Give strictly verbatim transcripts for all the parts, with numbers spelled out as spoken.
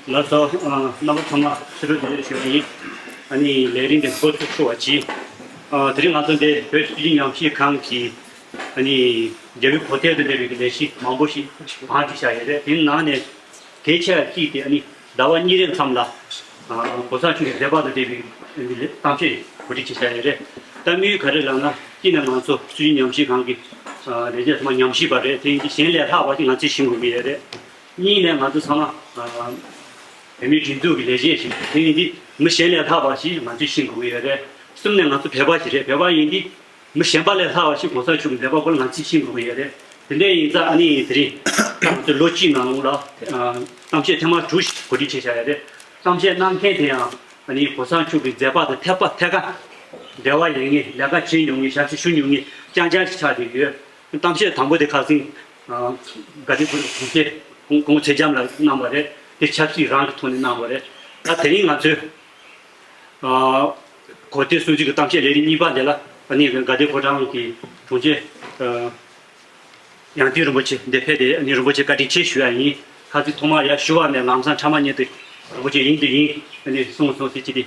ལགས་སོ། རྣམ་པ་ཚང་མ་ཕྱི་དྲོ་བདེ་ལེགས་ཞུ་བ་ཡིན། ཨ་ནི་ལས་རིམ་འདི་འགོ་ཚུགས་ཚུགས་པ་གྱིས། དེ་རིང་ང་ཚོ་འདི་བོད་སྲིད་བྱུས་ཉམས་ཞིབ་ཁང་གི་ཨ་ནི་རྒྱལ་བའི་གོ་གཏེར་དང་འབྲེལ་བའི་ལས་གཞི་མང་པོ་ཞིག་བང་སྒྲིག་བྱས་ཡོད་རེད། དེའི་ནང་ནས་གལ་ཆེ་བ་གཅིག་དེ་ཨ་ནི་ཟླ་བ་གཉིས་རིང་མཚམས་ལ་གོང་ས་མཆོག་གི་མཛད་པ་དང་འབྲེལ་བའི་གཏམ་བཤད་གོ་སྒྲིག་བྱས་བཞག་ཡོད་རེད། ད་དམིགས་ཡུལ་ག་རེ་ལབ་ན། གཅིག་ནས་ང་ཚོ་སྲིད་བྱུས་ཉམས་ཞིབ་ཁང་གི་ལས་བྱེད་ཚང་མ་ཉམས་ཞིབ་པ་རེད། དེ་ཡིན་དུས་གཞན་ལས་ལྷག་པ་ཞིག་ང་ཚོས་ཤེས་དགོས་ཀྱི་ཡོད་རེད། གཉིས་ནས་ང་ཚོ་ཚང་མ་བོད་མིའི་སྒྲིག་འཛུགས་ཀྱི་ལས་བྱེད་ཞིག་དེ་ཡིན་དུས་མི་གཞན་ལས་ལྷག་པ་ཞིག་ང་ཚོས་ཤེས་དགོས་ཀྱི་ཡོད་རེད། གསུམ་ནས་ང་ཚོ་བོད་པ་ཞིག་རེད། བོད་པ་ཡིན་དུས་མི་གཞན་པ་ལས་ལྷག་པ་ཞིག་གོང་ས་མཆོག་གི་མཛད་པ་སྐོར་ང་ཚོས་ཤེས་དགོས་ཀྱི་ཡོད་རེད། དེ་འདྲ་ཡིན་ཙང་ཨ་ནི་དེ་རིང་ང་ཚོ་ལོ་གཅིག་ནང་ལོགས་ལ་གཏམ་བཤད་ཐེངས་མ་དྲུག་ཞིག་གོ་སྒྲིག་བྱས་བཞག་ཡོད་རེད། གཏམ་བཤད་གནང་མཁན་དེ་ཡང་ཨ་ནི་གོང་ས་མཆོག་གི་མཛད་པ་དང་ཐད་པ་ཐད་ཀ་འབྲེལ་བ་ཡོད་མཁན། ལས་ཀ་བྱེད་མྱོང་མཁན། ཞབས་ཕྱི་ཞུ་མྱོང་མཁན་རྐྱང་རྐྱང་ཞིག་ཆགས་བསྡད་ཡོད། གཏམ་བཤད་དང་པོ་དེ་ཁ་སང་དགའ་ལྡན་ཕོ་བྲང་དྲུང་ཆེ་གོང་ཚེ་རྒྱམ་ལགས་གནང་བ་རེད། དེ་ཆབ་སྲིད་རང་གི་ཐོག་ནས་གནང་བ་རེད། ད་དེ་རིང་ང་ཚོས་གོ་གཏེར་སྲུང་བརྩི་གི་གཏམ་བཤད་ལས་རིམ་གཉིས་པ་དེ་ལ་ཨ་ནི་དགའ་ལྡན་ཕོ་བྲང་གི་དྲུང་ཆེ་ཡང་སྟེང་རིན་པོ་ཆེ་འདིར་ཕེབས་ཏེ་ཨ་ནི་རིན་པོ་ཆེ་བཀའ་དྲིན་ཆེ་ཞུ་ཡ་ཡིན། ཁ་སང་ཐོག་མར་ཡར་ཞུ་བ་ནས་ལམ་སང་ཕྲ་མ་ཉིད་དུ་རིན་པོ་ཆེ་ཡིན་དུ་ཡིན་ཨ་ནི་གསུངས་སོང་ཟེར་གྱི་དེ།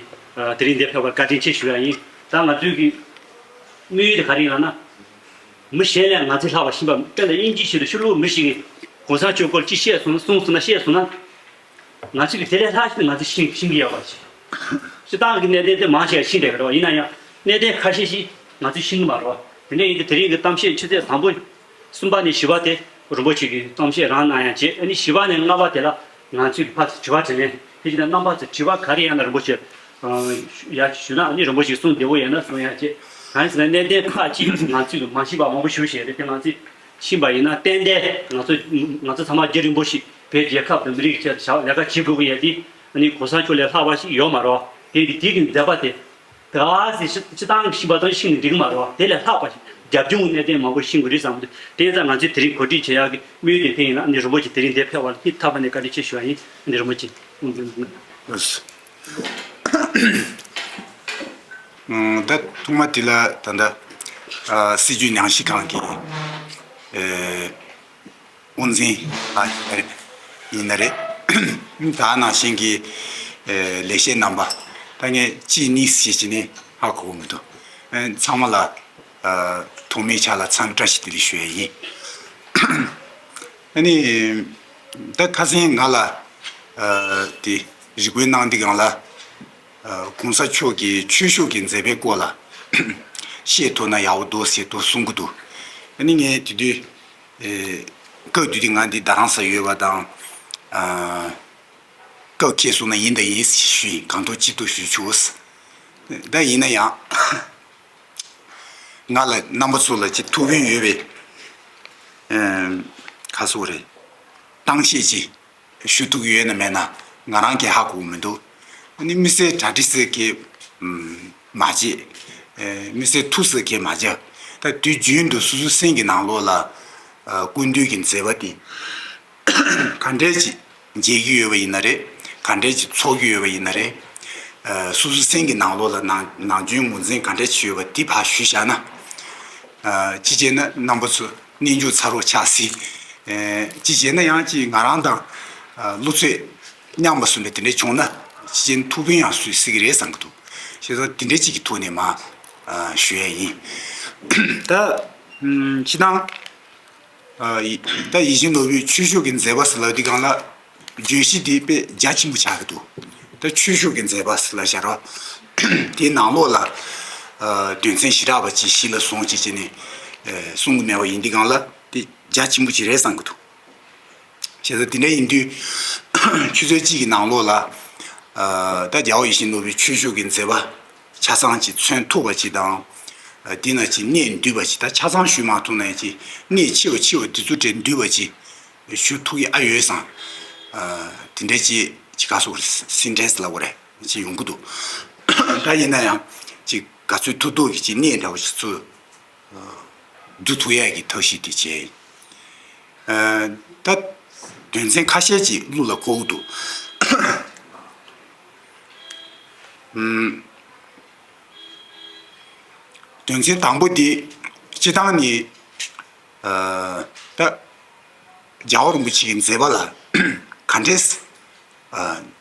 དེ་རིང་འདིར་ཕེབས་པར་བཀའ་དྲིན་ཆེ་ཞུ་ཡ་ཡིན། ད་ང་ཚོའི་གི་དམིགས་ཡུལ་དེ་ག་རེ་ཡིན་ལབ་ན། མི་གཞན་ལས་ང་ཚོས་ལྷག་པ་ཤེས་པ། དཔེར་ན་དབྱིན་ཇིའི་ཆེད་དུ་ཕྱི་ལོགས་མི་ཞིག་གིས་གོང་ས་མཆོག་སྐོར་ཅིག་བཤད་སོང་གསུངས་སོང་ན་བཤད་སོང་ན། ང་ཚོས་ཀྱི་དེ་ལས་ལྷག་ཞིག་ང་ཚོས་ཤེས་ཤེས་ཀྱི་ཡོད་པ་ཞིག་སྤྱིར་བཏང་གི་གནད་དོན་དེ་མང་ཆེ་བ་ཤེས་བསྡད་ཀྱི་རེད་བ། ཡིན་ན་ཡང་གནད་དོན་ཁ་ཤས་ཤིག་ང་ཚོས་ཤེས་ཀྱི་མ་རེད་བ། དེ་འདྲ་ཡིན་དུས་དེ་རིང་གི་གཏམ་བཤད་ཆུ་ཚོད་དང་པོ་གསུམ་པ་ནས་བཞི་པ་དེ་རིན་པོ་ཆེ་གིས་གཏམ་བཤད་རང་གནང་ཡ་བྱས། ཨ་ནི་བཞི་པ་ནས་ལྔ་པ་དེ་ལ་ང་ཚོས་ཀྱི་ཕར་ཚུར་དྲི་བ་དྲིས་ལན། དེ་བཞིན་དུ་རྣམ་པ་ཚོས་དྲི་བ་ག་རེ་ཡང་ན་རིན་པོ་ཆེ་ཡར་ཞུ་ན་ཨ་ནི་རིན་པོ་ཆེས་གསུང་བདེ་བོ་ཡོད་ན་གསུང་ཡ་བྱས། གང་ཡིན་ཟེར་ན་གནད་དོན་ཁག་ཅིག་ང་ཚོས་ཀྱི་མ་ཤེས་པ་མང་པོ་ཞིག་བཤད་རེད་དེ། ང་ཚོས་ཤེས་པ་ཡིན་ན་ཏན་ཏན་ང་ཚོ་ང་ཚོ་ཚང་མ་རྒྱུན་རིང་པོ་ཞིག་བོད་རྒྱལ་ཁབ་དང་མི་རིགས་ཀྱི་ཆེད་དུ་ལས་ཀ་བྱེད་དགོས་ཀྱི་ཡོད་དེ། ཨ་ནི་གོང་ས་མཆོག་ལས་ལྷག་པ་ཞིག་ཡོད་མ་རེད་བ། དེ་ཡིན་དུས་དེ་གི་མཛད་པ་དེ་ག་ཟེ་སྤྱིར་བཏང་གི་ཤེས་པ་དང་ཤེས་ནས་འགྲིག་གི་མ་རེད་བ། དེ་ལས་ལྷག་པ་ཞིག་རྒྱབ་ལྗོངས་གནད་དོན་མང་པོ་ཤེས་དགོས་རེད་བསམ་གི་འདུག་དེ་ཡིན་ཙང་ང་ཚོས་དེ་རིང་གོ་སྒྲིག་བྱེད་ཡག་གི་དམིགས་ཡུལ་དེ་དེ་ཡིན་ལ། ཨ་ནི་རིན་པོ་ཆེ་དེ་རིང་འདིར་ཕེབས་པ་ལ་སྙིང་ཐག་པ་ནས་བཀའ་དྲིན་ཆེ་ཞུ་བ་ཡིན། ཨ་ནི་རིན་པོ་ཆེ་དབུ་འཛིན་གནང་། ད་ཐོག་མ་དེ་ལ་ད་ལྟ་སྲིད་བྱུས་ཉམས་ཞིབ་ཁང་གི་དབུ་འཛིན་ལགས་ཡིན་ན་རེད། ད་ནང་བཞིན་གྱི་ལས་བྱེད་རྣམ་པ། ད་ངས་གཅིག་གཉིས་ཞེས་བྱས་ནས་ཧ་གོ་གི་མི་འདུག་ཚང་མ་ལ་ཐོག་མའི་ཆ་ལ་འཚམས་བཀྲ་ཤིས་བདེ་ལེགས་ཞུ་ཡས་ཡིན། ཨ་ནི་ད་ཁ་སང་ང་ལ་དེ་རེ་སྐུལ་གནང་དུས་སྒང་ལ། གོང་ས་མཆོག་གི་ཆོས་ཕྱོགས་ཀྱི་མཛད་པའི་སྐོར་ལ་བཤད་ཐུབ་ན་ཡག་པོ་འདུག་ཟེར་དུ་གསུང་གི་འདུག་ཨ་ནི་ངས་དེ་དུས་སྐབས་དེ་དུས་ང་འདི་རྡ་རམ་ས་ཡོད་པ་དང་། སྐབས་འཁེལ་སོང་ན་ཡིན་དང་ཡིན་ཞུས་ཡིན། གང་ཐུབ་ཅི་ཐུབ་ཞུས་ཆོག་ད་ཡིན་ན་ཡང་ང་ལ་རྣམ་པ་ཚོ་ལ་ཅིག་ཐུགས་ཕན་ཡོད་པའི་ཁ་སོ་རེད། གཏམ་བཤད་ཅིག་ཞུ་ཐུབ་ཀྱི་ཡོད་ན་མེད་ན་ང་རང་གིས་ཧ་གོ་གི་མི་འདུག་ཨ་ནི་དམིགས་བསལ་གྲ་སྒྲིག་ཟེར་གྱི་མ་བྱེད། དམིགས་བསལ་ཐུགས་ཟེར་གྱི་མ་བྱ། ད་དུས་རྒྱུན་དུ་སོ་སོའི་སེམས་ཀྱི་ནང་ལོགས་ལ་སྐུ་མདུན་གྱི་མཛད་པ་དེ་ག་འདྲས་ཅིག་མཇལ་གྱི་ཡོད་པ་ཡིན་ན་རེད། ག་འདྲས་ཅིག་ཚོར་གྱི་ཡོད་པ་ཡིན་ན་རེད། སོ་སོའི་སེམས་ཀྱི་ནང་ལོགས་ལ་ནང་ནང་རྒྱུན་ངོས་འཛིན་ག་འདྲས་ཅིག་ཡོད་པ་དེ་ཕར་ཞུས་བཞག་ན། ཅི་བྱས་ན་རྣམ་པ་ཚོ་གནས་འཇོག་ཚར་བ་ཆགས་སྲིད། ཅི་བྱས་ན་ཡང་ཅིག་ང་རང་དང་བློ་ཚོད་མཉམ་པ་བཟོ་འདྲ་དེ་འདྲས་བྱུང་ན་ཅི་བྱས་ན་ཐུགས་ཕན་ཡང་གསོས་སྲིད་ཀྱི་རེད་བསམ་གྱི་འདུག་བྱས་ཙང་དེ་འདྲས་ཅིག་གི་ཐོག་ནས་མར་ཞུ་ཡས་ཡིན། ད་སྤྱིར་བཏང་ད་ཡིད་བཞིན་ནོར་བུའི་ཆོས་ཕྱོགས་ཀྱི་མཛད་པ་ཟེར་ལབ་དུས་སྒང་ལ། བརྗོད་གཞི་འདི་དཔེ་རྒྱ་ཆེན་པོ་ཆགས་ཀྱི་འདུག་ད་ཆོས་ཕྱོགས་ཀྱི་མཛད་པ་ཟེར་ལབ་བཞག་རོགས། དེའི་ནང་ལོགས་ལ་དོན་ཚན་ཞེ་དྲག་པ་ཅིག་གཞི་ལ་བཟུང་བྱས་བྱས་ནས་གསུང་གི་མེད་པ་ཡིན་དུས་སྒང་ལ་དེ་རྒྱ་ཆེན་པོ་ཅིག་རེད་བསམ་གྱི་འདུག་བྱས་ཙང་དེ་འདྲ་ཡིན་དུས་ཆུ་ཚོད་གཅིག་གི་ནང་ལོགས་ལ་ད་རྒྱལ་བ་ཡིད་བཞིན་ནོར་བུའི་ཆོས་ཕྱོགས་ཀྱི་མཛད་པ་ཆ་ཚང་ཅིག་མཚོན་ཐུབ་པ་ཅིག་དང་། འདི་ན་ཅིག་གནད་འདུས་པ་ཅིག་ད་ཆ་ཚང་ཞུས་མ་ཐུབ་ན་ཡང་ཅིག་གནད་ཆེ་བ་ཆེ་བ་དེ་ཚོ་འདྲ་འདུས་པ་ཅིག་ཞུ་ཐུབ་ཀྱི་ཨ་ཡོད་ཙང་། དེ་འདྲའི་ཅིག་ཅིག་ག་སོགས་སིན་ཊེག་སི་ལབ་དགོས་རེད་ཅིག་ཡོང་གི་འདུག་ད་ཡིན་ན་ཡང་ཅིག་ག་ཚོད་ཐུབ་ཐུབ་ཀྱི་ཅིག་གནད་འདྲ་བོ་ཞིག་ཚུར་བསྡུ་ཐུབ་ཡས་ཀྱི་ཐབས་ཤེས་དེ་བྱས། ད་དོན་ཚན་ཁ་ཤས་ཅིག་གླུ་ལ་གོ་གི་འདུག་དོན་ཚན་དང་པོ་དེ་སྤྱིར་བཏང་ནི། ད་རྒྱལ་བ་རིན་པོ་ཆེའི་མཛད་པ་ལ་ག་འདྲས་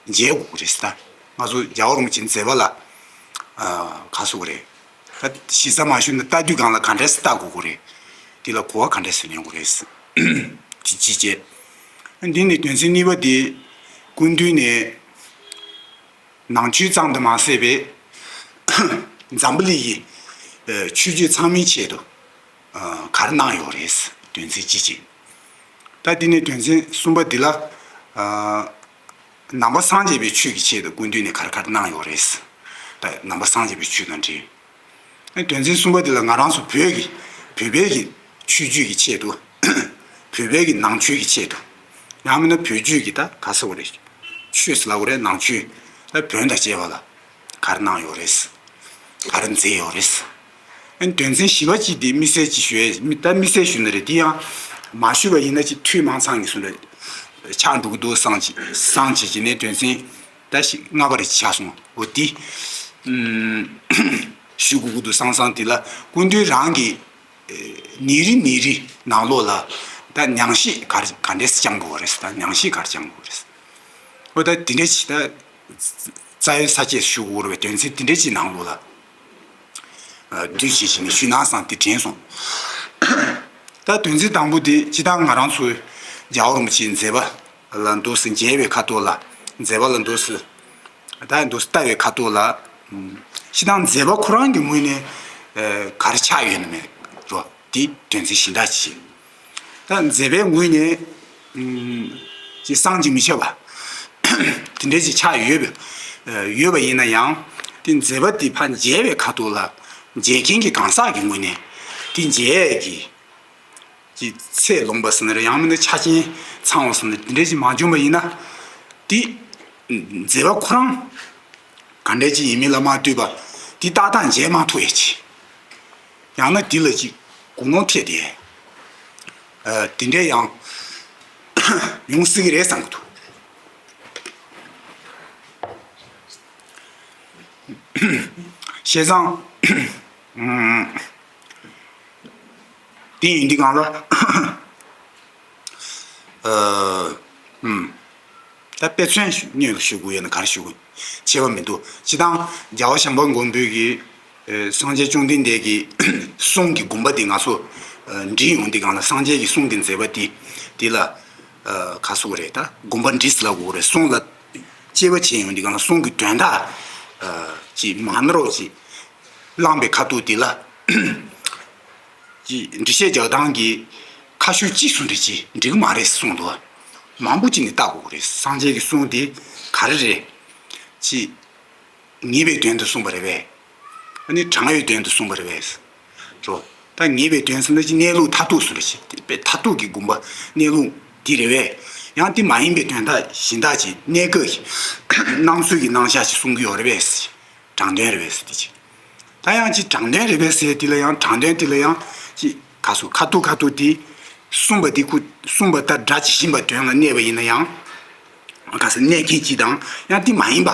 མཇལ་དགོས་ཀྱི་རེད་ཟེར། ད་ང་ཚོ་རྒྱལ་བ་རིན་པོ་ཆེའི་མཛད་པ་ལ་ག་ཟེར་དགོས་རེད། ད་གཞི་རྩ་མ་ཞུས་ན་ལྟ་དུས་སྒང་ལ་ག་འདྲས་ལྟ་དགོས་ཀྱི་རེད། དེ་ལ་གོ་བ་ག་འདྲས་ཡོང་གི་རེད། དེ་གཅིག་བྱས། འདི་ནི་དོན་ཚན་གཉིས་པ་དེ་སྐུ་མདུན་ནས་ནང་ཆོས་ཙམ་དུ་མ་ཟད་པའི་འཛམ་བུ་གླིང་གི་ཆོས་བརྒྱུད་ཚང་མའི་ཆེད་དུ་ག་རེ་གནང་ཡོད་རེད། དོན་ཚན་གཅིག་བྱས། ད་དེ་ནས་དོན་ཚན་གསུམ་པ་འདི་ལ་ནང་པ་སངས་རྒྱས་པའི་ཆོས་ཀྱི་ཆེད་དུ་སྐུ་མདུན་ནས་ག་རེ་ག་རེ་གནང་ཡོད་རེད། ད་ནང་པ་སངས་རྒྱས་པའི་ཆོས་དང་འབྲེལ། དོན་ཚན་གསུམ་པ་འདི་ལ་ང་རང་ཚོ་བོད་ཀྱི་བོད་པའི་གི་ཆོས་བརྒྱུད་ཀྱི་ཆེད་དུ། བོད་པའི་གི་ནང་ཆོས་ཀྱི་ཆེད་དུ། ཡང་མིན་ན་བོད་བརྒྱུད་ཀྱི་ད་ག་ཟེར་བ་རེད། ཆོས་ཟེར་ལབ་དགོས་རེད། ནང་ཆོས་ད་བོན་དང་བཅས་པ་ལ་ག་རེ་གནང་ཡོད་རེད། ག་རེ་མཛད་ཡོད་རེད། ཨ་ནི་དོན་ཚན་བཞི་པ་གཅིག་དེ་དམིགས་བསལ་གཅིག་ཞུ་ཡས་མི་ད་དམིགས་བསལ་ཞུ་ནི་རེད། དེ་ཡང་མ་ཞུས་པ་ཡིན་ན་ཅིག་འཐུས་མང་ཚང་གི་སུ་འདྲ་ཆགས་འགྲོ་གི་འདུག་བསམ་གྱི་བསམ་བྱེད་ཀྱི་ནས་དོན་ཚན་ད་ཞིག་ལྔ་པ་རེ་ཆགས་སོང་། འོ་དེ་ཞུ་དགོས་ཀྱི་འདུག་བསམ་བསམ་དེ་ལ་སྐུ་མདུན་རང་གི་ཉིན་རེ་ཉིན་རེ་ནང་ལོགས་ལ་ད་ཉམས་ཞིབ་ག་རེ་ག་འདྲས་སྦྱང་དགོས་རེད། ད་ཉམས་ཞིབ་ག་རེ་སྦྱང་དགོས་རེད། འོ་ད་དེ་འདྲས་ཅིག་ད་རྩ་བའི་ས་བཅད་ཞུ་དགོས་རེད་པས། དོན་ཚན་དེ་འདྲས་ཅིག་ནང་ལོགས་ལ་བསྡུས་བྱས་བྱས་ནས་ཞུས་ན་བསམ་དེ་དྲན་སོང་། ད་དོན་ཚན་དང་པོ་དེ་སྤྱིར་བཏང་ང་རང་ཚོའི་རྒྱལ་བ་རིན་པོ་ཆེའི་མཛད་པ་ལ་འདུག་སེ་མཇལ་བའི་ཁ་ཐོག་ལ་མཛད་པ་ལ་འདུག་སེ་ད་འདུག་སེ་ལྟ་བའི་ཁ་ཐོག་ལ་སྤྱིར་བཏང་མཛད་པ་ཁོ་རང་གི་ངོས་ནས་ག་རེ་ཆགས་ཡོད་ན་མེད་རོ། དེ་དོན་ཚན་གཞན་དག་ཅིག་ད་མཛད་པའི་ངོས་ནས་ཅིག་བསམ་གྱིས་མི་ཁྱབ་པ་དེ་འདྲས་ཅིག་ཆགས་ཡོད་པ་ཡོད་པ་ཡིན་ན་ཡང་དེ་མཛད་པ་དེ་ཕར་མཇལ་བའི་ཁ་ཐོག་ལ་མཇལ་མཁན་གྱི་གང་ཟག་གི་ངོས་ནས་དེ་མཇལ་ཡས་ཀྱི་ཅིག་ཚད་ལོངས་པ་ཟེར་ན་རེད། ཡང་མིན་ན་ཆ་རྐྱེན་ཚང་བ་ཟེར་ན་དེ་འདྲས་ཅིག་མ་བྱུང་བ་ཡིན་ན་དེ་མཛད་པ་ཁོ་རང་ག་འདྲས་ཅིག་ཡིན་མིན་ལ་མ་ལྟོས་པ་དེ་ཏག་ཏག་མཇལ་མ་ཐུབ་ཡས་ཅིག་ཡང་ན་དེ་ལ་ཅིག་གུ་ནོར་ཐེབས་ཏེ་ཨ་དེ་འདྲས་ཡང་ཡོང་སྲིད་ཀྱི་རེད་བསམ་གྱི་འདུག་བྱས་ཙང་ཨུམ་དེ་ཡིན་དུས་སྒང་ལ་ཨ་ཨུམ། ད་དཔེ་མཚོན་ཞུ་སྙན་ཞུ་དགོས་ཡོད་ན་ག་རེ་ཞུ་དགོས་བྱེད་པ་མི་འདུག་སྤྱིར་བཏང་རྒྱལ་བ་བྱམས་པ་མགོན་པོའི་གི་ཨེ་སངས་རྒྱས་བཅོམ་ལྡན་འདས་ཀྱི་གསུང་གི་དགོངས་པ་དེ་ང་ཚོ་ཨ་འདྲིས་ཡོང་དུས་སྒང་ལ་སངས་རྒྱས་ཀྱི་གསུང་གི་མཛད་པ་དེ་དེ་ལ་ཨ་ག་ཟེར་དགོས་རེད། ད་དགོངས་པ་འདྲིས་ཟེར་ལབ་དགོས་རེད། གསུང་ལ་དཔྱད་པ་བྱེད་ཡོང་དུས་སྒང་ལ་གསུང་གི་དོན་དག་ཨ་ཅིག་མ་ནོར་བ་ཅིག་བླངས་པའི་ཁ་ཐུག་དེ་ལ། ཅིག་འགྲེལ་བཤད་རྒྱག་སྟངས་ཀྱི་ཁ་ཤོས་གཅིག་གསུང་འདྲ་ཅིག་འགྲིག་གི་མ་རེད་གསུངས་འདུག་མང་པོ་ཅིག་ནས་བལྟ་དགོས་ཀྱི་རེད། སངས་རྒྱས་ཀྱི་གསུང་དེ་ག་རེ་རེད། ཅིག་ངེས་པའི་དོན་དུ་གསུངས་པ་རེད་པས། ཨ་ནི་དྲང་བའི་དོན་དུ་གསུངས་པ་རེད་པས། རོ། ད་ངེས་པའི་དོན་ཟེར་ན་ཅིག་གནས་ལུགས་མཐར་ཐུག་གསུང་འདྲ་ཅིག་དེ་དཔེ་མཐར་ཐུག་གི་དགོངས་པ་གནས་ལུགས་འདི་རེད་པས། ཡང་དེ་མ་ཡིན་པའི་དོན་དག་གཞན་དག་ཅིག་གནས་སྐབས་ཀྱི་སྣང་ཚུལ་གྱི་རྣམ་གཞག་ཅིག་གསུང་གི་ཡོད་རེད་པས། དྲང་དོན་རེད་པས་ཟེར་དེ་ཅིག་ད་ཡང་ཅིག་དྲང་དོན་རེད་པས་ཟེར་དེ་ལ་ཡང་དྲང་དོན་དེ་ལ་ཡང་ཅིག་ག་ཟེར་ཁ་ཐུག་ཁ་ཐུག་དེ་གསུངས་པ་དེ་ཁུ་གསུངས་པ་ལྟར་སྒྲ་ཇི་བཞིན་པ་དོན་ལ་གནས་པ་ཡིན་ན་ཡང་། ག་ཟེར་གནས་མཁན་གཅིག་དང་ཡང་དེ་མ་ཡིན་པ།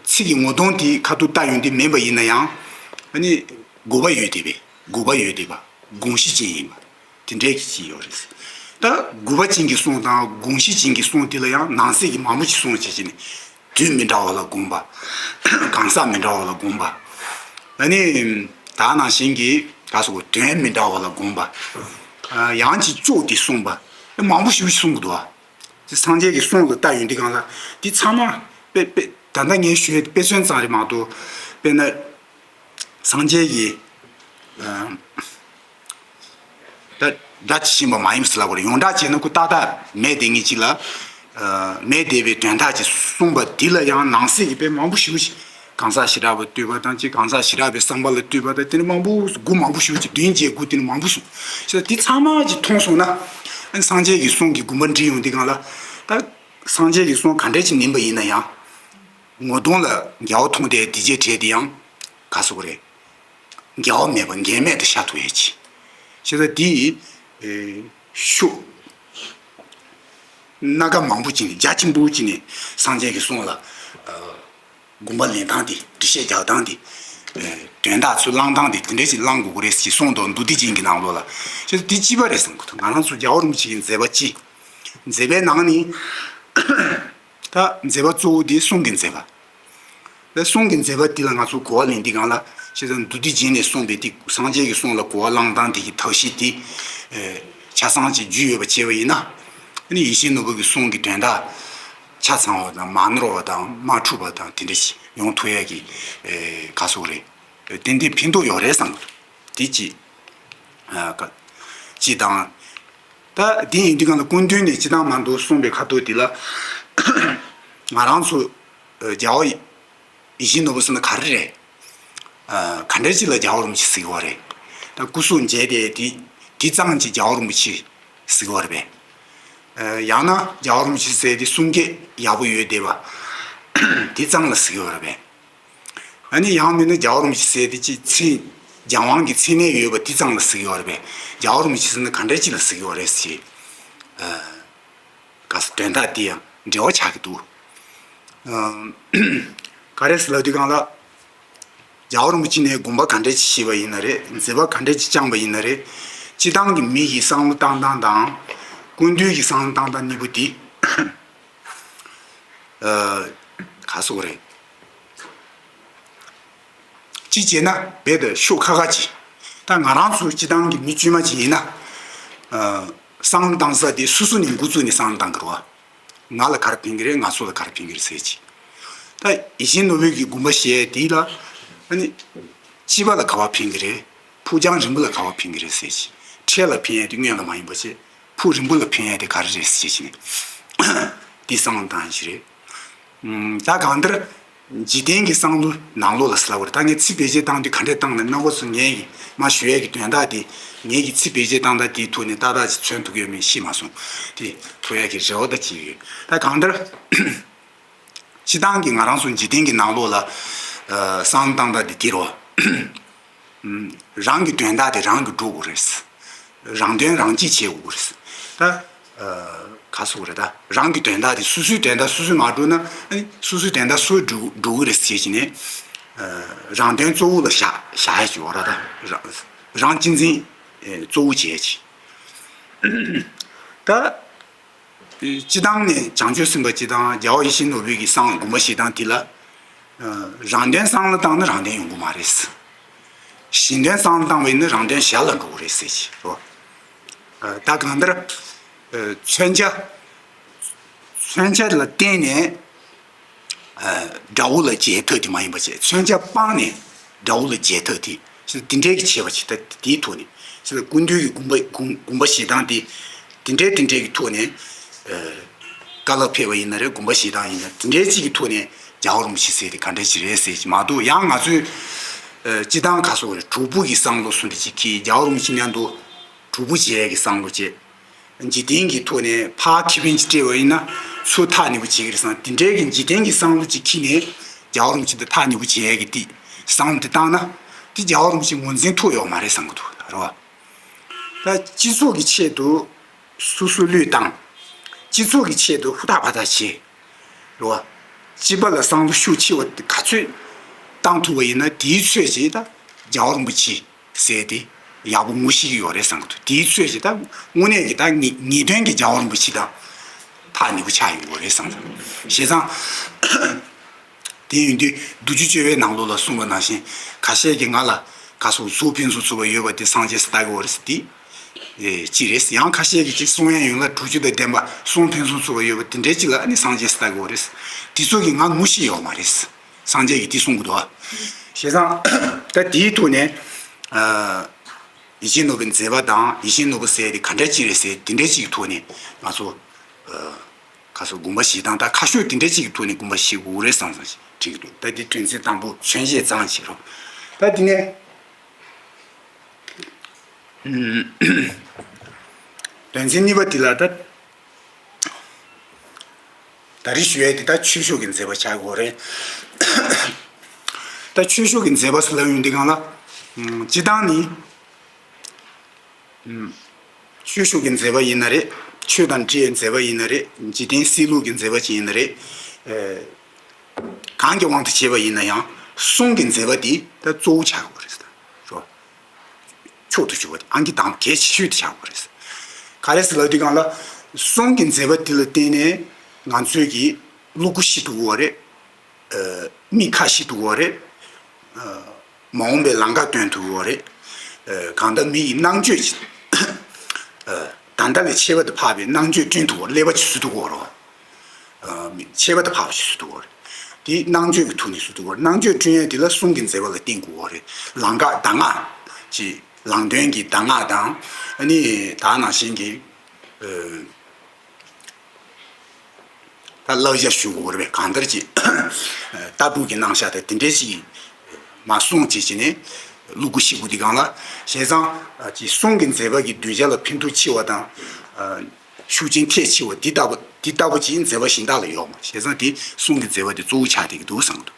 ཚིག་གི་ངོ་གདོང་དེ་ཁ་ཐུག་ལྟ་ཡོང་དེ་མིན་པ་ཡིན་ན་ཡང་། ཨ་ནི་དགོས་པ་ཡོད་དེ་པས་དགོས་པ་ཡོད་དེ་པ་དགོངས་གཞི་ཅན་ཡིན་པ། དེ་འདྲའི་གི་ཅིག་ཡོད་རེད། ད་དགོས་པ་ཅན་གྱི་གསུང་དང་དགོངས་གཞི་ཅན་གྱི་གསུང་དེ་ལ་ཡང་ནང་གསེས་ཀྱི་མང་པོ་ཅིག་གསུངས་བྱས་ཀྱི་ནི། དུས་མི་འདྲ་བ་ལ་དགོངས་པ། གང་ཟག་མི་འདྲ་བ་ལ་དགོངས་པ། ཨ་ནི། ད་ནང་བཞིན་གྱི་ག་ཟེར་དགོས་དོན་མི་འདྲ་བ་ལ་དགོངས་པ། ཨ་ཡང་ཅིག་བཅུག་སྟེ་གསུངས་པ། མང་པོ་ཞིག་གསུང་གི་འདུག་ཨ། དེ་སངས་རྒྱས་ཀྱི་གསུང་ལ་ལྟ་ཡོང་དུས་སྒང་ལ་དེ་ཚང་མ་དཔེ་དཔེ་ད་ལྟ་ངས་ཞུས་དཔེ་མཚོན་ཙམ་རེད་མ་གཏོགས་དཔེར་ན། སངས་རྒྱས་ཀྱི་ཨ་ད་སྒྲ་ཇི་བཞིན་པ་མ་ཡིན་ཟེར་ལབ་དགོས་རེད། ཡོངས་གྲགས་བྱས་ན་ཁོ་ཏག་ཏག་མེད་དེ་ངེས་ཅིག་ལ་ཨ་མེད་དེ་བའི་དོན་དག་ཅིག་གསུངས་པ་འདི་ལ་ཡང་ནང་གསེས་ཀྱི་དཔེ་མང་པོ་ཞེ་པོ་ཅིག་གང་ཟག་བྱེ་བྲག་པ་ལྟོས་པ་དང་ཅིག་གང་ཟག་བྱེ་བྲག་པའི་བསམ་པ་ལ་ལྟོས་པ་དང་དེ་ནི་མང་པོ་དགུ་མང་པོ་ཞེ་པོ་ཅིག་བདུན་བརྒྱད་དགུ་དེ་ནི་མང་པོ་ཞེ་པོ་ཅིག་དེ་ཚང་མ་ཅིག་མཐོང་སོང་ན་སངས་རྒྱས་ཀྱི་གསུང་གི་དགོངས་པ་འདྲིས་ཡོང་དུས་སྒང་ལ་ད་སངས་རྒྱས་ཀྱི་གསུང་ག་འདྲས་ཅིག་ཉན་པ་ཡིན་ན་ཡང་། ངོ་གདོང་ལ་རྒྱལ་བ་མཐོང་སྟེ་དེ་རྗེས་དྲན་དེ་ཡང་ག་ཟེར་དགོས་རེད། རྒྱལ་བ་མེད་པ་འགལ་མེད་དུ་ཤར་ཐུབ་ཡས་ཀྱི། བྱས་ཙང་དེ་ཡི་ཤུགས་སྣ་ཁ་མང་པོ་ཅིག་ནས་རྒྱ་ཆེན་པོ་ཅིག་ནས་སངས་རྒྱས་ཀྱི་གསུང་ལ་དགོངས་པ་ལེན་སྟངས་དེ་འགྲེལ་བཤད་རྒྱག་སྟངས་དེ་ དོན་དག་ཚོ་བླང་སྟངས་དེ་དེ་འདྲ་ཞིག་བླང་དགོས་ཀྱི་རེད་ཅེས་གསུངས་འདུག་མདོ་སྡེ་རྒྱན་གྱི་ནང་ལོགས་ལ། བྱས་ཙང་དེ་གཅིག་པ་རེད་བསམ་གྱི་འདུག་ང་རང་ཚོ་རྒྱལ་བ་རིན་པོ་ཆེ་གི་མཛད་པ་གཅིག་མཛད་པའི་ནང་ནས། ད་མཛད་པ་གཙོ་བོ་དེ་གསུང་གི་མཛད་པ། ད་གསུང་གི་མཛད་པ་འདི་ལ་ང་ཚོ་གོ་བ་ལེན་དུས་སྒང་ལ། བྱས་ཙང་མདོ་སྡེ་རྒྱན་ནས་གསུངས་པའི་དེ་སངས་རྒྱས་ཀྱི་གསུང་ལ་གོ་བ་བླང་སྟངས་དེ་གི་ཐབས་ཤེས་དེ། ཆ་ཚང་ཅིག་རྒྱུས་ཡོད་པ་བྱས་པ་ཡིན་ན། ཨ་ནི་ཡིད་བཞིན་ནོར་བུ་གི་གསུང་གི་དོན་དག་ཆ་ཚང་བ་དང་མ་ནོར་བ་དང་མ་འཁྲུལ་བ་དང་དེ་འདྲ་ཞིག་ཡོང་ཐུབ་ཡ་གི་ག་ཟེར་དགོས་རེད། ཏན་ཏན་ཕན་ཐོགས་ཡོད་རེད་བསམ་གི་འདུག་དེ་གཅིག་ཨ་ཀ་གཅིག་དང་། ད་དེ་ཡིན་དུས་སྒང་ལ་སྐུ་མདུན་ནས་སྤྱིར་བཏང་མ་འདུག་གསུངས་པའི་ཁ་ཐུག་དེ་ལ། ང་རང་ཚོ་རྒྱལ་བ་ཡིད་བཞིན་ནོར་བུ་ཟེར་ན་ག་རེ་རེད། ག་འདྲ་ཅིག་ལ་རྒྱལ་བ་རིན་པོ་ཆེ་ཟེར་གི་ཡོད་རེད། ད་སྐུ་གཟུགས་མཇལ་ཏེ་དེ་དེ་ཙམ་གྱིས་རྒྱལ་བ་རིན་པོ་ཆེ་ཟེར་གི་ཡོད་རེད་པས། ཡང་ན་རྒྱལ་བ་རིན་པོ་ཆེ་ཟེར་དེ་གསུང་སྐད་ཡག་པོ་ཡོད་བསྡད་པ་དེ་ཙམ་ལ་ཟེར་གི་ཡོད་རེད་པས། ཨ་ནི་ཡང་མིན་ན་རྒྱལ་བ་རིན་པོ་ཆེ་ཟེར་དེ་ཅིག་མཚན་རྒྱལ་དབང་གི་མཚན་གནས་ཡོད་པ་དེ་ཙམ་ལ་ཟེར་གི་ཡོད་རེད་པས། རྒྱལ་བ་རིན་པོ་ཆེ་ཟེར་ན་ག་འདྲ་ཅིག་ལ་ཟེར་གི་ཡོད་རེད་ཟེར། ག་ས་དོན་དག་དེ་ཡང་འབྲེལ་བ་ཆགས་ཀྱི་འདུག་ག་རེ་ཟེར་ལབ་དུས་སྒང་ལ། རྒྱལ་བ་རིན་པོ་ཆེ་ནས་དགོངས་པ་ག་འདྲ་ཅིག་བཞེས་པ་ཡིན་ན་རེད། མཛད་པ་ག་འདྲ་ཅིག་བསྐྱངས་པ་ཡིན་ན་རེད། སྤྱིར་བཏང་གི་མི་ཡི་བསམ་བློ་བཏང་སྟངས་དང་། སྐུ་མདུན་གྱི་བསམ་བློ་བཏང་སྟངས་གཉིས་པོ་དེ། ག་ཟེར་དགོས་རེད། གཅིག་བྱས་ན་རྦད་དེ་ཤུགས་ཁག་ཁག་ཅིག་ད་ང་རང་ཚོ་སྤྱིར་བཏང་གི་མི་དཀྱུས་མ་ཅིག་ཡིན་ན། བསམ་བློ་བཏང་ས་དེ་སོ་སོ་ནས་འགོ་བཙུགས་ནས་བསམ་བློ་བཏང་གི་རེད་བ། ང་ལ་ག་རེ་ཕན་གྱི་རེད། ང་ཚོ་ལ་ག་རེ་ཕན་གྱི་རེད་ཟེར་གྱི། ད་ཡིད་བཞིན་ནོར་བུའི་གི་དགོངས་པ་བཞེས་དེ་ལ། ཨ་ནི། སྤྱི་པ་ལ་ག་བ་ཕན་གྱི་རེད། ཕུགས་རྒྱང་རིང་པོ་ལ་ག་བ་ཕན་གྱི་རེད་ཟེར་གྱི། འཕྲལ་ལ་ཕན་ཡ་དེ་སྔོན་ལ་མ་ཡིན་པ་བྱས། ཕུགས་རིང་པོ་ལ་ཕན་ཡ་དེ་ག་རེ་རེད་ཟེར་གྱི་ནས། དེ་བསམ་བློ་བཏང་ཡ་ཞིག་རེད། ད་གང་ལྟར། འཇིག་རྟེན་གྱི་བསམ་བློ་ནང་ལོགས་ལ་ཟེར་ལབ་པ་རེད། ད་ངས་ཚིག་བེད་སྤྱོད་བཏང་དུས་ག་འདྲས་བཏང་ན་རྣམ་པ་ཚོ་ངས་ཀྱི་མ་ཞུ་ཡས་ཀྱི་དོན་དག་དེ། ངས་ཀྱི་ཚིག་བེད་སྤྱོད་བཏང་སྟངས་དེའི་ཐོག་ནས་ཏག་ཏག་ཅིག་མཚོན་ཐུབ་ཀྱི་ཡོད་མེད་ཤེས་མ་སོང་། དེ་ཐུབ་ཡས་ཀྱི་རེ་བ་ད་ཅིག་ཡོད། ད་གང་ལྟར། སྤྱིར་བཏང་གི་ང་རང་ཚོ་འཇིག་རྟེན་གྱི་ནང་ལོགས་ལ། བསམ་བློ་བཏང་སྟངས་དེ་དེ་རེད་བ། རང་གི་དོན་དག་དེ་རང་གིས་སྒྲུབ་དགོས་རེད། རང་དོན་རང་གིས་བྱེད་དགོས་རེད། ད། ག་ཟེར་དགོས་རེད། ད་རང་གི་དོན་དག་དེ་སོ་སོའི་དོན་དག་སོ་སོས་མ་སྒྲུབ་ན། ཨ་ནི་སོ་སོའི་དོན་དག་སུས་སྒྲུབ་སྒྲུབ་ཀྱི་རེད་ཟེར་བྱས་ནས། རང་དོན་གཙོ་བོ་ལ་བཞག་བཞག་ཡ་ཅིག་ཡོད་རེད། ད་རང་རང་གཅེས་འཛིན་གཙོ་བོ་བྱེད་ཡ་ཅིག་ད། སྤྱིར་བཏང་ནས་བྱང་ཆུབ་སེམས་དཔའ་སྤྱིར་བཏང་རྒྱལ་བ་ཡིད་བཞིན་ནོར་བུའི་གི་གསང་དགོངས་པ་བཞེས་སྟངས་དེ་ལ། རང་དོན་བསམ་བློ་བཏང་ན་རང་དོན་ཡོང་གི་མ་རེད། གཞན་དོན་བསམ་བློ་བཏང་བ་ཡིན་ན་རང་དོན་གཞན་ལ་འགྲོ་གི་རེད་ཟེར་གྱི་རོ། ད་གང་ལྟར། མཚོན་ཆ། མཚོན་ཆ་ལ་བརྟེན་ནས། དགྲ་བོ་ལ་རྗེས་ཐོབ་དེ་མ་ཡིན་པ་བྱས། མཚོན་ཆ་སྤངས་ནས་དགྲ་བོ་ལ་རྗེས་ཐོབ་དེ། ཞེས་དེ་འདྲའི་གི་བྱས་པ་ཞིག་ད་དེའི་ཐོག་ནས། ཞེས་སྐུ་མདུན་གྱི་དགོངས་པ་དགོངས་དགོངས་པ་བཞེས་སྟངས་དེ། དེ་འདྲའི་དེ་འདྲའི་གི་ཐོག་ནས། བཀའ་སློབ་ཕེབས་པ་ཡིན་ན་རེད། དགོངས་པ་བཞེས་སྟངས་ཡིན་ན་དེ་འདྲའི་གཅིག་གི་ཐོག་ནས་རྒྱལ་བ་རིན་པོ་ཆེ་ཟེར་དེ་ག་འདྲ་ཞིག་རེད་ཟེར་གྱི་མ་གཏོགས། ཡང་ང་ཚོས་སྤྱིར་བཏང་ག་ཟེར་དགོས་རེད། གྲོགས་པོ་གི་བསམ་བློ་བཟོ་འདྲ་ཅིག་གིས་རྒྱལ་བ་རིན་པོ་ཆེ་མཉམ་དུ་གྲོགས་པོ་བྱེད་ཡས་ཀྱི་བསམ་བློ་བྱེད། འཇིག་རྟེན་གྱི་ཐོག་ནས་ཕར་ཁེ་ཕན་ཅིག་སྤྲད་པ་ཡིན་ན་ཚུར་ཐག་ཉེ་པོ་བྱེད་ཀྱི་རེད་བསམ། དེ་འདྲའི་གི་འཇིག་རྟེན་གྱི་བསམ་བློ་ཅིག་འཁྱེར་ནས་རྒྱལ་བ་རིན་པོ་ཆེ་དང་ཐག་ཉེ་པོ་བྱེད་ཡས་ཀྱི་དེ་བསམ་བློ་དེ་བཏང་ན། དེ་རྒྱལ་བ་རིན་པོ་ཆེ་ངོས་འཛིན་ཐུབ་ཡོད་མ་རེད་བསམ་གྱི་འདུག་རེད་བ། ད་སྤྱི་ཚོགས་ཀྱི་ཆེད་དུ་སོ་སོ་བློས་བཏང་། སྤྱི་ཚོགས་ཀྱི་ཆེད་དུ་ཧུར་ཐག་འབད་ཐག་བྱེད། རེད་བ། སྤྱི་པ་ལ་བསམ་བློ་ཤུགས་ཆེ་བ་དེ་ག་ཚོད་བཏང་ཐུབ་པ་ཡིན་ན་དེའི་ཚོད་ཅིག་ད་རྒྱལ་བ་རིན་པོ་ཆེ་ཟེར་དེ་ཡག་པོ་ངོ་ཤེས་ཀྱི་ཡོད་རེད་བསམ་གྱི་འདུག་དེའི་ཚོད་ཅིག་ད་དངོས་གནས་ཀྱི་ད་ངེས་ངེས་དོན་གྱི་རྒྱལ་བ་རིན་པོ་ཆེ་དང་ཐག་ཉེ་པོ་ཆགས་ཡོང་གི་ཡོད་རེད་བསམ། བྱས་ཙང་། དེ་ཡིན་དུས་བསྡུས་རྒྱུད་བཅུ་པའི་ནང་ལོགས་ལ་གསུངས་པ་ནང་བཞིན། ཁ་ཤས་ཀྱིས་ང་ལ་ག་ཟེར་གཟུགས་ཕུན་སུམ་ཚོགས་པ་ཡོད་པ་དེ་སངས་རྒྱས་སུ་ལྟ་གི་ཡོད་རེད་ཟེར་དེ། ཨེ་གཅིག་རེད། ཡང་ཁ་ཤས་ཀྱིས་ཅིག་གསུང་ཡས་ཡོངས་ལ་དྲུག་ཅུ་དང་ལྡན་པ་གསུང་ཕུན་སུམ་ཚོགས་པ་ཡོད་པ་དེ་འདྲའི་ཅིག་ལ་ཨ་ནི་སངས་རྒྱས་སུ་ལྟ་གི་ཡོད་རེད། དེ་ཚོ་གིས་ང་ངོ་ཤེས་ཡོད་མ་རེད། སངས་རྒྱས་ཀྱིས་དེ་གསུང་གི་འདུག་བ། བྱས་ཙང་ད་དེའི་ཐོག་ནས། ཨ། ཡིད་བཞིན་ནོར་བུའི་མཛད་པ་དང་ཡིད་བཞིན་ནོར་བུ་ཟེར་དེ་ག་འདྲ་ཅིག་རེད་ཟེར་དེ་འདྲ་ཅིག་གི་ཐོག་ནས་ང་ཚོ། ཨ། ག་ཟེར་དགོངས་པ་བཞེས་སྟངས་ད་ཁ་ཤོས་དེ་འདྲ་ཅིག་གི་ཐོག་ནས་དགོངས་པ་བཞེས་དགོས་རེད་བསམ་བསམ་ཞིག་དྲན་གྱི་འདུག་ད་འདི་དོན་ཚན་དང་པོ་མཚོན་བྱེད་ཙམ་བྱེད་རོགས། ད་འདི་ནས། དོན་ཚན་གཉིས་པ་འདི་ལ་ད། ད་རེས་ཞུ་ཡས་འདི་ད་ཆོས་ཕྱོགས་ཀྱི་མཛད་པ་ཆགས་ཀྱི་ཡོད་རེད། ད་ཆོས་ཕྱོགས་ཀྱི་མཛད་པ་ཟེར་ལབ་ཡོང་དུས་སྒང་ལ། སྤྱིར་བཏང་ནི། ཆོས་ཕྱོགས་ཀྱི་མཛད་པ་ཡིན་ན་རེད། ཆོས་དང་འབྲེལ་བའི་མཛད་པ་ཡིན་ན་རེད། འཇིག་རྟེན་སྲིད་ལུགས་ཀྱི་མཛད་པ་ཅིག་ཡིན་ན་རེད། གང་གི་དབང་དུ་བྱས་པ་ཡིན་ན་ཡང་ གསུང་གི་མཛད་པ་འདི་ད་གཙོ་བོ་ཆགས་དགོས་རེད་ཟེར། རོ། མཆོག་ཏུ་གྱུར་པ་དེ་ཨང་ཀི་དང་གལ་ཆེ་ཤོས་དེ་ཆགས་དགོས་རེད་ཟེར། ག་རེ་ཟེར་ལབ་དུས་སྒང་ལ། གསུང་གི་མཛད་པ་འདི་ལ་བརྟེན་ནས་ང་ཚོས་ཀྱི་བློ་སྒོ་ཕྱེ་ཐུབ་ཀྱི་ཡོད་རེད། མིག་ཁ་ཕྱེ་ཐུབ་ཀྱི་ཡོད་རེད། མ་འོངས་པའི་ལམ་ཁ་སྟོན་ཐུབ་ཀྱི་ཡོད་རེད། གང་ལྟར་མི་ཡི་རྣམ་དཔྱོད་ཅིག་ད་ལྟ་ལས་ཆེ་བ་དུ་འཕགས་པའི་རྣམ་དཔྱོད་བསྐྲུན་ཐུབ་ཀྱི་ཡོད་རེད། ཀླད་པ་ཅིག་བཟོ་ཐུབ་ཀྱི་ཡོད་རེད། ཆེ་བ་དུ་འཕགས་པ་ཞིག་བཟོ་ཐུབ་ཀྱི་ཡོད་རེད། དེ་རྣམ་དཔྱོད་ཀྱི་ཐོག་ནས་བཟོ་ཐུབ་ཀྱི་ཡོད་རེད། རྣམ་དཔྱོད་བསྐྲུན་ཡས་དེ་ལ་གསུང་གི་མཛད་པ་ལ་བརྟེན་དགོས་ཀྱི་ཡོད་རེད། ལམ་ཁ་གདམས་ངག་ཅིག་ལམ་སྟོན་གྱི་གདམས་ངག་དང་། ཨ་ནི་ད་ནང་བཞིན་གྱི། ད་བསླབ་བྱ་ཞུ་དགོས་རེད་པས། གང་ལྟར་གྱི་ལྟ་གྲུབ་ཀྱི་རྣམ་གཞག་དང་དེ་འདྲའི་ཞིག་མ་གསུངས་བྱས་བྱས་ནས་བློ་སྒོ་ཕྱེ་དགོས་དེ་སྒང་ལ། བྱས་ཙང་ཀྱི་གསུང་གི་མཛད་པ་གི་གདུལ་བྱ་ལ་ཕན་ཐོགས་ཆེ་བ་དང་ཤུགས་རྐྱེན་ཐེབས་ཆེ་བ་འདི་ལྟ་བུ་འདི་ལྟ་བུ་ཅིག་མཛད་པ་གཞན་དག་ལ་ཡོད་མ་རེད། བྱས་ཙང་དེ་གསུང་གི་མཛད་པ་དེ་གཙོ་བོ་ཆགས་བསྡད་ཀྱི་འདུག་བསམ་གྱི་འདུག་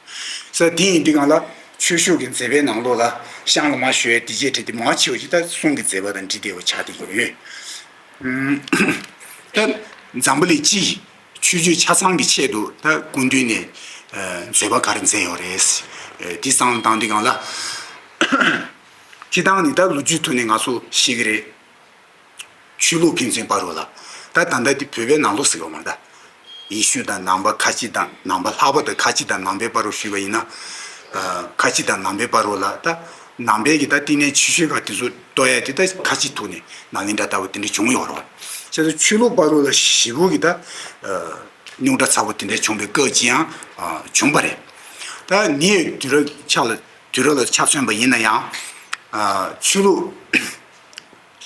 ས། དེ་ཡིན་དུས་སྒང་ལ་ཆོས་ཕྱོགས་ཀྱི་མཛད་པའི་ནང་ལོགས་ལ་ཤང་ལ་མ་ཞུ་ཡས་དེ་རྗེས་དྲན་དེ་མང་ཆེ་བ་ཞིག་ད་གསུང་གི་མཛད་པ་དང་འབྲེལ་བསྡད་པ་ཆགས་བསྡད་ཀྱི་ཡོད། ད་འཛམ་བུ་གླིང་སྤྱི་ཡི་ཆོས་བརྒྱུད་ཆ་ཚང་གི་ཆེད་དུ་ད་སྐུ་མདུན་ནས་མཛད་པ་ག་རེ་མཛད་ཡོད་རེད། དེ་བསམ་བློ་བཏང་དུས་སྒང་ལ། སྤྱིར་བཏང་ནི་ད་ལོ་རྒྱུས་ཐོག་ནས་ང་ཚོ་ཤེས་ཀྱི་རེད། ཆོས་ལུགས་ཕན་ཚུན་བར་རོ་ལ། ད་ད་ལྟ་འདི་བོད་པའི་ནང་ལོགས་ཟེར་བ་མ་རེད་ད། ཡེ་ཤུ་དང་ནང་པ་ཁ་ཆེ་དང་ནང་པ་ལྷག་པ་དང་ཁ་ཆེ་དང་ནང་པའི་བར་རོ་ཞུས་པ་ཡིན་ན། ཁ་ཆེ་དང་ནང་པའི་བར་རོ་ལ་ད། ནང་པའི་གི་ད་བསྟི་གནས་ཆོས་ཆོས་ག་དེ་ཚོ་གཏོར་ཡ་དེ་ད་ཁ་ཆེ་ཐུག་ནས་ནཱ་ལེནྡྲ་ལྟ་བུ་དེ་འདྲ་བྱུང་ཡོད་རེད་བ། བྱས་ཙང་ཆོས་ལུགས་བར་རོ་ལ་ཞེ་པོ་གི་ད། རྙོག་དྲ་ཚ་པོ་དེ་འདྲ་བྱུང་བའི་སྐབས་ཅིག་ཡང་བྱུང་བ་རེད། ད་ནི་དུས་རབས་ཆ་ལ་དུས་རབས་ལ་ཆ་མཚོན་པ་ཡིན་ན་ཡང་། ཆོས་ལུགས།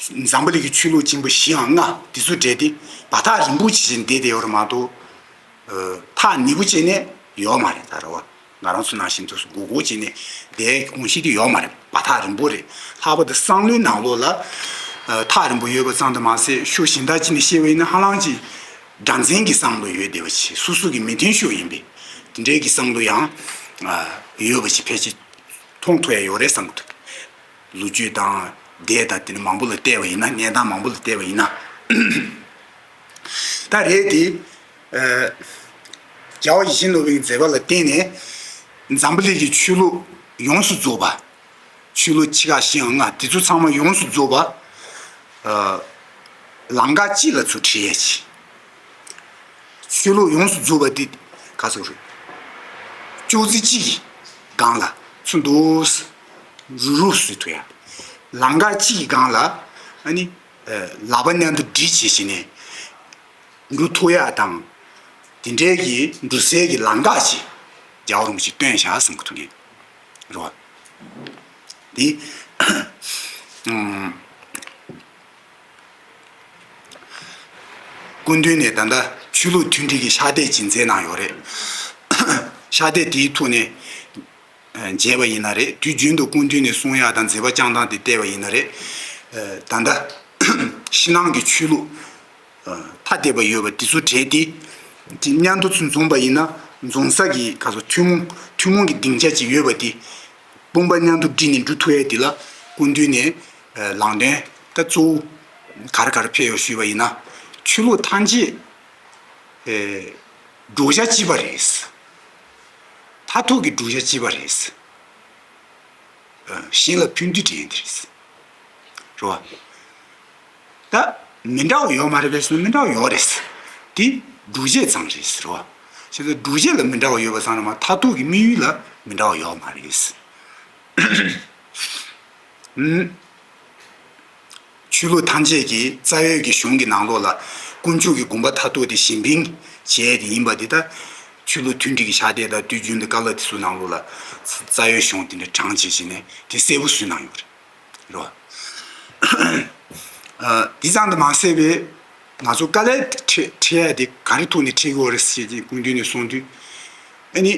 འཛམ་བུ་གླིང་གི་ཆོས་ལུགས་ཆེན་པོ་བཞི་འམ་ལྔ་འདི་ཚོ་གྲས་དེ་བར་ཐག་རིང་པོ་ཅིག་ཅིག་འདས་བསྡད་ཡོད་རེད་མ་གཏོགས། ཐག་ཉེ་པོ་བྱས་ནས་ཡོད་མ་རེད་ད་རེད་བ། ང་རང་ཚོ་ནང་བཞིན་དུ་སྒུར་སྒུར་བྱས་ནས་བསྡད་ཡག་གི་གོམས་གཤིས་དེ་ཡོད་མ་རེད། བར་ཐག་རིང་པོ་རེད། ལྷག་པར་དུ་བསམ་བློའི་ནང་ལོགས་ལ་ཐག་རིང་པོ་ཡོད་པ་ཙམ་དུ་མ་ཟད་ཕྱོགས་གཞན་དག་ཅིག་ནས་བཤད་པ་ཡིན་ན་ཧ་ལམ་གྱི་སྒྲ་འཛིན་གྱི་བསམ་བློ་ཡོད་བསྡད་པ་ཞིག་སོ་སོ་གི་མི་མཐུན་ཕྱོགས་ཡིན་པས་དེ་འདྲའི་གི་བསམ་བློ་ཡང་ཡོད་པ་ཞིག་ཕལ་ཆེར་མཐོང་ཐུབ་ཡ་ཡོད་རེད་བསམ་གི་འདུག་ལོ་རྒྱུས་དང་དེབ་དང་དེ་ནི་མང་པོ་ལ་བལྟས་པ་ཡིན་ན། གནས་སྟངས་མང་པོ་ལ་བལྟས་པ་ཡིན་ན། ད་རེད་དེ། རྒྱལ་བ་ཡིད་བཞིན་ནོར་བུའི་མཛད་པ་ལ་བརྟེན་ནས་འཛམ་བུ་གླིང་གི་ཆོས་ལུགས་ཡོངས་སུ་རྫོགས་པ། ཆོས་ལུགས་ཆེ་ཁག་བཞི་འམ་ལྔ་དེ་ཚོ་ཚང་མ་ཡོངས་སུ་རྫོགས་པ། ལམ་ཁ་གཅིག་ལ་ཚུར་ཁྲིད་ཡས་ཆེ། ཆོས་ལུགས་ཡོངས་སུ་རྫོགས་པ་འདི་ག་ཚོད་རེད། ཅོག་ཙེ་གཅིག་གི་སྒང་ལ་ཚུར་འདུག་སེ་རུབ་རུབ་བཟོས་ཐུབ་ཡ། ལམ་ཁ་གཅིག་གི་སྒང་ལ་ཨ་ནི་ལག་པ་མཉམ་དུ་སྒྲིལ་བྱས་བྱས་ནས་འགྲོ་ཐུབ་ཡ་དང་། དེ་འདྲའི་གི་འགྲོ་སའི་གི་ལམ་ཁ་ཅིག་རྒྱལ་བ་རིན་པོ་ཆེས་སྟོན་བཞག་བསམ་གི་འདུག་ངས་རེད་བ། དེ། སྐུ་མདུན་ནས་ད་ལྟ་ཆོས་ལུགས་མཐུན་སྒྲིལ་གྱི་ཕྱག་དེབ་ཅིག་མཛད་གནང་ཡོད་རེད། ཕྱག་དེབ་དེའི་ཐོག་ནས་མཇལ་བ་ཡིན་ན་རེད། དུས་རྒྱུན་དུ་སྐུ་མདུན་ནས་གསུང་ཡག་དང་མཛད་པ་བསྐྱངས་སྟངས་དེ་བལྟས་པ་ཡིན་ན་རེད། ད་ལྟ་ཕྱི་ནང་གི་ཆོས་ལུགས་ཐ་དད་པ་ཡོད་པ་དེ་ཚོ་གྲས་དེ་དེ་མཉམ་དུ་ཚུར་འཛོམས་པ་ཡིན་ན་འཛོམས་ས་གི་ག་ཚོད་ཐུན་མོང་ཐུན་མོང་གི་སྡིངས་ཆ་ཅིག་ཡོད་པ་དེ། དཔུང་པ་མཉམ་དུ་བསྒྲིལ་ནས་འགྲོ་ཐུབ་ཡས་དེ་ལ་སྐུ་མདུན་ནས་ལམ་སྟོན་ད་གཙོ་བོ་ག་རེ་ག་རེ་ཕེབས་ཡོད་ཞུས་པ་ཡིན་ན། ཆོས་ལུགས་ཐམས་ཅད་འགྲོ་བྱ་གཅིག་པ་རེད། མཐར་ཐུག་གི་འགྲོ་བྱ་གཅིག་པ་རེད། གཞན་ལ་ཕན་བདེ་དྲན་དེ་རེད། རེད་བ། ད་མི་འདྲ་བ་ཡོད་མ་རེད་པས་སོ། མི་འདྲ་བ་ཡོད་རེད། དེ་སྒྲུབ་བྱེད་ཙམ་རེད་ཟེར་བ། བྱས་ཙང་སྒྲུབ་བྱེད་ལ་མི་འདྲ་བ་ཡོད་པ་ཙམ་རེད་མ། མཐར་ཐུག་གི་དམིགས་ཡུལ་ལ་མི་འདྲ་བ་ཡོད་མ་རེད། ཨུམ། ཆོས་ལུགས་ཐམས་ཅད་ཀྱི་རྩ་བའི་གི་གཞུང་གི་ནང་ལོགས་ལ་དཀོན་མཆོག་གི་དགོངས་པ་མཐར་ཐུག་དེ་གཞན་ཕན་བྱེད་ཡས་དེ་ཡིན་པ་འདི་ད་ཆོས་ལུགས་མཐུན་སྒྲིལ་གྱི་ཕྱག་དེབ་དང་དུས་རྒྱུན་དུ་བཀའ་སློབ་དེ་ཚོའི་ནང་ལོགས་ལ་རྩ་བའི་གཞུང་དེ་འདྲ་དྲངས་བྱས་བྱས་ནས་དེ་གསལ་པོ་བཟོས་གནང་ཡོད་རེད། རོ། ཨ། འདི་ཙམ་དུ་མ་ཟད་པའི་ང་ཚོ་དཀའ་ལས་འཕྲད་འཕྲད་ཡ་དེ་ག་རེ་ཐོག་ནས་འཕྲད་ཀྱི་ཡོད་རེད་ཟེར་ཏེ་སྐུ་མདུན་ནས་གསུངས་དུས། ཨ་ནི་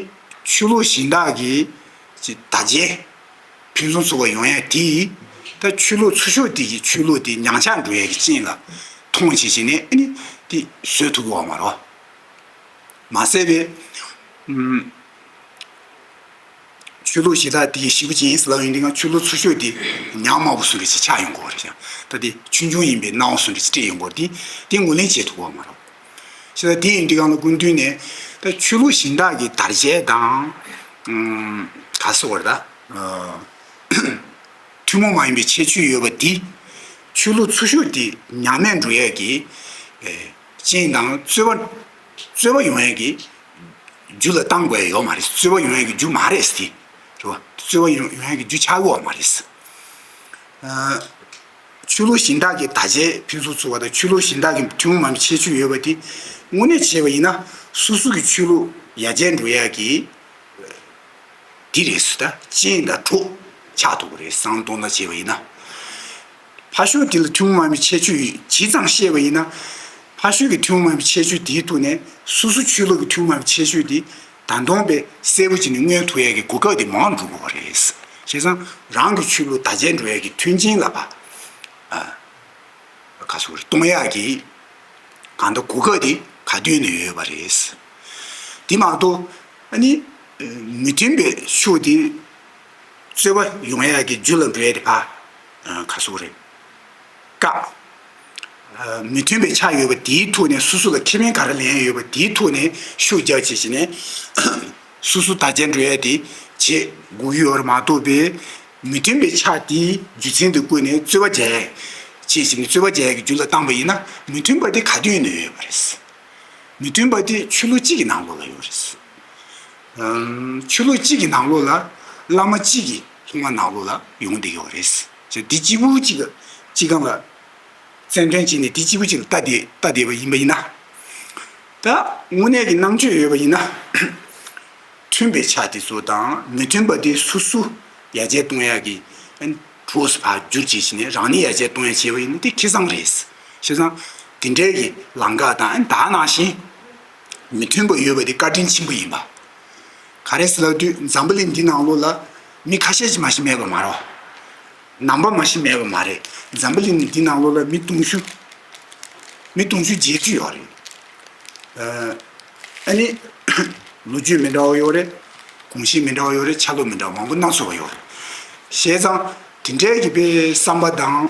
ཆོས་ལུགས་གཞན་དག་གིས་ཅིག་དར་རྒྱས་ཕུན་སུམ་ཚོགས་པ་ཡོང་ཡ་དེ་ད་ཆོས་ལུགས་ཚུར་ཤོག་དེ་གི་ཆོས་ལུགས་དེ་ཉམས་ཆག་འགྲོ་ཡ་གི་རྐྱེན་ལ་མཐོང་བྱས་བྱས་ནས་ཨ་ནི་དེ་བཟོས་ཐུབ་ཀྱི་ཡོད་མ་རེད། མ་ཟད་པའི། ཨུམ། ཆོས་ལུགས་གཞན་དག་དེ་ཞེ་པོ་ཅིག་ཡིན་ཟེར་ལབ་ཡོང་དུས་ང་ཆོས་ལུགས་ཚུར་ཤོག་དེ་ཉག་དམར་པོ་བཟོ་འདྲ་ཅིག་ཆགས་ཡོང་གི་ཡོད་རེད་ཤག་ད་དེ་ཆུང་ཆུང་ཡིན་པའི་སྣང་བ་བཟོ་འདྲ་ཅིག་སྤྲད་ཡོང་གི་ཡོད་རེད། དེ་དེ་ངོས་ལེན་བྱེད་ཐུབ་ཀྱི་ཡོད་མ་རེད། བྱས་ཙང་དེ་ཡིན་དུས་སྒང་ལ་སྐུ་མདུན་ནས་ད་ཆོས་ལུགས་གཞན་དག་གི་དར་རྒྱས་དང་། ཨུམ། ག་སོགས་པར་ད། ཐུན་མོང་མ་ཡིན་པའི་ཁྱད་ཆོས་ཡོད་པ་འདི། ཆོས་ལུགས་ཚུལ་ཤུགས་འདི་ཉམས་དམས་འགྲོ་ཡས་ཀྱི་རྐྱེན་དང་རྩོད་པ་རྩོད་པ་ཡོང་ཡས་ཀྱི་རྒྱུ་ལ་བཏང་དགོས་ཡ་ཡོད་མ་རེད། རྩོད་པ་ཡོང་ཡས་ཀྱི་རྒྱུ་མ་རེད་ཟེར་ཏེ། རེད་བ། རྩོད་པ་ཡོང་ཡོང་ཡས་ཀྱི་རྒྱུ་ཆགས་ཀྱི་ཡོད་མ་རེད། ཆོས་ལུགས་གཞན་དག་གི་བརྡ་ཆད་ཕུན་སུམ་ཚོགས་པ་དང་ཆོས་ལུགས་གཞན་དག་གི་ཐུན་མོང་མ་ཡིན་པའི་ཁྱད་ཆོས་ཡོད་པ་དེ་དངོས་གནས་བྱས་པ་ཡིན་ན་སོ་སོ་གི་ཆོས་ལུགས་ཡར་རྒྱས་འགྲོ་ཡག་གི་དེ་རེད་ཟེར། ད་རྐྱེན་དང་གྲོགས་ཆགས་ཐུབ་པ་རེད་བསམ་བློ་གཏོང་ན་བྱས་པ་ཡིན་ན། ཕར་ཕྱོགས་དེ་ལ་ཐུན་མོང་མ་ཡིན་པའི་ཁྱད་ཆོས་ཇི་ཙམ་བཤད་པ་ཡིན་ན། ཕར་ཕྱོགས་ཀྱི་ཐུན་མོང་མ་ཡིན་པའི་ཁྱད་ཆོས་དེའི་ཐོག་ནས་སོ་སོ་ཆོས་ལུགས་ཀྱི་ཐུན་མོང་མ་ཡིན་པའི་ཁྱད་ཆོས་དེ་ད་དུང་དཔེ་གསལ་པོ་བྱས་ནས་མངོན་ཐུབ་ཡག་གི་གོ་སྐབས་དེ་མང་འགྲོ་དགོས་པ་རེད། བྱས་ཙང་རང་གི་ཆོས་ལུགས་དར་རྒྱས་འགྲོ་ཡག་གི་མཐུན་རྐྱེན་ལ་ཕར་ཨ་ག་ཚོད་རེད་གཏོང་ཡག་གི་གང་ལྟར་གོ་སྐབས་དེ་ག་དུས་ནས་ཡོད་པ་རེད། དེ་མ་གཏོགས་ཨ་ནི་མི་མཐུན་པའི་ཕྱོགས་དེ་རྩོད་པ་ཡོང་ཡག་གི་རྒྱུ་ལ་འགྲོ་ཡག་དེ་ཕར་ག་ཚོད་རེད། བཀག་མི་མཐུན་པའི་ཆ་ཡོད་པ་དེའི་ཐོག་ནས་སོ་སོ་ལ་ཁེ་ཕན་ག་རེ་ལེན་ཡོད་པ་དེའི་ཐོག་ནས་ཤུགས་རྒྱག་བྱས་བྱས་ནས་སོ་སོ་དར་རྒྱས་འགྲོ་ཡ་དེ་བྱེད་དགོས་ཀྱི་ཡོད་རེད་མ་གཏོགས་པའི་མི་མཐུན་པའི་ཆ་དེའི་རྒྱུ་མཚན་དུ་བཀོད་ནས་རྩོད་པ་རྒྱག་ཡ་བྱས་བྱས་ནས་རྩོད་པ་རྒྱག་ཡ་གི་རྒྱུ་ལ་བཏང་པ་ཡིན་ན་མི་མཐུན་པ་དེ་ག་དུས་ཡིན་ན་ཡོད་པ་རེད། མི་མཐུན་པ་དེ་ཆོས་ལུགས་གཅིག་གི་ནང་ལོགས་ལ་ཡོད་རེད། ཨམ། ཆོས་ལུགས་གཅིག་གི་ནང་ལོགས་ལ་བླ་མ་གཅིག་གི་ལྷུང་བ་ནང་ལོགས་ལ་ཡོང་བསྡད་ཡོད་རེད། ཅེས་འདི་གཅིག་པུ་གཅིག་གཅིག་སྒང་ལ་བཙན་དོན་བྱས་ནས་འདི་གཅིག་པུ་གཅིག་ལ་ལྟ་བསྡད་ལྟ་བསྡད་པ་ཡིན་པ་ཡིན་ན། ད་དངོས་གནས་ཀྱི་རྣམ་དཔྱོད་ཡོད་པ་ཡིན་ན། མཐུན་པའི་ཆ་དེ་ཚོ་དང་མི་མཐུན་པ་དེ་སོ་སོ་ཡར་རྒྱས་གཏོང་ཡག་གི་གྲོགས་སུ་ཕར་བསྒྱུར་བྱས་ཕྱིན་ནས་རང་ཉིད་ཡར་རྒྱས་གཏོང་ཡག་བྱས་པ་ཡིན་ན་དེ་ཁེ་བཟང་རེད། བྱས་ཙང་དེ་འདྲའི་གི་ལམ་ཁ་དང་ད་ནང་བཞིན། མི་མཐུན་པ་ཡོད་པ་དེ་བཀའ་དྲིན་ཆེན་པོ་ཡིན་པ། ག་རེ་ཟེར་ལབ་དུས་འཛམ་བུ་གླིང་འདི་ནང་ལོགས་ལ་མི་ཁ་ཤས་ཅིག་མ་ཤི་མེད་པ་མ་རེད། ནང་པ་མ་ཤི་མེད་པ་མ་རེད། འཛམ་བུ་གླིང་འདི་ནང་ལོགས་ལ་མི་དུང་ཕྱུར། མི་དུང་ཕྱུར་བརྒྱད་ཅུ་ཡོད་རེད། ཨ་ནི་ལོ་རྒྱུས་མི་འདྲ་བ་ཡོད་རེད། གོམས་གཤིས་མི་འདྲ་བ་ཡོད་རེད། ཆ་ལུགས་མི་འདྲ་བ་མང་པོ་སྣ་ཚོགས་པ་ཡོད་རེད། བྱས་ཙང་དེ་འདྲའི་གི་དཔེ་བསམ་པ་དང་།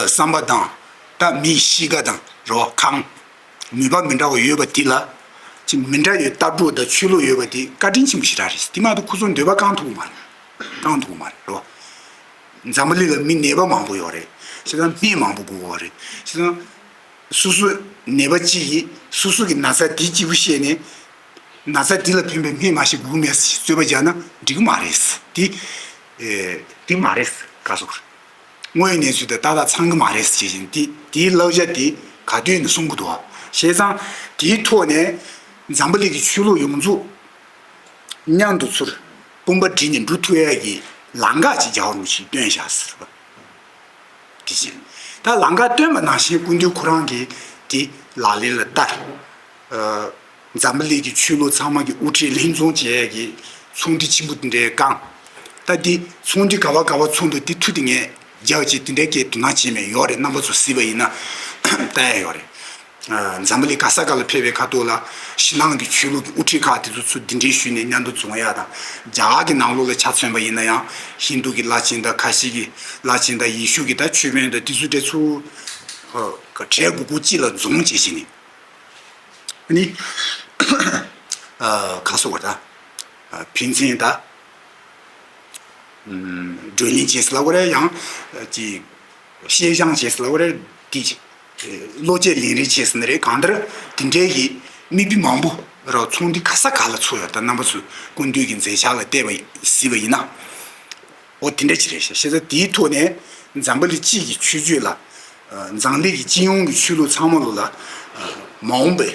བསམ་པ་དང་། ད་མིའི་གཤིས་ཀ་དང་རོ་ཁམས། ནུས་པ་མི་འདྲ་བ་ཡོད་པ་དེ་ལ། ཅིག་མི་འདྲ་བའི་ལྟ་གྲུབ་དང་ཆོས་ལུགས་ཡོད་པ་དེ་བཀའ་དྲིན་ཆེན་པོ་ཞེ་དྲག་རེད། དེ་མ་གཏོགས་ཁོ་ཚོ་འདོད་པ་བསྐང་ཐུབ་ཀྱི་མ་རེད། བསྐང་ཐུབ་ཀྱི་མ་རེད་རོ། འཛམ་བུ་གླིང་ལ་མི་ནད་པ་མང་པོ་ཡོད་རེད། བྱས་ཙང་སྨན་མང་པོ་དགོས་ཀྱི་ཡོད་རེད། བྱས་ཙང་། སོ་སོ་ནད་པ་གཅིག་གིས་སོ་སོ་གི་ན་ཚ་དེ་གཅིག་པུ་བཤད་ནས། ན་ཚ་འདི་ལ་ཕན་པའི་སྨན་མ་ཞིག་དགོས་མེད་ཟེར་རྩོད་པ་རྒྱག་ན་འགྲིག་གི་མ་རེད། དེ། ཨེ། འགྲིག་མ་རེད་ག་སོགས། དངོས་ཡོད་གནས་ཚུལ་དང་ཏག་ཏག་ཚང་གི་མ་རེད་ཟེར་བཞིན་དེ་དེའི་བསླབ་བྱ་དེ་ག་དུས་ནས་གསུང་གི་འདུག་བ། བྱས་ཙང་དེའི་ཐོག་ནས་འཛམ་བུ་གླིང་གི་ཆོས་ལུགས་ཡོངས་རྫོགས་མཉམ་དུ་ཚུར་དཔུང་པ་སྒྲིལ་ནས་འགྲོ་ཐུབ་ཡ་གི་ལམ་ཁ་ཅིག་རྒྱག་རོགས་ཞེས་བཏོན་བཞག་ཟེར་བ། དེ་བཞིན། ད་ལམ་ཁ་སྟོན་པ་ནང་བཞིན་སྐུ་མདུན་ཁོ་རང་གིས་དེ་ལག་ལེན་ལ་བསྟར། ཨ། འཛམ་བུ་གླིང་གི་ཆོས་ལུགས་ཚང་མ་གི་དབུ་ཁྲིད་ལྷན་འཛོམས་བྱེད་ཡས་ཀྱི་ཚོགས་འདུ་ཆེན་པོ་དེ་འདྲའི་བསྐངས། ད་དེ་ཚོགས་འདུ་ག་བ་ག་བ་ཚོགས་འདུག་དེ་ཐུགས་དེ་ངས་རྒྱག་ཅིག་དེ་འདྲའི་སྐད་དུ་ན་བྱེད་མེད་ཡོད་རེད། རྣམ་པ་ཚོ་གཟིགས་པ་ཡིན་ན་ལྟ་ཡ་ཡོད་རེད། ཨ། འཛམ་བུ་གླིང་ག་ས་ག་ལ་ཕེབས་པའི་ཁ་ཐོག་ལ་ཕྱི་ནང་གི་ཆོས་ལུགས་ཀྱི་དབུ་ཁྲིད་ཁག་དེ་ཚོ་ཚུར་གདན་འདྲེན་ཞུས་ནས་མཉམ་དུ་འཛོམས་ཡ་དང་། རྒྱ་གར་གྱི་ནང་ལོགས་ལ་ཆ་མཚོན་པ་ཡིན་ན་ཡང་ཧིན་དུ་གི་བླ་ཆེན་དང་ཁ་ཤས་ཀྱི་བླ་ཆེན་དང་ཡེ་ཤུ་གི་ད་ཆོས་དཔོན་དང་དེ་ཚོ་འདྲ་ཚུར་གྲལ་དགུ་དགུ་གཅིག་ལ་འཛོམས་བྱས་བྱས་ནས་ནི། ཨ། ག་སོགས་པ་ད། ཨ། ཕན་ཚུན་ད། ཨུམ། བགྲོ་གླེང་བྱས་ཟེར་ལབ་དགོས་རེད། ཡང་ཅིག་བཤད་སྦྱང་བྱས་ཟེར་ལབ་དགོས་རེད། དེ་བློ་སྐྱེད་ལེན་རེས་བྱས་ཟེར་ནི་རེད། གང་ལྟར་དེ་འདྲའི་གི་མིག་དཔེ་མང་པོ་ར་ཚོགས་འདུ་ག་ས་ག་ལ་ཚོགས་ཡོད། ད་རྣམ་པ་ཚོས་སྐུ་མདུན་གྱི་མཛད་འཆར་ལ་བལྟས་པ་གཟིགས་པ་ཡིན་ན། འོ་དེ་འདྲ་ཅིག་རེད་ཤག། བྱས་ཙང་དེའི་ཐོག་ནས་འཛམ་བུ་གླིང་སྤྱི་ཡི་ཆོས་བརྒྱུད་ལ། ཨ། འཛམ་གླིང་གི་སྤྱི་ཡོངས་ཀྱི་ཆོས་ལུགས་ཚང་མ་ལོ་ལ། ཨ། མ་འོངས་པའི་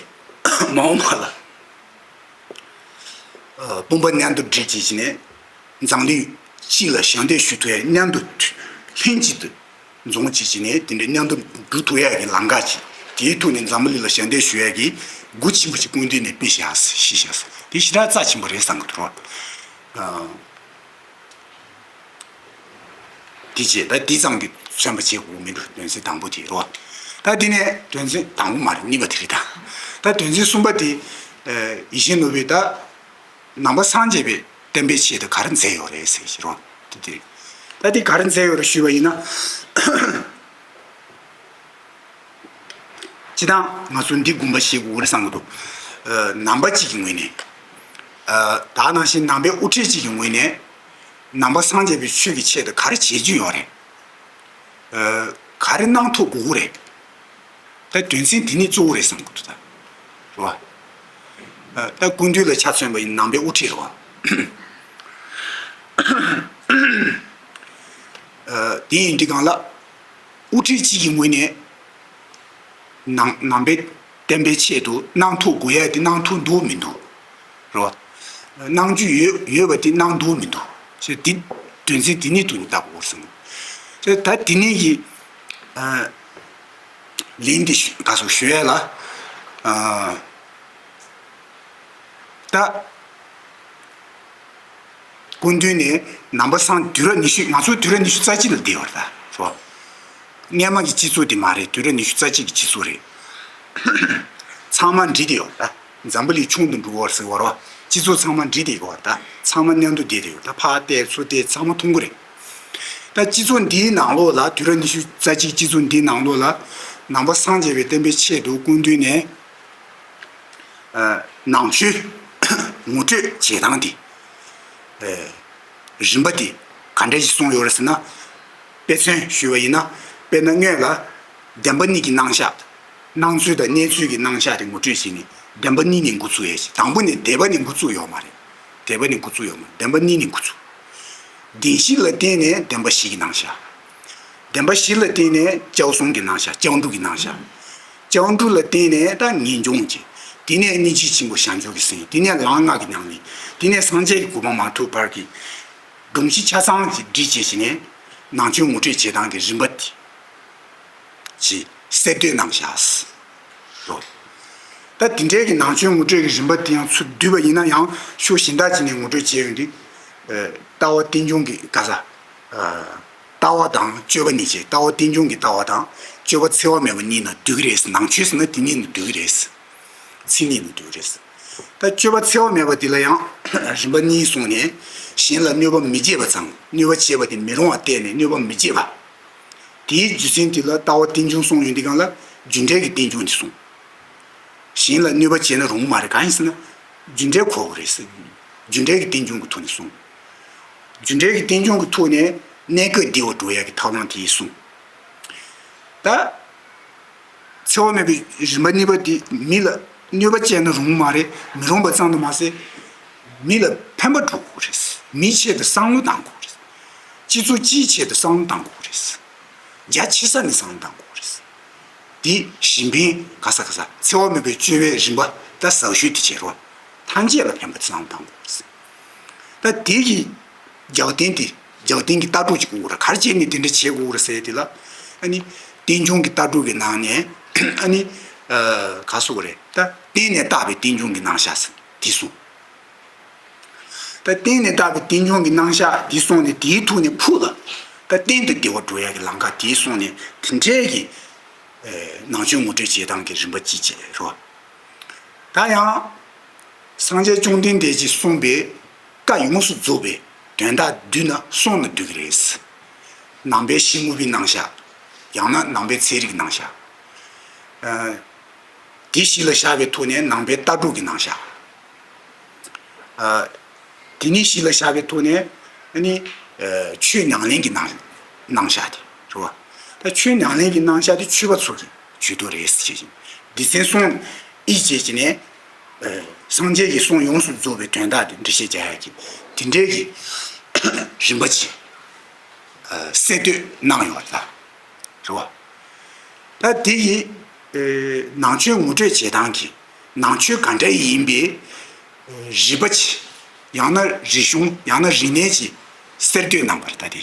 མ་འོངས་པ་ལ། ཨ། དཔུང་པ་མཉམ་དུ་སྒྲིལ་བྱས་བྱས་ནས་འཛམ་གླིང་སྤྱི་ལ་ཞབས་འདེགས་ཞུ་ཐུབ་ཡ། མཉམ་དུ་ལྷན་ཅིག་ཏུ་འཛོམས་བྱས་བྱས་ནས་དེ་འདྲའི་མཉམ་དུ་འགྲོ་ཐུབ་ཡ་གི་ལམ་ཁ་ཅིག། དེའི་ཐོག་ནས་འཛམ་བུ་གླིང་ལ་ཞབས་འདེགས་ཞུ་ཡ་གི་འགོ་ཆེན་པོ་ཅིག་སྐུ་མདུན་ནས་སྤེལ་བཞག་ཤེས་བཞག། དེ་ཞེ་དྲག་རྩ་ཆེན་པོ་རེད་བསམ་གི་འདུག་རོགས། ཨ། དེ་བྱས་ད་འདི་ཙམ་གྱིས་མཚོན་པ་བྱེད་དགོས་མི་འདུག། དོན་ཚན་དང་པོ་དེ་རོ། ད་དེ་ནས་དོན་ཚན་དང་པོ་མ་རེད། གཉིས་པ་དེ་རེད་ད། ད་དོན་ཚན་གསུམ་པ་དེ། ཨ། ཡིད་བཞིན་ནོར་བུས་ད་ནང་པ་སངས་རྒྱས་པའི་བསྟན་པའི་ཆེད་དུ་ག་རེ་མཛད་ཡོད་རེད་ཟེར་ཞིག་རོ། དེ་དེ་རེད། ད་དེ་ག་རེ་མཛད་ཡོད་རེད་ཞུས་པ་ཡིན་ན། སྤྱིར་བཏང་ང་ཚོ་འདི་དགོངས་པ་བཞེས་དགོས་རེད་བསམ་གྱི་འདུག་ཨ། ནང་པ་གཅིག་གི་ངོས་ནས། ཨ། ད་ནང་བཞིན་ནང་པའི་དབུ་ཁྲིད་གཅིག་གི་ངོས་ནས། ནང་པ་སངས་རྒྱས་པའི་ཆོས་ཀྱི་ཆེད་དུ་ག་རེ་བྱེད་རྒྱུ་ཡོད་རེད། ཨ། ག་རེ་གནང་ཐུབ་དགོས་ཀྱི་རེད། ད་དོན་ཚན་འདི་ནི་གཙོ་བོ་རེད་བསམ་གྱི་འདུག་ད། རེད་བ། ཨ། ད་སྐུ་མདུན་ལ་ཆ་མཚོན་པ་ཡིན་ནང་པའི་དབུ་ཁྲིད་རེད་བ། ཨ། དེ་ཡིན་དུས་སྒང་ལ། དབུ་ཁྲིད་གཅིག་གི་ངོས་ནས། ནང་ནང་པའི་བསྟན་པའི་ཆེད་དུ་གནང་ཐུབ་དགོས་ཡ་དེ་གནང་ཐུབ་འདུག་མི་འདུག་རེད་བ། གནང་རྒྱུ་ཡོད་ཡོད་པ་དེ་གནང་འདུག་མི་འདུག་ཞེས་དེ་དོན་ཚན་དེ་ནི་ཐུག་ནས་བལྟ་དགོས་སོང་། ཞེས་ད་དེ་ནས་ཀྱི། ཨ། ལན་འདི་ཞུ་ག་སོགས་ཞུ་ཡ་ལ། ཨ། ད། སྐུ་མདུན་ནས་ནང་པ་སངས་དུས་རབས་ཉི་ཤུ། ང་ཚོ་དུས་རབས་ཉི་ཤུ་རྩ་གཅིག་ལ་བསྡད་ཡོད་རེད་ད། རེད་བ། སྔོན་མ་གི་སྤྱི་ཚོགས་དེ་མ་རེད། དུས་རབས་ཉི་ཤུ་རྩ་གཅིག་གི་སྤྱི་ཚོགས་རེད། ཚང་མ་འདྲེས་བསྡད་ཡོད་རེད་ད། འཛམ་བུ་གླིང་ཆུང་དུ་འགྲོ་གི་ཡོད་རེད་ཟེར་བ་རེད་བ། སྤྱི་ཚོགས་ཚང་མ་འདྲེས་བསྡད་ཡོད་རེད་ད། ཚང་མ་མཉམ་དུ་བསྡད་བསྡད་ཡོད་རེད་ད། ཕར་བལྟས་ཚུར་བལྟས་ཚང་མ་མཐོང་གི་རེད། ད་སྤྱི་ཚོགས་འདིའི་ནང་ལོགས་ལ། དུས་རབས་ཉི་ཤུ་རྩ་གཅིག་སྤྱི་ཚོགས་འདིའི་ནང་ལོགས་ལ། ནང་པ་སངས་རྒྱས་པའི་བསྟན་པའི་ཆེད་དུ་སྐུ་མདུན་ནས། ཨ། ནང་ཆོས་ངོ་སྤྲོད་བྱེད་སྟངས་དེ། ཨ། རིམ་པ་དེ་ག་འདྲ་ཞིག་གསུངས་ཡོད་རེད་ཟེར་ན། དཔེ་མཚོན་ཞུས་པ་ཡིན་ན། དཔེར་ན་སྔོན་ལ་བདེན་པ་གཉིས་ཀྱི་རྣམ་གཞག་སྣང་ཚུལ་དང་གནས་ཚུལ་གྱི་རྣམ་གཞག་དེ་ངོ་སྤྲོད་བྱས་ནས་བདེན་པ་གཉིས་ནས་འགོ་ཚུགས་ཡས་ཤིག་དང་པོ་ནས་དད་པ་ནས་འགོ་ཚུགས་ཡོད་མ་རེད། དད་པ་ནས་འགོ་ཚུགས་ཡོད་མ་རེད། བདེན་པ་གཉིས་ནས་འགོ་ཚུགས། བདེན་བཞི་ལ་བརྟེན་ནས་བདེན་པ་བཞི་གི་རྣམ་གཞག་བདེན་པ་བཞི་ལ་བརྟེན་ནས་སྐྱབས་གསུམ་གྱི་རྣམ་གཞག་སྐྱབས་འགྲོ་གི་རྣམ་གཞག་སྐྱབས་འགྲོ་ལ་བརྟེན་ནས་ད་ངེས་འབྱུང་གི། དེ་ནས་སྙིང་རྗེ་ཆེན་པོ་བྱང་ཆུབ་ཀྱི་སེམས། དེ་ནས་ལམ་ལྔ་གི་ཉམས་ལེན། དེ་ནས་སངས་རྒྱས་ཀྱི་གོ་འཕང་མ་ཐོབ་བར་གྱི་སྒྲོམ་གཞི་ཆ་ཚང་གི་སྒྲིག་བྱས་བྱས་ནས་ནང་ཆོས་ངོ་སྤྲོད་བྱེད་སྟངས་ཀྱི་རིམ་པ་དེ། ཅེས་གསལ་བསྟོད་གནང་བཞག་རོ། ད་དེ་འདྲའི་གི་ནང་ཆོས་ངོ་སྤྲོད་ཀྱི་རིམ་པ་དེ་ཡང་ཚུར་བསྡུས་པ་ཡིན་ན་ཡང་ཕྱོགས་གཞན་དག་ཅིག་ནས་ངོ་སྤྲོད་བྱས་ཡོང་དུས། ཨ། ལྟ་བ་རྟེན་འབྱུང་གི་ག་ས། ཨ། ལྟ་བ་དང་སྤྱོད་པ་གཉིས་བྱས། ལྟ་བ་རྟེན་འབྱུང་གི་ལྟ་བ་དང་སྤྱོད་པ་འཚེ་བ་མེད་པ་གཉིས་ནང་འདུས་ཀྱི་རེད། ནང་ཆོས་ཟེར་ན་དེ་གཉིས་ནང་འདུས་ཀྱི་རེད། ཚིག་གཉིས་ནང་འདུས་ཀྱི་རེད། ད་སྤྱོད་པ་འཚེ་བ་མེད་པ་དེ་ལ་ཡང་རིམ་པ་གཉིས་གསུངས་ནས། གཞན་ལ་གནོད་པ་མི་བྱེད་པ་དང་། གནོད་པ་བྱས་པ་དེ་མི་རུང་བ་བལྟས་ནས་གནོད་པ་མི་བྱེད་པ། དེའི་རྒྱུ་མཚན་དེ་ལ་ལྟ་བ་རྟེན་འབྱུང་གསུངས་ཡོང་དུས་སྒང་ལ་རྒྱུ་འབྲས་ཀྱི་རྟེན་འབྱུང་དེ་གསུངས། གཞན་ལ་གནོད་པ་བྱས་ན་རུང་མ་རེད། གང་ཡིན་ཟེར་ན། རྒྱུ་འབྲས་གོ་དགོས་རེད་ཟེར། རྒྱུ་འབྲས་ཀྱི་རྟེན་འབྱུང་གི་ཐོག་ནས་གསུངས། རྒྱུ་འབྲས་ཀྱི་རྟེན་འབྱུང་གི་ཐོག་ནས་གནས་སྐབས་བདེ་བར་འགྲོ་ཡག་གི་ཐབས་ལམ་དེ་གསུངས། ད། འཚེ་བ་མེད་པའི་རིམ་པ་གཉིས་པ་དེ་མི་ལ་གནོད་པ་བྱས་ན་རུང་མ་རེད། མི་རུང་བ་ཙམ་དུ་མ་ཟད། མི་ལ་ཕན་པ་སྒྲུབ་དགོས་རེད། མིའི་ཆེད་དུ་བསམ་བློ་བཏང་དགོས་རེད། སྤྱི་ཚོགས་སྤྱིའི་ཆེད་དུ་བསམ་བློ་བཏང་དགོས་རེད། རྒྱ་ཆེ་ས་ནས་བསམ་བློ་བཏང་དགོས་རེད། འདི་གཞན་ཕན་ག་ས་ག་ས་འཚེ་བ་མེད་པའི་སྤྱོད་པའི་རིམ་པ་ད་ཟབ་ཤོས་དེ་བྱེད་རོགས། ཐམས་ཅད་ལ་ཕན་པ་བསམ་བློ་བཏང་དགོས་རེད། ད་དེ་གི་རྒྱབ་རྟེན་དེ། རྒྱབ་རྟེན་གྱི་ལྟ་གྲུབ་ཅིག་དགོས་རེད། ག་རེ་བྱས་ནས་དེ་འདྲ་བྱེད་དགོས་རེད་ཟེར་དེ་ལ། ཨ་ནི། རྟེན་འབྱུང་གི་ལྟ་གྲུབ་ཀྱི་ནང་ནས། ཨ་ནི། ཨ། ག་སོགས་རེད། ད་རྟེན་ནས་བཏགས་པའི་རྟེན་འབྱུང་གི་རྣམ་གཞག་ཟེར་དེ་གསུངས། ད་རྟེན་ནས་བཏགས་པའི་རྟེན་འབྱུང་གི་རྣམ་གཞག་དེ་གསུངས་ནས། དེའི་ཐོག་ནས་ཕུགས་ལ་ད་གཏན་དུ་བདེ་བར་འགྲོ་ཡག་གི་ལམ་ཁ་དེ་གསུངས་ནས། དེ་འདྲའི་གི། ཨ། ནང་ཆོས་ངོ་སྤྲོད་བྱེད་སྟངས་ཀྱི་རིམ་པ་གཅིག་བྱས་རོ། ད་ཡང་། སངས་རྒྱས་བཅོམ་ལྡན་འདས་ཀྱིས་གསུངས་པའི་བཀའ་ཡོངས་སུ་རྫོགས་པའི་དོན་དག་བསྡུས་ན་གསུམ་ལ་འདུས་ཀྱི་རེད། ནང་པའི་གཞི་དངོས་པོའི་རྣམ་གཞག་ཡང་ན་ནང་པའི་ཚན་རིག་རྣམ་གཞག་ཨ། དེ་གཞི་ལ་བཞག་པའི་ཐོག་ནས་ནང་པའི་ལྟ་གྲུབ་ཀྱི་རྣམ་གཞག་ཨ། དེ་ནས་གཞི་ལ་བཞག་པའི་ཐོག་ནས་ཨ་ནི། ཨ། ཆོས་ཉམས་ལེན་གྱི་རྣམ་རྣམ་གཞག་དེ་རེད་བ། ད་ཆོས་ཉམས་ལེན་གྱི་རྣམ་གཞག་དེ་ཆོས་པ་ཚོ་གི་ཇུས་གཏོགས་རེད་ཟེར་བྱས་ཤིང་། སྡེ་ཚན་གསུམ་དབྱེ་བྱས་ཀྱི་ནས། ཨ། སངས་རྒྱས་ཀྱིས་གསུངས་ཡོངས་སུ་རྫོགས་པའི་དོན་དག་དེ་འགྲེལ་བཤད་རྒྱག་ཡག་གི་དེ་འདྲའི་གི་རིམ་པ་ཅིག་ཨ། གསལ་བསྟོད་གནང་ཡོད་རེད་ད། རེད་བ། ད་དེ་ཡི། ཨ། ནང་ཆོས་ངོ་སྤྲོད་བྱེད་སྟངས་ཀྱི་ནང་ཆོས་ག་འདྲ་ཡིན་པའི་རིམ་པ་ཅིག་ཡང་ན་རིག་གཞུང་། ཡང་ན་རིག་གནས་ཀྱི་གསལ་བསྟོད་གནང་བ་རེད་ད་དེ།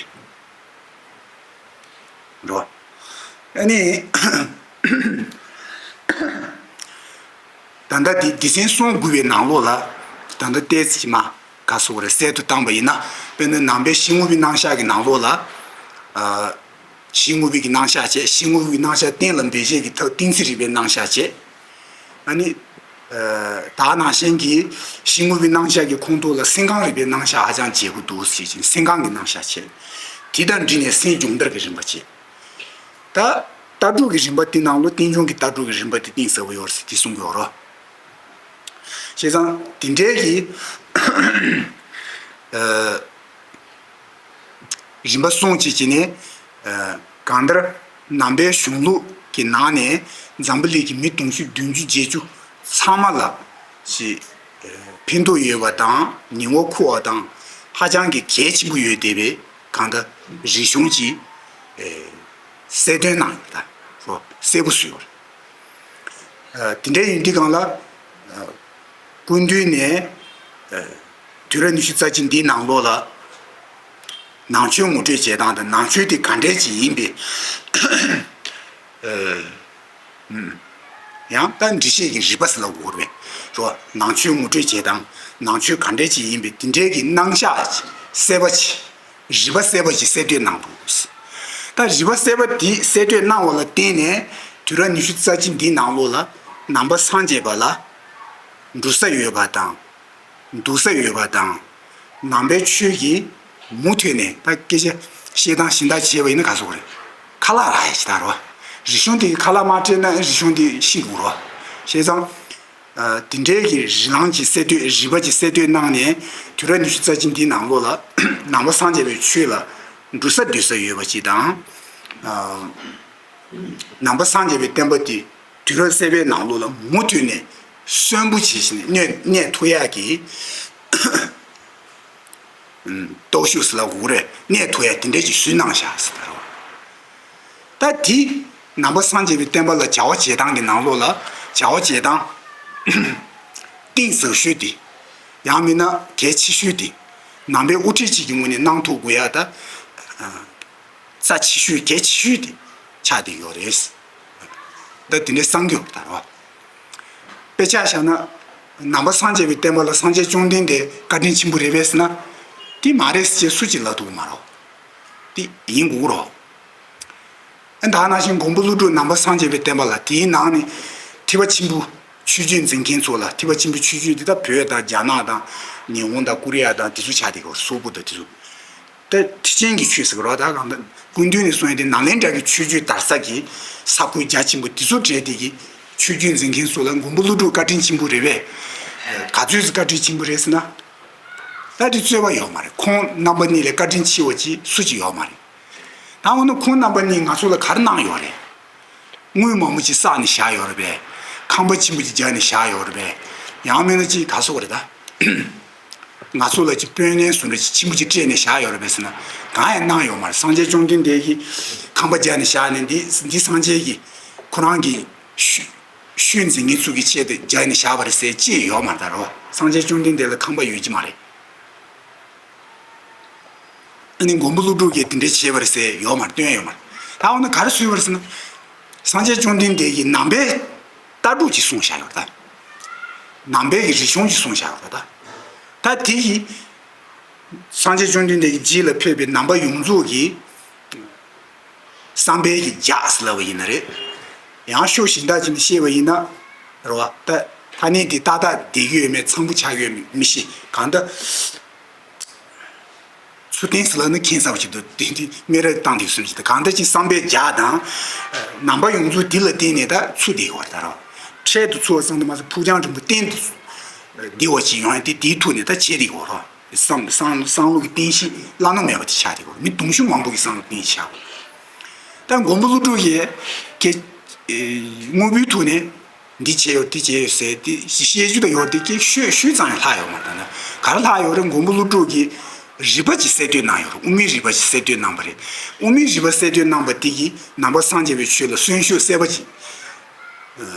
འགྲོ། ཨ་ནི། ད་ལྟ་འདི་སྡེ་ཚན་གསུམ་དགུ་པའི་ནང་ལོགས་ལ། ད་ལྟ་ཏོག་ཙམ་མ་ག་སོགས་རེ་གསལ་དུ་བཏང་པ་ཡིན་ན། དཔེར་ན་ནང་པའི་གཞི་དངོས་པོའི་རྣམ་གཞག་གི་ནང་ལོགས་ལ། ཨ། གཞི་དངོས་པོའི་གི་རྣམ་གཞག་བྱས། གཞི་དངོས་པོའི་གི་རྣམ་གཞག་གཏན་ལ་འབེབས་བྱེད་ཀྱི་ཐབས་གཏན་ཚིགས་རིག་པའི་རྣམ་གཞག་བྱས། ཨ་ནི། ཨ། ད་ནང་བཞིན་གྱི་གཞི་དངོས་པོའི་རྣམ་གཞག་གི་ཁོངས་གཏོགས་ལ་སེམས་ཁམས་རིག་པའི་རྣམ་གཞག་ཧ་ཅང་བྱེད་དགོས་འདུག་ཟེར་ཅིང་སེམས་ཁམས་ཀྱི་རྣམ་གཞག་བྱས། དེ་དང་འབྲེལ་ནས་སེམས་སྦྱོང་བརྡར་གྱི་རིམ་པ་བྱས། ད་ ལྟ་གྲུབ་ཀྱི་རིམ་པ་དེ་ནང་ལོགས་རྟེན་འབྱུང་གི་ལྟ་གྲུབ་ཀྱི་རིམ་པ་དེ་གཏིང་ཟབ་པོ་ཡོད་རེད་ཟེར་དེ་གསུང་གི་ཡོད་རེད། བྱས་ཙང་དེ་འདྲའི་གི་ཨ། རིམ་པ་གསུམ་གཅིག་བྱས་ནས། ཨ། གང་ལྟར་ནང་པའི་གཞུང་ལུགས་ཀྱི་ནང་ནས་འཛམ་བུ་གླིང་གི་མི་དུང་ཕྱུར་བདུན་ཅུ་བརྒྱད་ཅུ་ཚང་མ་ལ་ཞིག་ཨ། ཕན་ཐོགས་ཡོད་པ་དང་ཉེ་བར་མཁོ་བ་དང་ཧ་ཅང་གི་གལ་ཆེན་པོ་ཡོད་བསྡད་པའི་གང་ལྟར་རིག་གཞུང་ཅིག་ཨ། གསལ་སྟོན་གནང་ཡོད་ད། གསལ་པོ་བཟོས་ཡོད་རེད། ཨ། དེ་འདྲ་ཡིན་དུས་གང་ལ། ཨ། སྐུ་མདུན་ནས། ཨ། དུས་རབས་ཉི་ཤུ་རྩ་གཅིག་འདིའི་ནང་ལོགས་ལ། ནང་ཆོས་ངོ་སྤྲོད་བྱེད་སྟངས་དང་ནང་ཆོས་དེ་ག་འདྲས་ཅིག་ཡིན་པའི། ཨ། ཡང་ད་འགྲེལ་བཤད་ཀྱི་རིམ་པ་ཟེར་ལབ་དགོས་རེད། རོ། ནང་ཆོས་ངོ་སྤྲོད་བྱེད་སྟངས་ནང་ཆོས་ག་འདྲས་ཅིག་ཡིན་པའི་དེ་འདྲས་ཀྱི་རྣམ་གཞག་གསལ་པོ་ཅིག་རིམ་པ་གསལ་པོ་ཅིག་གསལ་སྟོན་གནང་འདུག་ད་རིམ་པ་གསལ་པོ་དེ་གསལ་སྟོན་གནང་བ་ལ་བརྟེན་ནས་དུས་རབས་ཉི་ཤུ་རྩ་གཅིག་འདིའི་ནང་ལོགས་ལ་ནང་པ་སངས་རྒྱས་པ་ལ་འགྲོ་ས་ཡོད་པ་དང་། འདུག་ས་ཡོད་པ་དང་། ནང་པའི་ཆོས་ཀྱི་མུ་མཐུད་ནས་ད་སྐད་ཆ་བཤད་སྟངས་གཞན་དག་བྱས་པ་ཡིན་ན་ག་ཚོད་རེད། ཁ་ལག་རག་ཡ་ཞིག་ད་རོ། རིག་གཞུང་དེ་གི་ཁ་ལག་མ་སྤྲད་ན་རིག་གཞུང་དེ་ཤི་འགྲོ་རོ། བྱས་ཙང་། ཨ། དེ་འདྲའི་གི་རིགས་ལམ་གྱི་གསལ་སྟོན་རིམ་པ་གྱི་གསལ་སྟོན་གནང་ནས་དུས་རབས་ཉི་ཤུ་རྩ་གཅིག་འདིའི་ནང་ལོགས་ལ་ནང་པ་སངས་རྒྱས་པའི་ཆོས་ལ་འགྲོ་ས་སྡོད་ས་ཡོད་པ་ཅིག་དང་། ཨ། ནང་པ་སངས་རྒྱས་པའི་བསྟན་པ་དེ་དུས་རབས་གསར་པའི་ནང་ལོགས་ལ་མུ་མཐུད་ནས་གསོན་པོ་བྱེད་བཞིན་གནས་གནས་ཐུབ་ཡག་གི་སྟོབས་ཤུགས་ཟེར་ལབ་དགོས་རེད། གནས་ཐུབ་ཡག་དེ་འདྲས་ཅིག་ཞུས་གནང་བཞག་ཟེར་ད་རོ། ད་དེ་ནང་པ་སངས་རྒྱས་པའི་བསྟན་པ་ལ་བྱ་བ་བྱེད་སྟངས་ཀྱི་ནང་ལོགས་ལ་བྱ་བ་བྱེད་སྟངས་གཏིང་ཟབ་ཤོས་དེ། ཡང་མིན་ན་གལ་ཆེ་ཤོས་དེ། ནང་པའི་དབུ་ཁྲིད་ཅིག་གི་ངོས་ནས་གནང་ཐུབ་དགོས་ཡག་ད། རྩ་ཆེ་ཤོས་གལ་ཆེ་ཤོས་དེ་ཆགས་བསྡད་ཡོད་རེད། ད་དེ་འདྲའི་བསམ་གྱི་ཡོད་ད་རོ། དཔེ་ཆ་བཞག་ན། ནང་པ་སངས་རྒྱས་པའི་བསྟན་པ་ལ་སངས་རྒྱས་བཅོམ་ལྡན་འདས་བཀའ་དྲིན་ཆེན་པོ་རེད་པས་ཟེར་ན། དེ་མ་རེད་ཟེར་སུ་གཅིག་ལབ་ཐུབ་ཀྱི་མ་རེད། དེ་ཡིན་དགོས་རོ། ཨ། ད་ནང་བཞིན་མགོན་པོ་ཀླུ་སྒྲུབ་ནང་པ་སངས་རྒྱས་པའི་བསྟན་པ་ལ་དེའི་ནང་ནས་ཐེག་པ་ཆེན་པོ་ཆོས་བརྒྱུད་འཛིན་མཁན་ཚོ་ལ་ཐེག་པ་ཆེན་པོའི་ཆོས་བརྒྱུད་འདི་ད་བོད་དང་རྒྱ་ནག་དང་ཉི་ཧོང་དང་ཀོ་རི་ཡ་དང་དེ་ཚོ་ཆགས་བསྡད་ཀྱི་རེད། སོག་པོ་དང་དེ་ཚོ། ད་ཁྲི་ཆེན་གྱི་ཆོས་ཟེར་གྱི་རེད་ད། གང་ལྟར་སྐུ་མདུན་ནས་གསུངས་ཡ་དེ་ནཱ་ལེནྡྲ་གི་ཆོས་བརྒྱུད་དར་ས་གི་ས་ཁུལ་རྒྱ་ཆེན་པོ་དེ་ཚོ་གྲས་དེ་གི་ཆོས་བརྒྱུད་འཛིན་མཁན་ཚོ་ལ་མགོན་པོ་ཀླུ་སྒྲུབ་བཀའ་དྲིན་ཆེན་པོ་རེད་པས། ག་ཚོད་ཅིག་བཀའ་དྲིན་ཆེན་པོ་རེད་ཟེར་ན། ད་དེ་རྩོད་པ་ཡོད་མ་རེད། ཁོང་རྣམ་པ་གཉིས་ལས་བཀའ་དྲིན་ཆེ་བ་ཅིག་སུ་གཅིག་ཡོད་མ་རེད། ད་འོ་ན་ཁོང་རྣམ་པ་གཉིས་ང་ཚོ་ལ་ག་རེ་གནང་ཡོད་རེད། དངུལ་མང་པོ་ཅིག་བསགས་ནས་བཞག་ཡོད་རེད་པས། ཁང་པ་ཆེན་པོ་ཅིག་རྒྱག་ནས་བཞག་ཡོད་རེད་པས། ཡང་མིན་ན་ཅིག་ག་སོགས་རེད་ད། ང་ཚོ་ལ་ཅིག་དཔོན་གནས་སུ་འདྲ་ཅིག་ཆེན་པོ་ཅིག་སྤྲད་ནས་བཞག་ཡོད་རེད་པས་ཟེར་ན། གང་ཡང་གནང་ཡོད་མ་རེད། སངས་རྒྱས་བཅོམ་ལྡན་འདས་ཀྱིས་ཁང་པ་རྒྱག་ནས་བཞག་ནས་འདི་འདི་སངས་རྒྱས་ཀྱིས་ཁོ་རང་གི་ཤུལ་ཤུལ་འཛིན་མཁན་ཚོ་གི་ཆེད་དུ་རྒྱག་ནས་བཞག་པ་རེད་ཟེར་ཅི་ཡོད་མ་རེད་ད་རོ། སངས་རྒྱས་བཅོམ་ལྡན་འདས་ལ་ཁང་པ་ཡོད་ཀྱི་མ་རེད། ཨ་ནི་མགོན་པོ་ཀླུ་སྒྲུབ་ཀྱིས་དེ་འདྲ་བྱས་པ་རེད་ཟེར་ཡོད་མ་རེད། སྟོན་ཡོད་མ་རེད། ད་འོ་ན་ག་རེ་བཟོས་པ་རེད་ཟེར་ན། སངས་རྒྱས་བཅོམ་ལྡན་འདས་ཀྱིས་ནང་པའི་ལྟ་གྲུབ་ཅིག་གསུངས་བཞག་ཡོད་རེད་ད། ནང་པའི་གི་རིག་གཞུང་ཅིག་གསུངས་བཞག་ཡོད་རེད་ད། ད་དེ་ཡིས་སངས་རྒྱས་བཅོམ་ལྡན་འདས་ཀྱི་རྗེས་ལ་ཕེབས་པའི་ནང་པ་ཡོངས་རྫོགས་ཀྱི་བསམ་པའི་གི་རྒྱགས་ཟེར་ལབ་པ་ཡིན་ན་རེད། ཡང་ཤོག་གཞན་དག་ཅིག་ནས་བཤད་པ་ཡིན་ན། རེད་བ། ད་ཐ་སྙད་འདི་ཏག་ཏག་བསྡད་ཀྱི་ཡོད་མེད་ཚང་པོ་ཆགས་ཀྱི་ཡོད་མེད་མི་ཤེས། གང་ལྟར་ཚུར་བསྟན་ཟེར་ལབ་ན་མཁྱེན་གསལ་པོ་ཞིག་འདུག་དེ་འདི་སྨད་ར་བཏང་དེ་བཟོས་ཅིག་ད་གང་ལྟར་ཅིག་བསམ་པའི་རྒྱགས་དང་། ནང་པ་ཡོངས་རྫོགས་འདི་ལ་བརྟེན་ནས་ད་ཚུར་བསྡད་ཀྱི་ཡོད་རེད་ད་རོ། འཕྲལ་དུ་ཚུར་བ་ཙམ་དུ་མ་ཟད་ཕུགས་རྒྱང་རིང་པོ་གཏན་དུ་བདེ་བ་ཅིག་ཡོང་ཡ་དེ་དེའི་ཐོག་ནས་ད་བྱེད་བསྡད་ཀྱི་ཡོད་རེད། བསམ་བསམ་བསམ་བློ་གི་རྟེན་གཞི་བླ་ན་མེད་པ་དེ་ཆགས་བསྡད་ཀྱི་ཡོད་རེད། མི་དུང་ཕྱུར་མང་པོ་གི་བསམ་བློ་རྟེན་གཞི་ཆགས་ཡོད་རེད། ད་མགོན་པོ་ཀླུ་སྒྲུབ་ཀྱིས་ཀྱེ་དངོས་པོའི་ཐོག་ནས་འདི་བྱས་ཡོད་འདི་བྱས་ཡོད་ཟེར་དེ་བཤད་རྒྱུ་དང་ཡོད་དེ་ཀྱེ་ཤོད་ཤོད་ཙམ་ཡང་ལྷག་ཡོད་མ་རེད། ད་ན་ག་རེ་ལྷག་ཡོད་རེད། མགོན་པོ་ཀླུ་སྒྲུབ་ཀྱིས་རིམ་པ་ཅིག་གསལ་སྟོན་གནང་ཡོད་རེད། དབུ་མའི་རིམ་པ་ཅིག་གསལ་སྟོན་གནང་པ་རེད། དབུ་མའི་རིམ་པ་གསལ་སྟོན་གནང་པ་དེ་གིས་ནང་པ་སངས་རྒྱས་པའི་ཆོས་ལ་གསོན་ཤུགས་གསར་པ་ཅིག་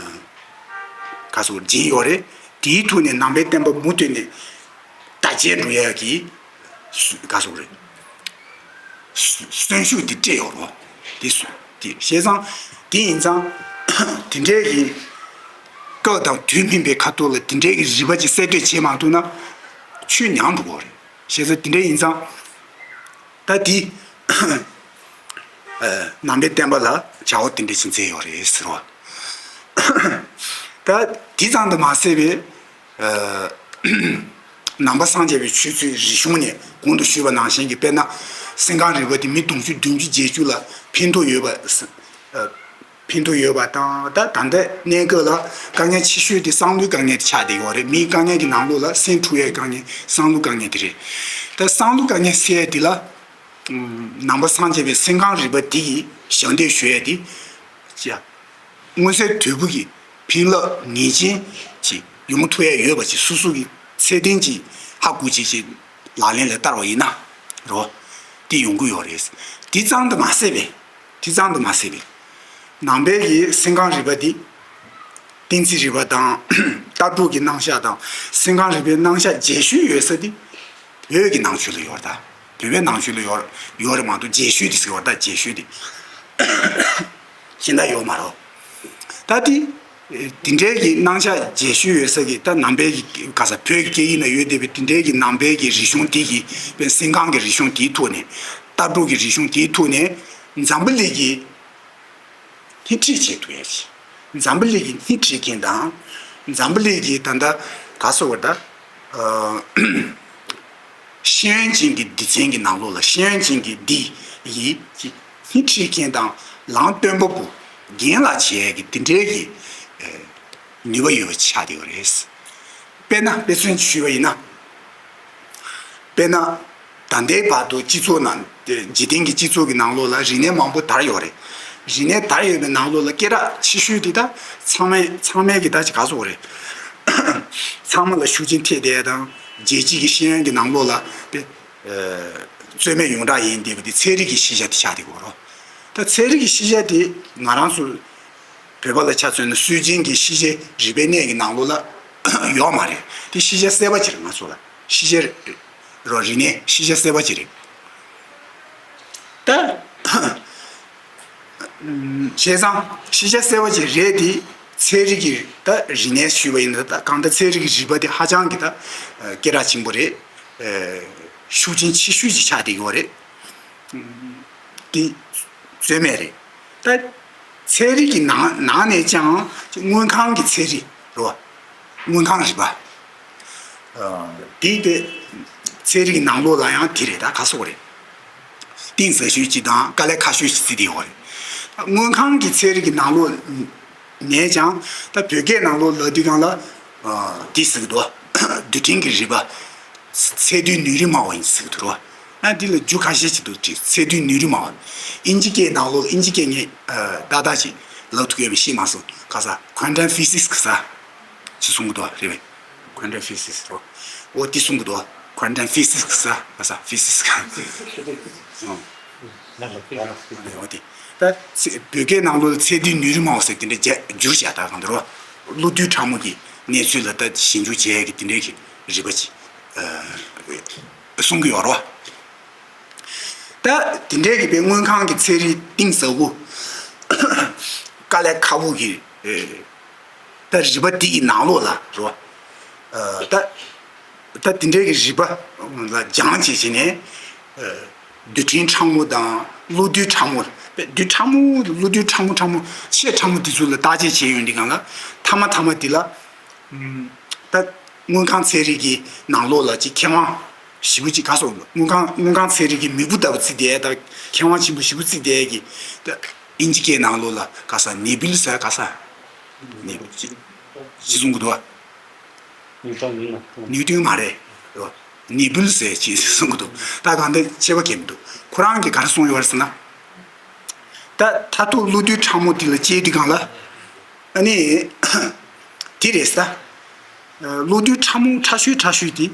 ག་ཚོད་སྦྱིན་ཡོད་རེད། དེའི་ཐོག་ནས་ནང་པའི་བསྟན་པ་མུ་མཐུད་ནས་དར་རྒྱས་འགྲོ་ཡག་གི་ག་ཚོད་རེད། གསོན་ཤུགས་དེ་སྤྲད་ཡོད་རེད། དེ་སུ་དེ་བྱས་ཙང་དེ་ཡིན་ཙང་དེ་འདྲའི་གི་སྐབས་དང་དུས་མིན་པའི་ཁ་ཐོག་ལ་དེ་འདྲའི་གི་རིམ་པ་ཅིག་གསལ་སྟོན་བྱེད་མ་ཐུབ་ན་ཆོས་ཉམས་འགྲོ་གི་རེད། བྱས་ཙང་དེ་འདྲ་ཡིན་ཙང་ད་དེ་ནང་པའི་བསྟན་པ་ལ་བྱ་བ་དེ་འདྲ་ཞིག་མཛད་ཡོད་རེད་ཟེར་བ། ད་དེ་ཙམ་དུ་མ་ཟད་པའི་ནང་པ་སངས་རྒྱས་པའི་ཆོས་ཚུལ་རིག་གཞུང་ནས་གོང་དུ་ཞུས་པ་ནང་བཞིན་གྱི་དཔེར་ན་སེམས་ཁམས་རིག་པ་དེ་མི་དུང་ཕྱུར་བདུན་ཅུ་བརྒྱད་ཅུ་ལ་ཕན་ཐོགས་ཡོད་པ། ཕན་ཐོགས་ཡོད་པ་དང་། ད་ད་ལྟ་གནས་སྐབས་ལ་དཀའ་ངལ་ཆེ་ཤོས་དེ་བསམ་བློའི་དཀའ་ངལ་དེ་ཆགས་བསྡད་ཡོད་རེད། མིའི་དཀའ་ངལ་གྱི་ནང་ལོགས་ལ་སེམས་འཁྲུག་ཡའི་དཀའ་ངལ་བསམ་བློའི་དཀའ་ངལ་དེ་རེད། ད་བསམ་བློའི་དཀའ་ངལ་སེལ་ཡ་དེ་ལ། ནང་པ་སངས་རྒྱས་པའི་སེམས་ཁམས་རིག་པ་དེ་ཡིས་ཞབས་འདེགས་ཞུ་ཡ་དེ། ཅི་ཡ། མངོན་གསལ་དོད་པོ་གི་ཕན་རླབས་ངེས་ཅན་ཅིག་ཡོང་ཐུབ་ཡ་ཡོད་པ་ཅིག་སོ་སོ་གི་ཚད་ལྡན་གྱི་ཧ་གོ་ཅིག་ཅིག་ལག་ལེན་ལ་བསྟར་བ་ཡིན་ན་རོ། དེ་ཡོང་གི་ཡོད་རེད། དེ་ཙམ་དུ་མ་ཟད་པའི། དེ་ཙམ་དུ་མ་ཟད་པའི། ནང་པའི་གི་སེམས་ཁམས་རིག་པ་འདི། གཏན་ཚིགས་རིག་པ་དང་། ལྟ་གྲུབ་ཀྱི་རྣམ་གཞག་དང་སེམས་ཁམས་རིག་པའི་རྣམ་གཞག་རྒྱས་ཤོས་ཡོད་ས་འདི། བོད་ཀྱི་ནང་ཆོས་ལ་ཡོད་རེད་ད། བོད་པའི་ནང་ཆོས་ལ་ཡོད་ཡོད་རེད་མ་གཏོགས་རྒྱས་ཤོས་འདི་ཟེར་བ་ད་རྒྱས་ཤོས་འདི། གཞན་དག་ཡོད་མ་རེད། ད་འདི། དེ་འདྲའི་གི་རྣམ་གཞག་རྒྱས་ཤོས་ཡོད་ས་གི་ད་ནང་པའི་གི་ག་ས་བོད་ཀྱི་སྐད་ཡིག་ན་ཡོད་བསྡད་པའི་དེ་འདྲའི་གི་ནང་པའི་གི་རིག་གཞུང་དེ་གི་དཔེ་སེམས་ཁམས་ཀྱི་རིག་གཞུང་དེའི་ཐོག་ནས། ལྟ་གྲུབ་ཀྱི་རིག་གཞུང་དེའི་ཐོག་ནས། འཛམ་བུ་གླིང་གི་སྣེ་ཁྲིད་བྱེད་ཐུབ་ཡ་ཞིག་འཛམ་བུ་གླིང་གི་སྣེ་ཁྲིད་མཁན་དང་། འཛམ་བུ་གླིང་གི་ད་ལྟ་ག་སོ་བར་ད། ཤེས་ཡོན་ཅན་གྱི་སྡེ་ཚན་གྱི་ནང་ལོགས་ལ་ཤེས་ཡོན་ཅན་གྱི་སྡེ་ཡི་སྣེ་ཁྲིད་མཁན་དང་ལམ་སྟོན་པ་པོ་རྒན་ལགས་བྱེད་ཡ་གི་དེ་འདྲའི་གི་ནུས་པ་ཡོད་པ་ཆགས་བསྡད་ཡོད་རེད། དཔེར་ན་དཔེ་མཚོན་ཞུས་པ་ཡིན་ན། དཔེར་ན། ད་ལྟའི་བར་དུ་སྤྱི་ཚོགས་ནང་འཇིག་རྟེན་གྱི་སྤྱི་ཚོགས་ཀྱི་ནང་ལོགས་ལ་རིག་གནས་མང་པོ་དར་ཡོད་རེད། རིག་གནས་དར་ཡོད་པའི་ནང་ལོགས་ལ་སྐད་གྲགས་ཆེ་ཤོས་དེ་ད་ཚང་མས་ཚང་མས་ཀྱི་ད་ཅི་ག་སོགས་རེད། ཚང་མ་ལ་ཤུགས་རྐྱེན་ཐེབས་བསྡད་དང་རྒྱལ་སྤྱི་གི་ཤེས་ཡོན་གྱི་ནང་ལོགས་ལ་དཔེ། རྩོད་མེད་ཡོངས་གྲགས་ཡིན་བསྡད་པ་དེ་ཚན་རིག་གི་ཤེས་བྱ་དེ་ཆགས་བསྡད་ཡོད་རེད། ད་ཚན་རིག་གི་ཤེས་བྱ་དེ་ང་རང་ཚོ་བོད་པ་ལ་ཆ་མཚོན་ན་སྲོལ་རྒྱུན་གྱི་ཤེས་བྱའི་རིག་པའི་གནས་ཀྱི་ནང་ལོགས་ལ་ཡོད་མ་རེད། དེ་ཤེས་བྱ་གསར་པ་ཅིག་རེད་ང་ཚོ་ལ། ཤེས་བྱ་རོ་རིག་གནས་ཤེས་བྱ་གསར་པ་ཅིག་རེད། ད། བྱས་ཙང་ཤེས་བྱ་གསར་པ་ཅིག་རེད་དེ། ཚན་རིག་གི་ད་རིག་གནས་ཞུས་པ་ཡིན་ན་ད་གང་ལྟར་ཚན་རིག་གི་རིག་པ་དེ་ཧ་ཅང་གི་ད་སྐད་གྲགས་ཆེན་པོ་རེད། ཤུགས་རྐྱེན་ཆེ་ཤོས་ཅིག་ཆགས་བསྡད་ཡོད་རེད། དེ་རྩོད་མེད་རེད། ད་ཚན་རིག་གི་ནང་ནང་ནས་ཀྱང་དངོས་ཁམས་ཀྱི་ཚན་རིག་རེད་བ། དངོས་ཁམས་རིག་པ། དེའི་དེ་ཚན་རིག་ནང་ལོགས་ལ་ཡང་དེ་རེད། ད་ག་སོགས་རེད། གཏིང་ཟབ་ཤོས་ཅིག་དང་དཀའ་ལས་ཁག་ཤོས་ཤིག་བརྩིས་ཏེ་ཡོད་རེད། དངོས་ཁམས་ཀྱི་ཚན་རིག་གི་ནང་ལོགས་ནས་ཀྱང་ད་བོད་སྐད་ནང་ལོགས་ལབ་དུས་སྒང་ལ་དེ་ཟེར་གི་འདུག་རྡུལ་ཕྲན་གྱི་རིག་པ། ཚད་རྡུལ་ནུས་རིགས་སྨྲ་བ་ཡིན་ཟེར་གི་འདུག་རོ། ཨ་འདི་ལ་རྒྱུ་ཁ་ཤས་ཅིག་འདུག་ཅིག་ཚད་རྡུལ་ནུས་རིགས་སྨྲ་བ། ཨིན་ཇི་སྐད་ནང་ལོགས་ཨིན་ཇི་སྐད་ངས་ཏག་ཏག་ཅིག་ལབ་ཐུབ་ཡོད་མེད་ཤེས་མ་སོང་ག་ས་quantum physics་ག་ས་ཅིག་གསུང་གི་འདུག་རེད་པས། quantum physics་རོ། འོ་དེ་གསུང་གི་འདུག quantum physics་ཟེར་ག་ས་physics་ག་འོ་དེ། ད་ཚེ་བོད་སྐད་ནང་ལོགས་ལ་ཚད་རྡུལ་ནུས་རིགས་སྨྲ་བ་ཟེར་དེ་འདྲ་བརྗེ་བསྒྱུར་བྱས་ད་གང་འདྲ་རོ། བློ་རྡུལ་ཕྲ་མོ་གི་གནས་ཚུལ་ལ་ད་ཞིབ་འཇུག་བྱེད་ཡས་ཀྱི་དེ་འདྲའི་གི་རིག་པ་ཅིག་གསུང་གི་ཡོད་རོ། ད་དེ་འདྲའི་གི་པའི་དངོས་ཁམས་ཀྱི་ཚན་རིག་གཏིང་ཟབ་པོ། དཀའ་ལས་ཁག་པོ་གི་ད་རིག་པ་འདི་ཡི་ནང་ལོགས་ལ་རོ། ད་ད་དེ་འདྲའི་གི་རིག་པ་ལ་སྦྱངས་བྱས་བྱས་ནས། རྡུལ་ཕྲན་ཕྲ་མོ་དང་བློ་རྡུལ་ཕྲ་མོ། རྡུལ་ཕྲ་མོ་བློ་རྡུལ་ཕྲ་མོ་ཕྲ་མོ་ཆེས་ཕྲ་མོ་དེ་ཚོ་ལ་བརྟག་དཔྱད་བྱས་ཡོང་དུས་སྒང་ལ་མཐའ་མ་མཐའ་མ་དེ་ལ། ད་དངོས་ཁམས་ཚན་རིག་གི་ནང་ལོགས་ལ་ཅིག་མཁས་དབང་ཞེ་པོ་ཅིག་ག་སོགས་དངོས་ཁམས་དངོས་ཁམས་ཚན་རིག་གི་མིང་པོ་ལྟ་བུ་བརྩིས་བསྡད་ད་མཁས་དབང་ཆེན་པོ་ཞེ་པོ་བརྩིས་བསྡད་ཀྱི། ད་ཨིན་ཇི་སྐད་ནང་ལོགས་ལ་ག་ས་ནེ་བུ་ལ་ཟེར་ག་ས་ནེ་བུ་ཅི་ཅི་གསུང་གི་འདུག་བ། ནིའུ་ཊོན་ཡིན་ན། ནིའུ་ཊོན་མ་རེད། ནེ་བུ་ལ་ཟེར་ཅི་གསུང་གི་འདུག་ད་གང་ལྟར་ཁྱད་པར་གང་འདུག་ཁོ་རང་གིས་ག་རེ་གསུངས་ཡོད་རེད་ཟེར་ན། ད་མཐར་ཐུག་བློ་རྡུལ་ཕྲ་མོ་དེ་ལ་དཔྱད་དུས་སྒང་ལ། ཨ་ནི། དེ་རེད་ས། བློ་རྡུལ་ཕྲ་མོ་ཕྲ་ཤོས་ཕྲ་ཤོས་དེ།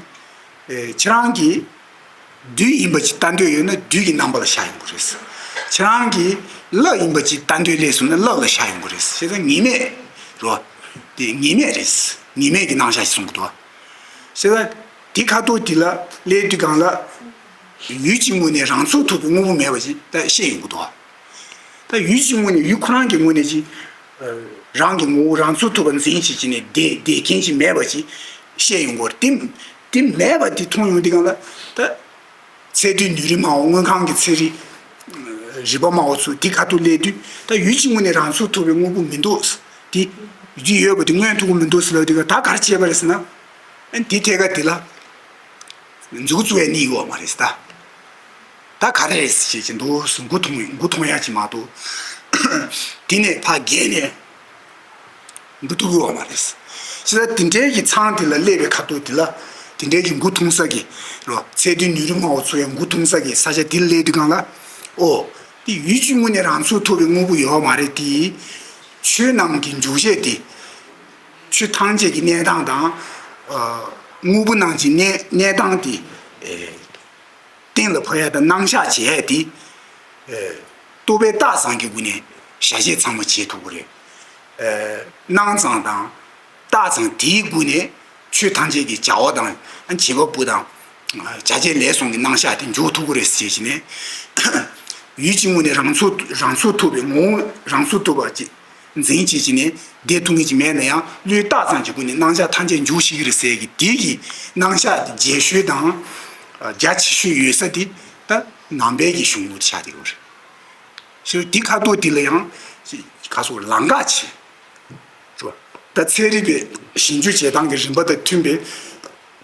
ཁྱེད་རང་གིས་རྡུལ་ཡིན་པ་ཅིག་ལྟ་འདོད་ཡོད་ན་རྡུལ་གྱི་རྣམ་པ་ལ་ཤར་ཡོང་གི་རེད། ཁྱེད་རང་གིས་རླབས་ཡིན་པ་ཅིག་ལྟ་འདོད་སླེབས་སོང་ན་རླབས་ལ་ཤར་ཡོང་གི་རེད། བྱས་ཙང་ངེས་མེད་རོ། དེ་ངེས་མེད་རེད། ངེས་མེད་ཀྱི་རྣམ་གཞག་ཞིག་གསུང་གི་འདུག་བྱས་ཙང་དེ་ཁ་ཐོག་དེ་ལ་སླེབས་དུས་སྒང་ལ། ཡུལ་གྱི་ངོས་ནས་རང་ཚུགས་ཐུབ་པའི་དངོས་པོ་མེད་པ་ཅིག་ད་བཤད་ཡོང་གི་འདུག་ད་ཡུལ་གྱི་ངོས་ནས་ཡུལ་ཁོ་རང་གི་ངོས་ནས་ཅིག་རང་གི་ངོ་བོ་རང་ཚུགས་ཐུབ་པ་འཛིན་བྱེད་ཀྱི་ནས་བསྡད་བསྡད་མཁན་ཅིག་མེད་པ་ཅིག་བཤད་ཡོང་གི་རེད། དེ་དེ་མེད་པ་དེ་མཐོང་ཡོང་དུས་སྒང་ལ་ད། ཚད་རྡུལ་ནུས་རིགས་སྨྲ་བ་དངོས་ཁམས་ཀྱི་ཚན་རིག་རིག་པ་སྨྲ་བ་ཚོ་དེ་ཁ་ཐུག་སླེབས་དུས་ད་ཡུལ་གྱི་ངོས་ནས་རང་ཚུགས་ཐུབ་པའི་དངོས་པོ་མི་འདུག་དེ་ཡུལ་ཡོད་པ་དེ་མངོན་ཐུབ་ཀྱི་མི་འདུག་ཟེར་ལབ་དུས་ད་ག་རེ་བྱས་པ་རེད་ཟེར་ན། ཨ་ནི་དེ་ཐད་ཀ་དེ་ལ་མཛུབ་བཙུགས་ཡ་གཉིས་ཡོད་མ་རེད་ཟེར་ད། ད་ག་རེ་རེད་ཟེར་བྱེད་ཀྱི་འདུག་ཟེར་མགོ་མཐོང་མགོ་མཐོང་ཡ་ཅིག་མ་གཏོགས། དེ་ནས་ཕར་བརྒལ་ནས་འགྲོ་ཐུབ་ཀྱི་ཡོད་མ་རེད། བྱས་ཙང་དེ་འདྲའི་གི་ཚང་དེ་ལ་སླེབས་པའི་ཁ་ཐུག་དེ་ལ་དེ་འདྲའི་གི་མགོ་ཐུམ་ས་གི་རོ་ཚད་ལྡན་ནད་རིགས་སྨྲ་བ་ཚོ་ཡང་མགོ་ཐུམ་ས་གི་ས་ཆ་དེ་ལ་སླེབས་དུས་སྒང་ལ། ཨོ། དེ་ཡུལ་གཅིག་ངོས་ནས་རང་ཚུགས་ཐུབ་པའི་དངོས་པོ་ཡོད་མ་རེད་དེ། ཆོས་རྣམས་ཀྱི་འཇུག་བྱེད་དེ། ཆོས་ཐམས་ཅད་ཀྱི་གནས་སྟངས་དང་། ཨ། དངོས་པོ་རྣམས་ཀྱི་གནས་གནས་སྟངས་དེ། ཨེ། གཏན་ལ་ཕབ་ཡ་དང་རྣམ་གཞག་བྱེད་ཡ་དེ། ཨེ། རྟོག་པས་བཏགས་ཙམ་གྱི་སྒོ་ནས་བྱ་བྱེད་ཚང་མ་བྱེད་ཐུབ་ཀྱི་རེད། ཨེ། སྣང་ཙམ་དང་། བཏགས་ཙམ་དེའི་སྒོ་ནས་ཆོས་ཐམས་ཅད་ཀྱི་བྱ་བ་དང་། བྱེད་པ་པོ་དང་། བྱ་བྱེད་ལས་གསུམ་གྱི་རྣམ་གཞག་དེ་འཇོག་ཐུབ་ཀྱི་རེད་ཟེར་བྱས་ནས། ཡུལ་གཅིག་ངོས་ནས་རང་ཚུགས་རང་ཚུགས་ཐུབ་པའི་ངོ་བོ་རང་ཚུགས་ཐུབ་པ་ཅིག་འཛིན་བྱེད་ཀྱི་ནི་བསྡད་ཐུབ་ངེས་ཀྱི་མེད་ན་ཡང་བློས་བཏགས་ཙམ་གྱི་སྒོ་ནས་རྣམ་གཞག་ཐམས་ཅད་འཇོག་ཤེས་ཀྱི་རེད་ཟེར་གི་དེ་གི་རྣམ་གཞག་དེ་རྒྱས་ཤོས་དང་རྒྱ་ཆེ་ཤོས་ཡོད་ས་དེ་ད་ནང་པའི་གི་གཞུང་ལུགས་ཆགས་བསྡད་ཡོད་རེད། ཞེས་དེ་ཁ་ཐུག་དེ་ལ་ཡང་ཁ་སོགས་ལམ་ཁ་ཆེ་རོ། ད་ཚན་རིག་པའི་ཞིབ་འཇུག་བྱེད་སྟངས་ཀྱི་རིམ་པ་དང་མཐུན་པའི་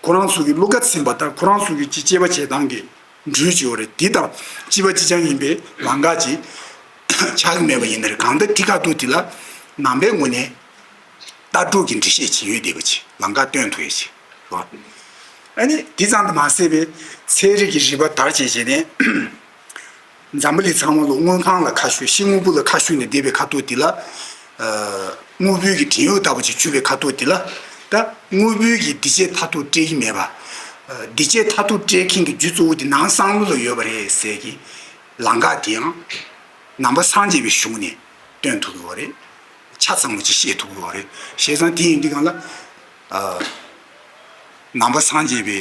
ཁོ་རང་ཚོ་གི་བློ་ཁ་ཚིམ་པ་དང་ཁོ་རང་ཚོ་གི་དཔྱད་པ་བྱེད་སྟངས་ཀྱི་འགྲུལ་བྱེད་ཡོད་རེད། དེ་དང་གཅིག་པ་གཅིག་རྐྱང་ཡིན་པའི་ལམ་ཁ་ཅིག་ཆགས་ཀྱི་མེད་པ་ཡིན་ན་རེད། གང་ལྟར་དེ་ཁ་ཐུག་དེ་ལ་ནང་པའི་ངོས་ནས་ལྟ་གྲུབ་ཀྱི་འགྲེལ་བཤད་ཅིག་ཡོད་བསྡད་པ་ཅིག་ལམ་ཁ་སྟོན་ཐུབ་ཡས་ཅིག་རེད། ཨ་ནི་དེ་ཙམ་དུ་མ་ཟད་པའི་ཚན་རིག་གི་རིག་པ་དར་བྱས་བྱས་ནས། འཛམ་བུ་གླིང་ཚང་མ་ལ་དངོས་ཁམས་ལ་ཁ་ཕྱོགས་ཤིང་དངོས་པོ་ལ་ཁ་ཕྱོགས་ནས་བསྡད་པའི་ཁ་ཐུག་དེ་ལ། ཨ། དངོས་པོའི་གི་བྲན་གཡོག་ལྟ་བུ་ཅིག་གྱུར་པའི་ཁ་ཐུག་དེ་ལ། ད་དངོས་པོའི་གི་འདུས་བྱས་མཐར་ཐུག་སྤྲད་ཀྱི་མེད་པ། ཨ། འདུས་བྱས་མཐར་ཐུག་སྤྲད་མཁན་གྱི་རྒྱུ་གཙོ་བོ་དེ་ནང་བསམ་བློ་ལ་ཡོད་པ་རེད་ཟེར་གི་ལམ་ཁ་དེ་ཡང་ནང་པ་སངས་རྒྱས་པའི་གཞུང་ནས་སྟོན་ཐུབ་ཀྱི་ཡོད་རེད། ཆ་ཚང་བ་ཅིག་ཤེས་ཐུབ་ཀྱི་ཡོད་རེད། བྱས་ཙང་དེ་ཡིན་དུས་སྒང་ལ། ཨ། ནང་པ་སངས་རྒྱས་པའི་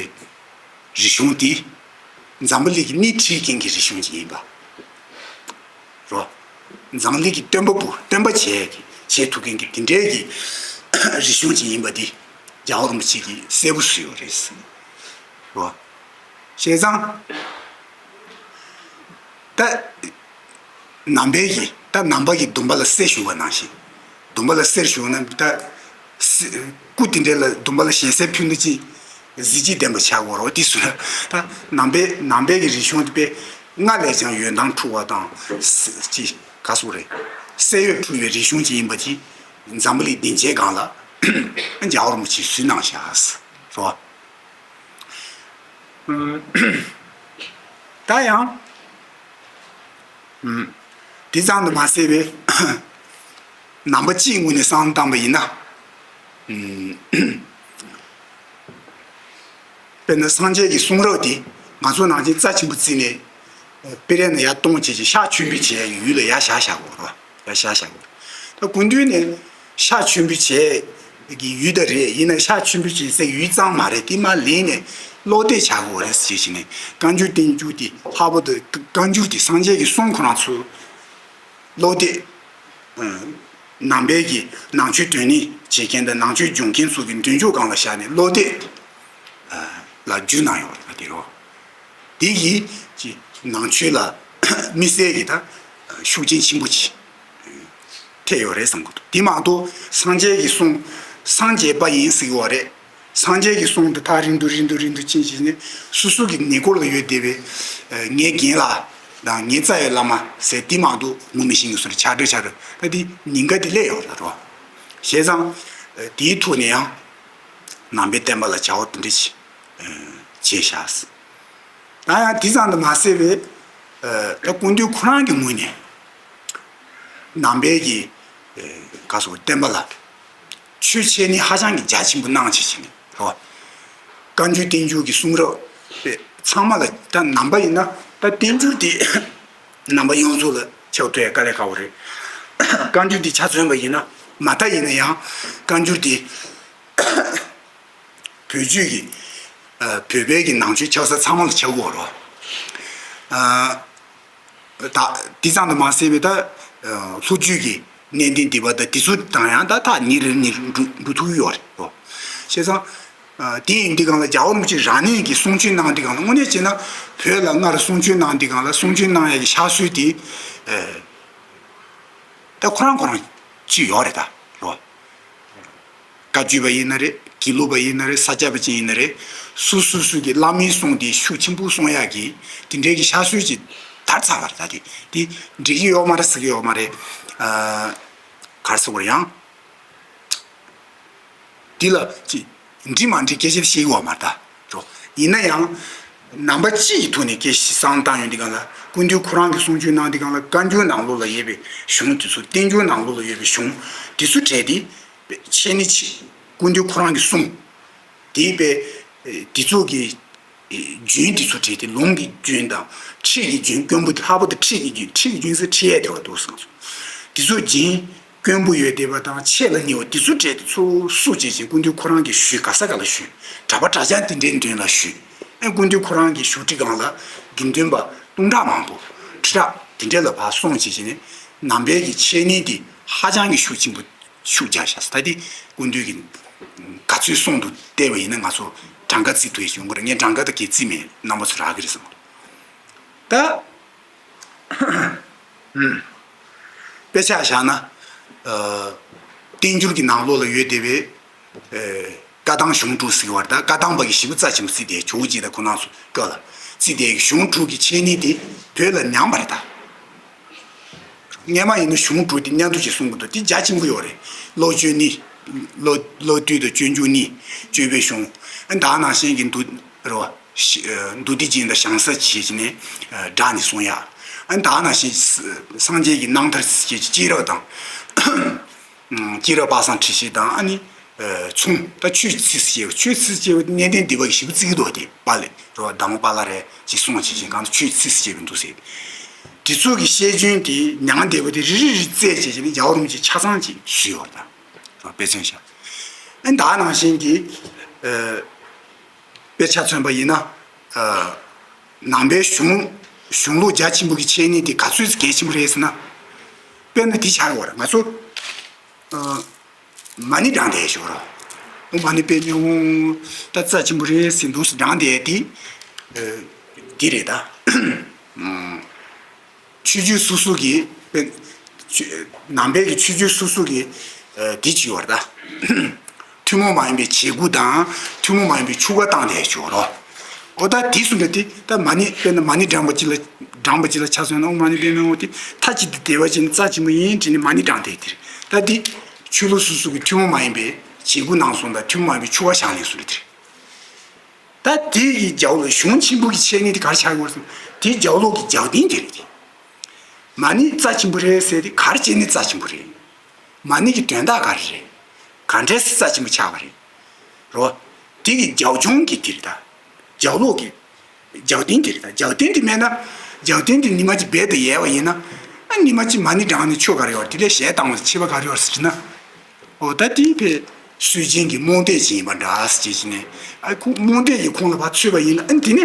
རིག་གཞུང་དེ་འཛམ་བུ་གླིང་གི་སྣེ་ཁྲིད་མཁན་གྱི་རིག་གཞུང་ཅིག་ཡིན་པ་རོ། འཛམ་བུ་གླིང་གི་སྟོན་པ་པོ་སྟོན་པ་བྱས་བྱེད་ཐུབ་མཁན་གྱི་དེ་འདྲའི་གི་རིག་གཞུང་ཅིག་ཡིན་པ་དེ་རྒྱལ་བ་རིན་པོ་ཆེ་གིས་གསལ་པོ་ཞུས་ཡོད་རེད་རོ། བྱས་ཙང་ད། ནང་པའི་གི་ད་ནང་པ་གི་སྡོམ་པ་ལ་གསེར་ཞུ་བ་ནང་བཞིན། སྡོམ་པ་ལ་གསེར་ཞུ་བ་ན་ད་གསེ- སྐུ་དེ་འདྲ་ལ་སྡོམ་པ་ལ་ཞལ་གསེར་ཕུལ་ན་ཅི་གཟི་བརྗིད་ལྡན་པ་ཆགས་དགོས་རོ། དེ་སུ་ལ་ད་ནང་པའི་ནང་པའི་གི་རིག་གཞུང་དེ་དཔེ་སྔར་ལས་ཀྱང་ཡོན་ཏན་འཁྲུགས་པ་དང་གཟི- ཅི་ག་སོགས་རེད། གསེར་འོད་འཁྲུགས་པའི་རིག་གཞུང་ཅིག་ཡིན་པ་ཅི་འཛམ་བུ་གླིང་སྡིངས་ཆའི་སྒང་ལ་རྒྱལ་བ་རིན་པོ་ཆེས་གཟིགས་གནང་བཞག་རོ། ད་ཡང་། དེ་ཙམ་དུ་མ་ཟད་པའི་ནང་པ་སྤྱིའི་ངོས་ནས་བསམ་བློ་བཏང་པ་ཡིན་ན། དཔེར་ན་སངས་རྒྱས་ཀྱི་གསུང་རབ་དེ་ང་ཚོ་ནང་བཞིན་རྩ་ཆེན་པོ་བརྩིས་ནས་དཔེ་རས་ནས་ཡར་གཏོང་བྱེད་ཀྱི་ཤག་མཆོད་འབུལ་བྱེད་ཡག་གི་ཡུལ་ལ་ཡར་བཞག་བཞག་དགོས་རེད་བ། ཡར་བཞག་བཞག་དགོས་རེད། ད་སྐུ་མདུན་ནས་ཤག་མཆོད་འབུལ་བྱེད་ཀྱི་ཡུལ་ད་རེད། ཡིན་ན་ཤག་མཆོད་འབུལ་བྱེད་སའི་ཡུལ་ཙམ་མ་རེད། དེ་མར་ལེན་ནས་ཀློག་དེབ་བྱ་དགོས་རེད་ཟེར་བྱས་ནས་བཀའ་འགྱུར་བསྟན་འགྱུར་དེ་ལྷག་པར་དུ་བཀའ་འགྱུར་དེ་སངས་རྒྱས་ཀྱི་གསུང་ཁོ་རང་ཚོ་ཀློག་དེབ། ནང་པའི་གི་ནང་ཆོས་དོན་གཉེར་བྱེད་མཁན་དང་ནང་ཆོས་སྦྱོང་མཁན་ཚོ་གི་མདུན་ཅོག་སྒང་ལ་བཞག་ནས་ཀློག་དེབ་ལ་བསྒྱུར་གནང་ཡོད་པ་དེ་རེད། དེ་ཡིས་ཀྱི་ནང་ཆོས་ལ་དམིགས་བསལ་གྱི་ད་ཤུགས་རྐྱེན་ཆེན་པོ་ཅིག་ཐེབས་ཡོད་རེད་བསམ་གྱི་འདུག་དེ་མ་གཏོགས་སངས་རྒྱས་ཀྱི་གསུང་སངས་རྒྱས་པ་ཡིན་ཟེར་གྱི་ཡོད་རེད། སངས་རྒྱས་ཀྱི་གསུང་དེ་ཐག་རིང་དུ་རིང་དུ་རིང་དུ་ཕྱིན་བྱས་ནས་སོ་སོ་གི་ཉེ་འཁོར་ལ་ཡོད་བསྡད་པའི་ངའི་རྒན་ལགས་དང་ངའི་རྩ་བའི་བླ་མ་ཟེར་དེ་མ་གཏོགས་ངོ་མི་ཤེས་མཁན་ཚོ་ལ་ཆགས་འགྲོ་ཆགས་འགྲོ། ད་དེ་ཉེན་ཁ་དེ་སླེབས་ཡོད་རེད་རོ། བྱས་ཙང་དེའི་ཐོག་ནས་ཡང་ནང་པའི་བསྟན་པ་ལ་བྱ་བ་དེ་འདྲ་ཅིག་བྱས་བཞག་ད་ཡང་དེ་ཙམ་དུ་མ་ཟད་པའི་ད་སྐུ་མདུན་ཁོ་རང་གི་ངོས་ནས་ནང་པའི་གི་ག་སོགས་བསྟན་པ་ལ་ཆོས་འཆད་ཉན་ཧ་ཅང་གི་རྒྱ་ཆེན་པོ་གནང་བྱས་བྱས་ནས་རོ། བཀའ་འགྱུར་བསྟན་འགྱུར་གྱི་གསུང་རབ་དེ་ཚང་མ་ལ་ད་ནང་པ་ཡིན་ན་ད་བསྟན་འགྱུར་དེ་ནང་པ་ཡོངས་རྫོགས་ལ་ཁྱབ་ཐུབ་ཡ་དཀའ་ལས་ཁག་པོ་རེད། བཀའ་འགྱུར་དེ་ཆ་མཚོན་པ་ཡིན་ན་མ་མཐའ་ཡིན་ན་ཡང་བཀའ་འགྱུར་དེ་བོད་བརྒྱུད་ཀྱི་བོད་པའི་གི་ནང་ཆོས་ཆགས་ས་ཚང་མ་ལ་ཆགས་ཀྱི་ཡོད་རེད། ད་དེ་ཙམ་དུ་མ་ཟད་པའི་ད་ལྷོ་བརྒྱུད་ཀྱི་གནས་བརྟན་སྡེ་པ་དང་དེ་ཚོ་དང་ཡང་ད་ཐག་ཉེ་རུ་ཉེ་རུ་འགྲོ་འགྲོ་ཐུབ་ཀྱི་ཡོད་རེད་རོ། བྱས་ཙང་དེ་ཡིན་དུས་སྒང་ལ་རྒྱལ་བ་རིན་པོ་ཆེ་རང་ཉིད་ཀྱིས་གསུང་ཆོས་གནང་དུས་སྒང་ལ་དངོས་གནས་བྱས་ན་བོད་ལ་སྔར་གསུང་ཆོས་གནང་དུས་སྒང་ལ་གསུང་ཆོས་གནང་ཡ་གི་ཕྱག་སྲོལ་དེ་ད་ཁོ་རང་ཁོ་རང་ཅིག་ཡོད་རེད་ད་རོ། བཀའ་བརྒྱུད་པ་ཡིན་ན་རེད། དགེ་ལུགས་པ་ཡིན་ན་རེད། ས་སྐྱ་པ་ཅིག་ཡིན་ན་རེད། སོ་སོ་སོ་གི་བླ་མའི་གསུང་དེ་ཤུགས་ཆེན་པོ་གསུང་ཡག་གི་དེ་འདྲའི་གི་ཕྱག་སྲོལ་ཅིག་ དར་ཚར་བ་རེད། ད་དེ་དེ་འགྲིག་གི་ཡོད་མ་རེད་ཟེར་གི་ཡོད་མ་རེད། ཨ། ག་རེ་ཟེར་དགོས་རེད་ཡང་། འདི་ལ་ཅི། འགྲིག་མ་འགྲིག་སྐད་ཆ་བཤད་ཀྱི་ཡོད་མ་རེད་ད། རོ། ཡིན་ན་ཡང་། ནང་པ་སྤྱི་ཡི་ཐོག་ནས་སྐད་ཆ་བསམ་བློ་བཏང་ཡོང་དུས་སྒང་ལ་སྐུ་མདུན་ཁོ་རང་གིས་གསུང་ཆོས་གནང་དུས་སྒང་ལ་བཀའ་འགྱུར་ནང་ལོགས་ལ་ཡོད་པའི་གཞུང་དེ་ཚོ། བསྟན་འགྱུར་ནང་ལོགས་ལ་ཡོད་པའི་གཞུང་དེ་ཚོ་བྲལ་ཏེ། འཆད་ཉན་ཆེད་སྐུ་མདུན་ཁོ་རང་གིས་གསུངས། དེའི་པའི་དེ་ཚོ་གི་རྒྱུན་དེ་ཚོ་བྲལ་ཏེ། ལུང་གི་རྒྱུན་དང་ཁྲིད་ཀྱི་རྒྱུན། དཀོན་པོ་ལྷག་པར་དུ་ཁྲིད་ཀྱི་རྒྱུན། ཁྲིད་ཀྱི་རྒྱུན་ཟེར་ཁྲིད་ཡས་དེ་བ་འདུག་གསུངས་སོང་། དེ་ཚོ་རྒྱུན། དཀོན་པོ་ཡོད་བསྡད་པ་དང་ཆེད་ལ་གཉེར་བ་དེ་ཚོ་བྲལ་ཏེ་ཚུར་སུ་བྱེད་ཅིང་སྐུ་མདུན་ཁོ་རང་གིས་ཞུས། ག་ས་ག་ལ་ཞུས། གྲྭ་པ་གྲྭ་རྐྱང་དེ་འདྲའི་མདུན་ལ་ཞུས། ཨེ་སྐུ་མདུན་ཁོ་རང་གི་བཞུགས་ཁྲི་སྒང་ལ་དགེ་འདུན་པ་སྟོང་ཕྲག་མང་པོ། ཁྲི་ཕྲག་དེ་འདྲ་ལ་ཕར་སོང་བྱེད་ཅིང་ནས་ནང་པའི་གི་འཆད་ཉན་དེ་ཧ་ཅང་གི་ཤུགས་ཆེན་པོ་ཤུགས་རྒྱག་བཞག་ས། ད་དེ་སྐུ་མདུན་གྱིས་ག་ཚོད་གསུང་འདུག་བལྟས་པ་ཡིན་ན་ང་ཚོ་གྲངས་ཀ་བརྩི་ཐུབ་ཡས་ཡོང་གི་རེད། ངས་གྲངས་ཀ་ད་གས་བརྩིས་མེད། རྣམ་པ་ཚོ་རག་གི་རེད་བསམ་གི་འདུག་ད། དཔེ་ཆ་བཞག་ན། ཨ། བསྟན་འགྱུར་གྱི་ནང་ལོགས་ལ་ཡོད་བསྡད་པའི། ཨ། བཀའ་ཐང་གཞུང་དྲུག་ཟེར་བ་རེད། ད་བཀའ་ཐང་པ་གིས་ཞེ་པོ་རྩ་ཆེན་པོ་བརྩིས་བསྡད། ཇོ་བོ་རྗེ་དང་ཁོང་རྣམ་ཚོ་སྐབས་ལ་བརྩིས་བསྡད་གཞུང་དྲུག་གི་འཆད་ཉན་དེ་བོད་ལ་ཉམས་པ་རེད་ད། སྔས་མ་ཡིན་ན་གཞུང་དྲུག་དེ་སྙན་ཐོ་ཅིག་གསུང་གི་འདུག་དེ་རྒྱ་ཆེན་པོ་ཡོད་རེད། བློ་བཅོས་གཉིས། བློ་བློ་བཏུད་དང་སྤྱོད་འཇུག་གཉིས། སྤྱོད་པའི་གཞུང་། ཨ། ད་ནང་བཞིན་གྱི་མདོ་རེད་བ། ཨ། མདོ་སྡེ་རྒྱན་དང་ཞང་ས་བྱས་བྱས་ནས། ཨ། སྦྲགས་ནས་གསུང་ཡ། ཨ། ད་ནང་བཞིན་སངས་རྒྱས་ཀྱི་རྣམ་ཐར་བྱས་བྱས་སྐྱེས་རབས་དང་། སྐྱེས་རབས་དཔག་བསམ་འཁྲིད་བྱེད་དང་། ཨ་ནི། ཨ། མཚུངས། ད་ཆོས་ཚིགས་སུ་བཅད་པ། ཆོས་ཚིགས་སུ་བཅད་པ་དེ་གནས་བརྟན་སྡེ་པ་གིས་ཞེ་པོ་བརྩི་གི་འདུག་དེ་དཔལ་ལས་རེད་བ། གདམས་ངག་པ་ལ་རེད་ཅེས་གསུངས་བྱས་བྱས་གང་དུ་ཆོས་ཚིགས་སུ་བཅད་པ་འདུག་ཟེར། དེ་ཚོ་གི་བཤད་རྒྱུན་དེ་ཉམས་བསྡད་པ་དེ་རེ་རེ་རེ་བཙལ་བྱས་བྱས་ནས་རྒྱལ་བ་རིན་པོ་ཆེས་ཆ་ཚང་ཅིག་ཞུས་ཡོད་པ་དང་། དཔེ་མཚོན་བཞག་ཨ། ད་ནང་བཞིན་གྱི། ཨ། དཔེ་ཆ་མཚོན་པ་ཡིན་ན། ཨ། ནང་པའི་གཞུང་། གཞུང་ལུགས་རྒྱ་ཆེན་པོ་གི་འཆད་ཉན་དེ་ག་ཚོད་གལ་ཆེན་པོ་རེད་ཟེར་ན། དཔེར་ན་འདི་ཆགས་ཡོད་རེད། ང་ཚོ། ཨ། མ་ཎི་བགྲངས་བསྡད་ཞོར། ཨོཾ་མ་ཎི་པདྨེ་ཧཱུྃ། ད་རྩ་ཆེན་པོ་རེད་ཟེར་འདུག་སེ་བགྲངས་བསྡད་དེ། ཨ། འདི་རེད་ད། ཨ། ཆོས་བརྒྱུད་སོ་སོ་གི། ཨ། ཆོས། ནང་པའི་གི་ཆོས་བརྒྱུད་སོ་སོ་གི། ཨ། འདི་བྱས་ཡོད་རེད་ད། ཐུན་མོང་མ་ཡིན་པའི་བྱེད་སྒོ་དང་ཐུན་མོང་མ་ཡིན་པའི་ཆོ་ག་བཏང་བསྡད་ཞོར། འོ་ད་དེ་གསུངས་ན་དེ་ད་མ་ཎི། དཔེར་ན་མ་ཎི་བགྲངས་པ་གཅིག་ལ། བགྲངས་པ་གཅིག་ལ་ཆ་མཚོན་ན་ཨོཾ་མ་ཎི་པདྨེ་ཧཱུྃ་དེ་མཐའ་གཅིག་ཏུ་བཟླས་པ་བྱས་ནས་རྩ་ཆེན་པོ་ཡིན་དྲན་ནས་མ་ཎི་བགྲངས་བསྡད་དེ་རེད། ད་དེ་ཆོས་ལུགས་སོ་སོ་གི་ཐུན་མོང་མ་ཡིན་པའི་བྱེད་སྒོ་གནང་སོང་དང་ཐུན་མོང་མ་ཡིན་པའི་ཆོ་ག་བཞག་ནས་གསུངས་རེད་དེ་རེད། ད་དེ་གི་རྒྱབ་ལོགས་གཞུང་ཆེན་པོ་གི་འཆད་ཉན་དེ་ག་རེ་ཆགས་ཡོད་ཟེར་ན། དེའི་རྒྱབ་ལོགས་ཀྱི་རྒྱབ་རྟེན་དེ་རེད་དེ། མ་ཎི་རྩ་ཆེན་པོ་རེད་ཟེར་དེ་ག་རེ་བྱས་ནས་རྩ་ཆེན་པོ་རེད། མ་ཎི་གི་དོན་དག་ག་རེ་རེད། ག་འདྲས་སེ་རྩ་ཆེན་པོ་ཆགས་པ་རེད། རོ། དེ་གི་རྒྱབ་ལྗོངས་ཀྱི་དེ་རེད་ད། རྒྱབ་ལོགས་ཀྱི་རྒྱབ་རྟེན་དེ་རེད་ད། རྒྱབ་རྟེན་དེ་མེད་ན། རྒྱབ་རྟེན་དེ་ཉི་མ་གཅིག་རྦད་དེ་ཡལ་བ་ཡིན་ན། ཨ། ཉི་མ་གཅིག་མ་ཎི་བགྲངས་ནས་ཆོས་ག་རེ་ཡོད་རེད། དེ་ལས་གཞས་བཏང་བ་ཆེ་བ་ག་རེ་ཡོད་རེད་ཟེར་ན། འོ་ད་དེ་ཕའི་སྲོལ་རྒྱུན་གྱི་རྨོངས་དད་ཅིག་ཡིན་པ་འདྲ་ཟེར་བྱས་ནས། ཨ། ཁོ་རྨོངས་དད་ཀྱིས་ཁོང་ལ་ཕར་ཚུད་པ་ཡིན་ན། ཨ། དེ་ནས་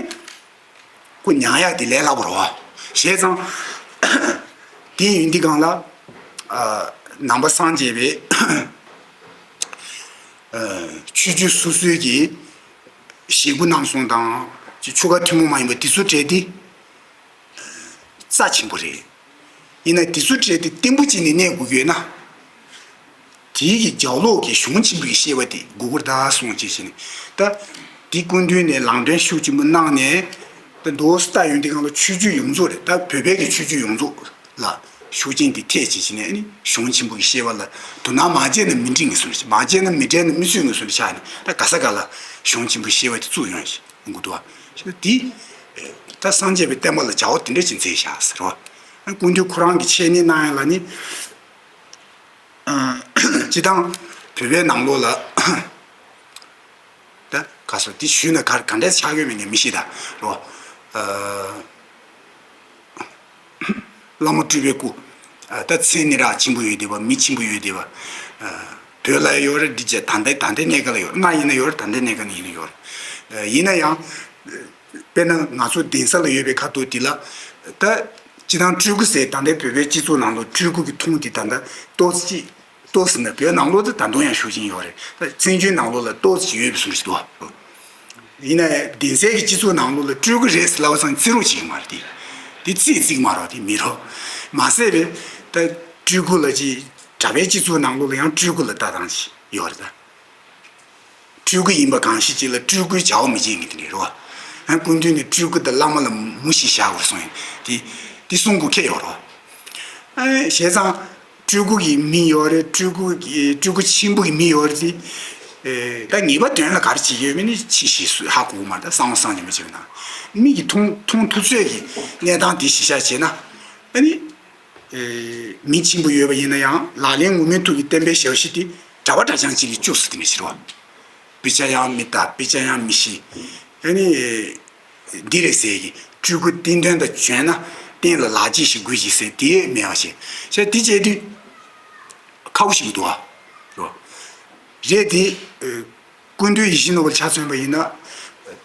ཁོ་མྱང་ཡག་དེ་ལས་སླ་པོ་རེད་བ། བྱས་ཙང་དེ་ཡིན་དུས་སྒང་ལ། ཨ། ནང་པ་སངས་རྒྱས་པའི། ཨ། ཆོས་བརྒྱུད་སོ་སོའི་གི་བཞེད་དགུ་གནང་སོང་དང་། ཆོ་ག་ཐུན་མོང་མ་ཡིན་པ་དེ་ཚོ་བྲལ་ཏེ། རྩ་ཆེན་པོ་རེད། ཡིན་ན་དེ་ཚོ་བྲལ་ཏེ་བརྟན་པོ་བྱས་ནས་གནས་དགོས་ཀྱི་ཡོད་ན། དེའི་གི་རྒྱབ་ལོགས་ཀྱི་གཞུང་ཆེན་པོའི་བཤད་པ་དེ་དགོས་ཀྱི་རེད་ད་གསུངས་བྱས་བྱས་ནས། ད་དེ་སྐུ་མདུན་ནས་ལམ་སྟོན་ཤུགས་ཆེན་པོ་གནང་ནས། ད་འདུག་སེ་ལྟ་ཡོང་དུས་སྒང་ལ་ཆོས་བརྒྱུད་ཡོངས་རྫོགས་རེད། ད་བོད་པའི་གི་ཆོས་བརྒྱུད་ཡོངས་རྫོགས་ལ་ཤུགས་རྐྱེན་དེ་ཐེབས་བྱས་བྱས་ནས། ཨ་ནི་གཞུང་ཆེན་པོ་གི་བཤད་པ་ལ་དོ་སྣང་མ་བྱས་ན་མི་འགྲིག་ངེས་བཟུང་རེད། མ་བྱས་ན་མི་འགྲིག་ན་མི་སྲིད་ངེས་བཟུང་རེད་ཆགས་ནས། ད་ག་ས་ག་ལ་གཞུང་ཆེན་པོའི་བཤད་པ་དེ་བཙུགས་ཡོང་ཞིག་ཡོང་གི་འདུག་བ། ཞེས་དེ། ད་སངས་རྒྱས་པའི་བསྟན་པ་ལ་བྱ་བ་དེ་འདྲ་ཅིག་མཛད་བཞག་ཟེར་བ། སྐུ་མདུན་ཁོ་རང་གི་འཆད་ཉན་གནང་ཡ་ལ་ནི། སྤྱི་བཏང་བོད་པའི་ནང་ལོགས་ལ། ད་ག་སོ་དེ་ཞུས་ན་ག་ག་འདྲས་ཆགས་ཡོད་མེད་ངས་མི་ཤེས་ད་རོ། བླ་མ་སྤྲུལ་པའི་སྐུ། ད་མཚན་ནི་ར་ཆེན་པོ་ཡོད་བསྡད་པ། མི་ཆེན་པོ་ཡོད་བསྡད་པ། བོད་ལ་ཡོད་རེད། འདི་རྗེས་ད་ལྟའི་ད་ལྟའི་གནས་སྐབས་ལ་ཡོད་རེད། སྔར་ཡིན་ན་ཡོད་རེད། ད་ལྟའི་གནས་སྐབས་ནས་ཡིན་ན་ཡོད་རེད། ཡིན་ན་ཡང་། དཔེར་ན་ང་ཚོ་གདན་ས་ལ་ཡོད་པའི་ཁ་ཐུག་འདི་ལ། ད་སྤྱི་བཏང་སྤྲུལ་སྐུ་ཟེར། ད་ལྟའི་བོད་པའི་སྤྱི་ཚོགས་ནང་ལོགས་སྤྲུལ་སྐུ་གི་མཐོང་དེ་ད་ལྟ་ཏོག་ཙམ་ཅིག་ཏོག་ཙམ་ནི་བོད་ནང་ལོགས་དེ་ད་དུང་ཡང་ཤུགས་ཆེན་ཡོད་རེད། ད་བཙན་བྱོལ་ནང་ལོགས་ལ་ཏོག་ཙམ་ཡོད་པའི་བཟོ་འདྲ་ཞིག་འདུག་བ། ཡིན་ན་ཡང་གདན་སའི་གི་སྤྱི་ཚོགས་ནང་ལོགས་ལ་སྤྲུལ་སྐུ་རེད་ཟེར་ལབ་པ་ཙམ་བརྩི་རོགས་བྱེད་ཀྱི་མ་རེད་དེ། དེ་བརྩིས་བརྩི་གི་མ་རེད་དེ། མི་རོ། མ་ཟད་པའི་ད་སྤྲུལ་སྐུ་ལ་ཅིག་གྲྭ་པའི་སྤྱི་ཚོགས་ནང་ལོགས་ལ་ཡང་སྤྲུལ་སྐུ་ལ་ལྟ་སྟངས་ཤིག་ཡོད་རེད་ད། སྤྲུལ་སྐུ་ཡིན་པ་གང་ཞིག་ཅིག་ལ་སྤྲུལ་སྐུའི་བྱ་བ་མི་བྱེད་མཁན་དེ་འདྲ་རེད་བ། ཡང་སྐུ་མདུན་ནས་སྤྲུལ་སྐུ་དང་བླ་མ་ལ་མུ་བཞི་བཞག་དགོས་གསུངས་ཡོད་དེ། དེ་གསུང་དགོས་ཁེལ་ཡོད་རེད། ཨ་བྱས་ཙང་སྤྲུལ་སྐུ་གི་མིང་ཡོད་རེད། སྤྲུལ་སྐུ་གི་སྤྲུལ་སྐུ་ཆེན་པོ་གི་མིང་ཡོད་རེད་དེ། ཨེ་ད་ངེས་པ་དོན་ལ་ག་རེ་བྱེད་ཀྱི་ཡོད་མེད་ནི་ཕྱི་ཞིག་སུས་ཧ་གོ་གི་མ་རེད། ད་གསང་བ་གསང་ཉེ་མ་བྱེད་ན། མིག་གིས་མཐོང་མཐོང་ཐུབ་ཚོད་ཀྱི་གནས་སྟངས་དེ་གཞི་བཞག་བྱས་ན། ཨ་ནི་ཨེ་མིང་ཆེན་པོ་ཡོད་པ་ཡིན་ན་ཡང་ལག་ལེན་ངུར་སྨྲིག་ཐུགས་ཀྱི་བསྟན་པའི་ཞབས་ཕྱི་དེ་འདྲ་བ་འདྲ་ཆགས་ཅིག་གིས་བཅུག་སྲིད་དེ་མི་ཕྱིར་བ། དཔེ་ཆ་ཡང་མི་ལྟ། དཔེ་ཆ་ཡང་མི་ཤེས། ཨ་ནི། འདི་རེད་ཟེར་གི་སྤྲུལ་སྐུ་བསྟན་དོན་དང་བྱོན་ན་བསྟན་ལ་ལག་རྗེས་ཤིག་དགོས་ཅིག་ཟེར་དེ་མེད་པ་ཞིག་བྱས། དེ་བྱས་དུས་ཁག་པོ་ཞིག་འདུག་ཨ། རོ། རེད་དེ། ཨ་སྐུ་མདུན་ཡིད་བཞིན་ནོར་བུ་ལ་ཆ་མཚོན་པ་ཡིན་ན།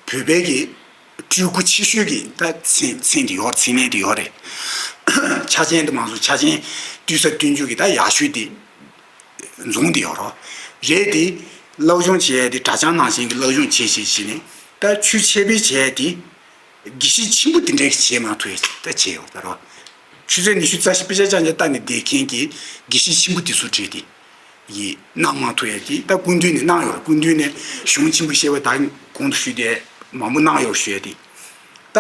བོད་པའི་གི་སྤྲུལ་སྐུ་ཆེ་ཤོས་ཀྱི་ད་མཚན་མཚན་དེ་ཡོད་རེད། མཚན་གནས་དེ་ཡོད་རེད། ཆ་རྐྱེན་དུ་མ་སོང་ཆ་རྐྱེན་བསྡུས་ས་བསྟུན་རྒྱུ་གི་ད་ཡག་ཤོས་དེ། རྫོང་དེ་ཡོད་རོ། རེད་དེ། སློབ་སྦྱོང་བྱས་ཏེ་གྲྭ་རྐྱང་ནང་བཞིན་གྱི་སློབ་སྦྱོང་བྱས་བྱས་བྱས་ནས་ད་ཆོས་འཆད་སྤེལ་བྱས་ཏེ། དགེ་བཤེས་ཆེན་པོ་དེ་འདྲའི་བྱས་མ་ཐུབ་ཡ་ད་བྱས་ཡོད་ད་རོ། ཆུ་ཚོད་ཉི་ཤུ་རྩ་བཞི་དཔེ་ཆ་རྐྱང་རྐྱང་ལྟ་ནས་བསྡད་མཁན་གྱི་དགེ་བཤེས་ཆེན་པོ་དེ་ཚོ་བྲིས་ཏེ། ཡིས་གནང་མ་ཐུབ་ཡ་དེ་ད་སྐུ་མདུན་ནས་གནང་ཡོད་རེད། སྐུ་མདུན་ནས་གཞུང་ཆེན་པོ་བཤད་པ་ད་གོང་དུ་ཞུས་ཏེ་མང་པོ་གནང་ཡོད་ཞུ་ཡ་དེ། ད།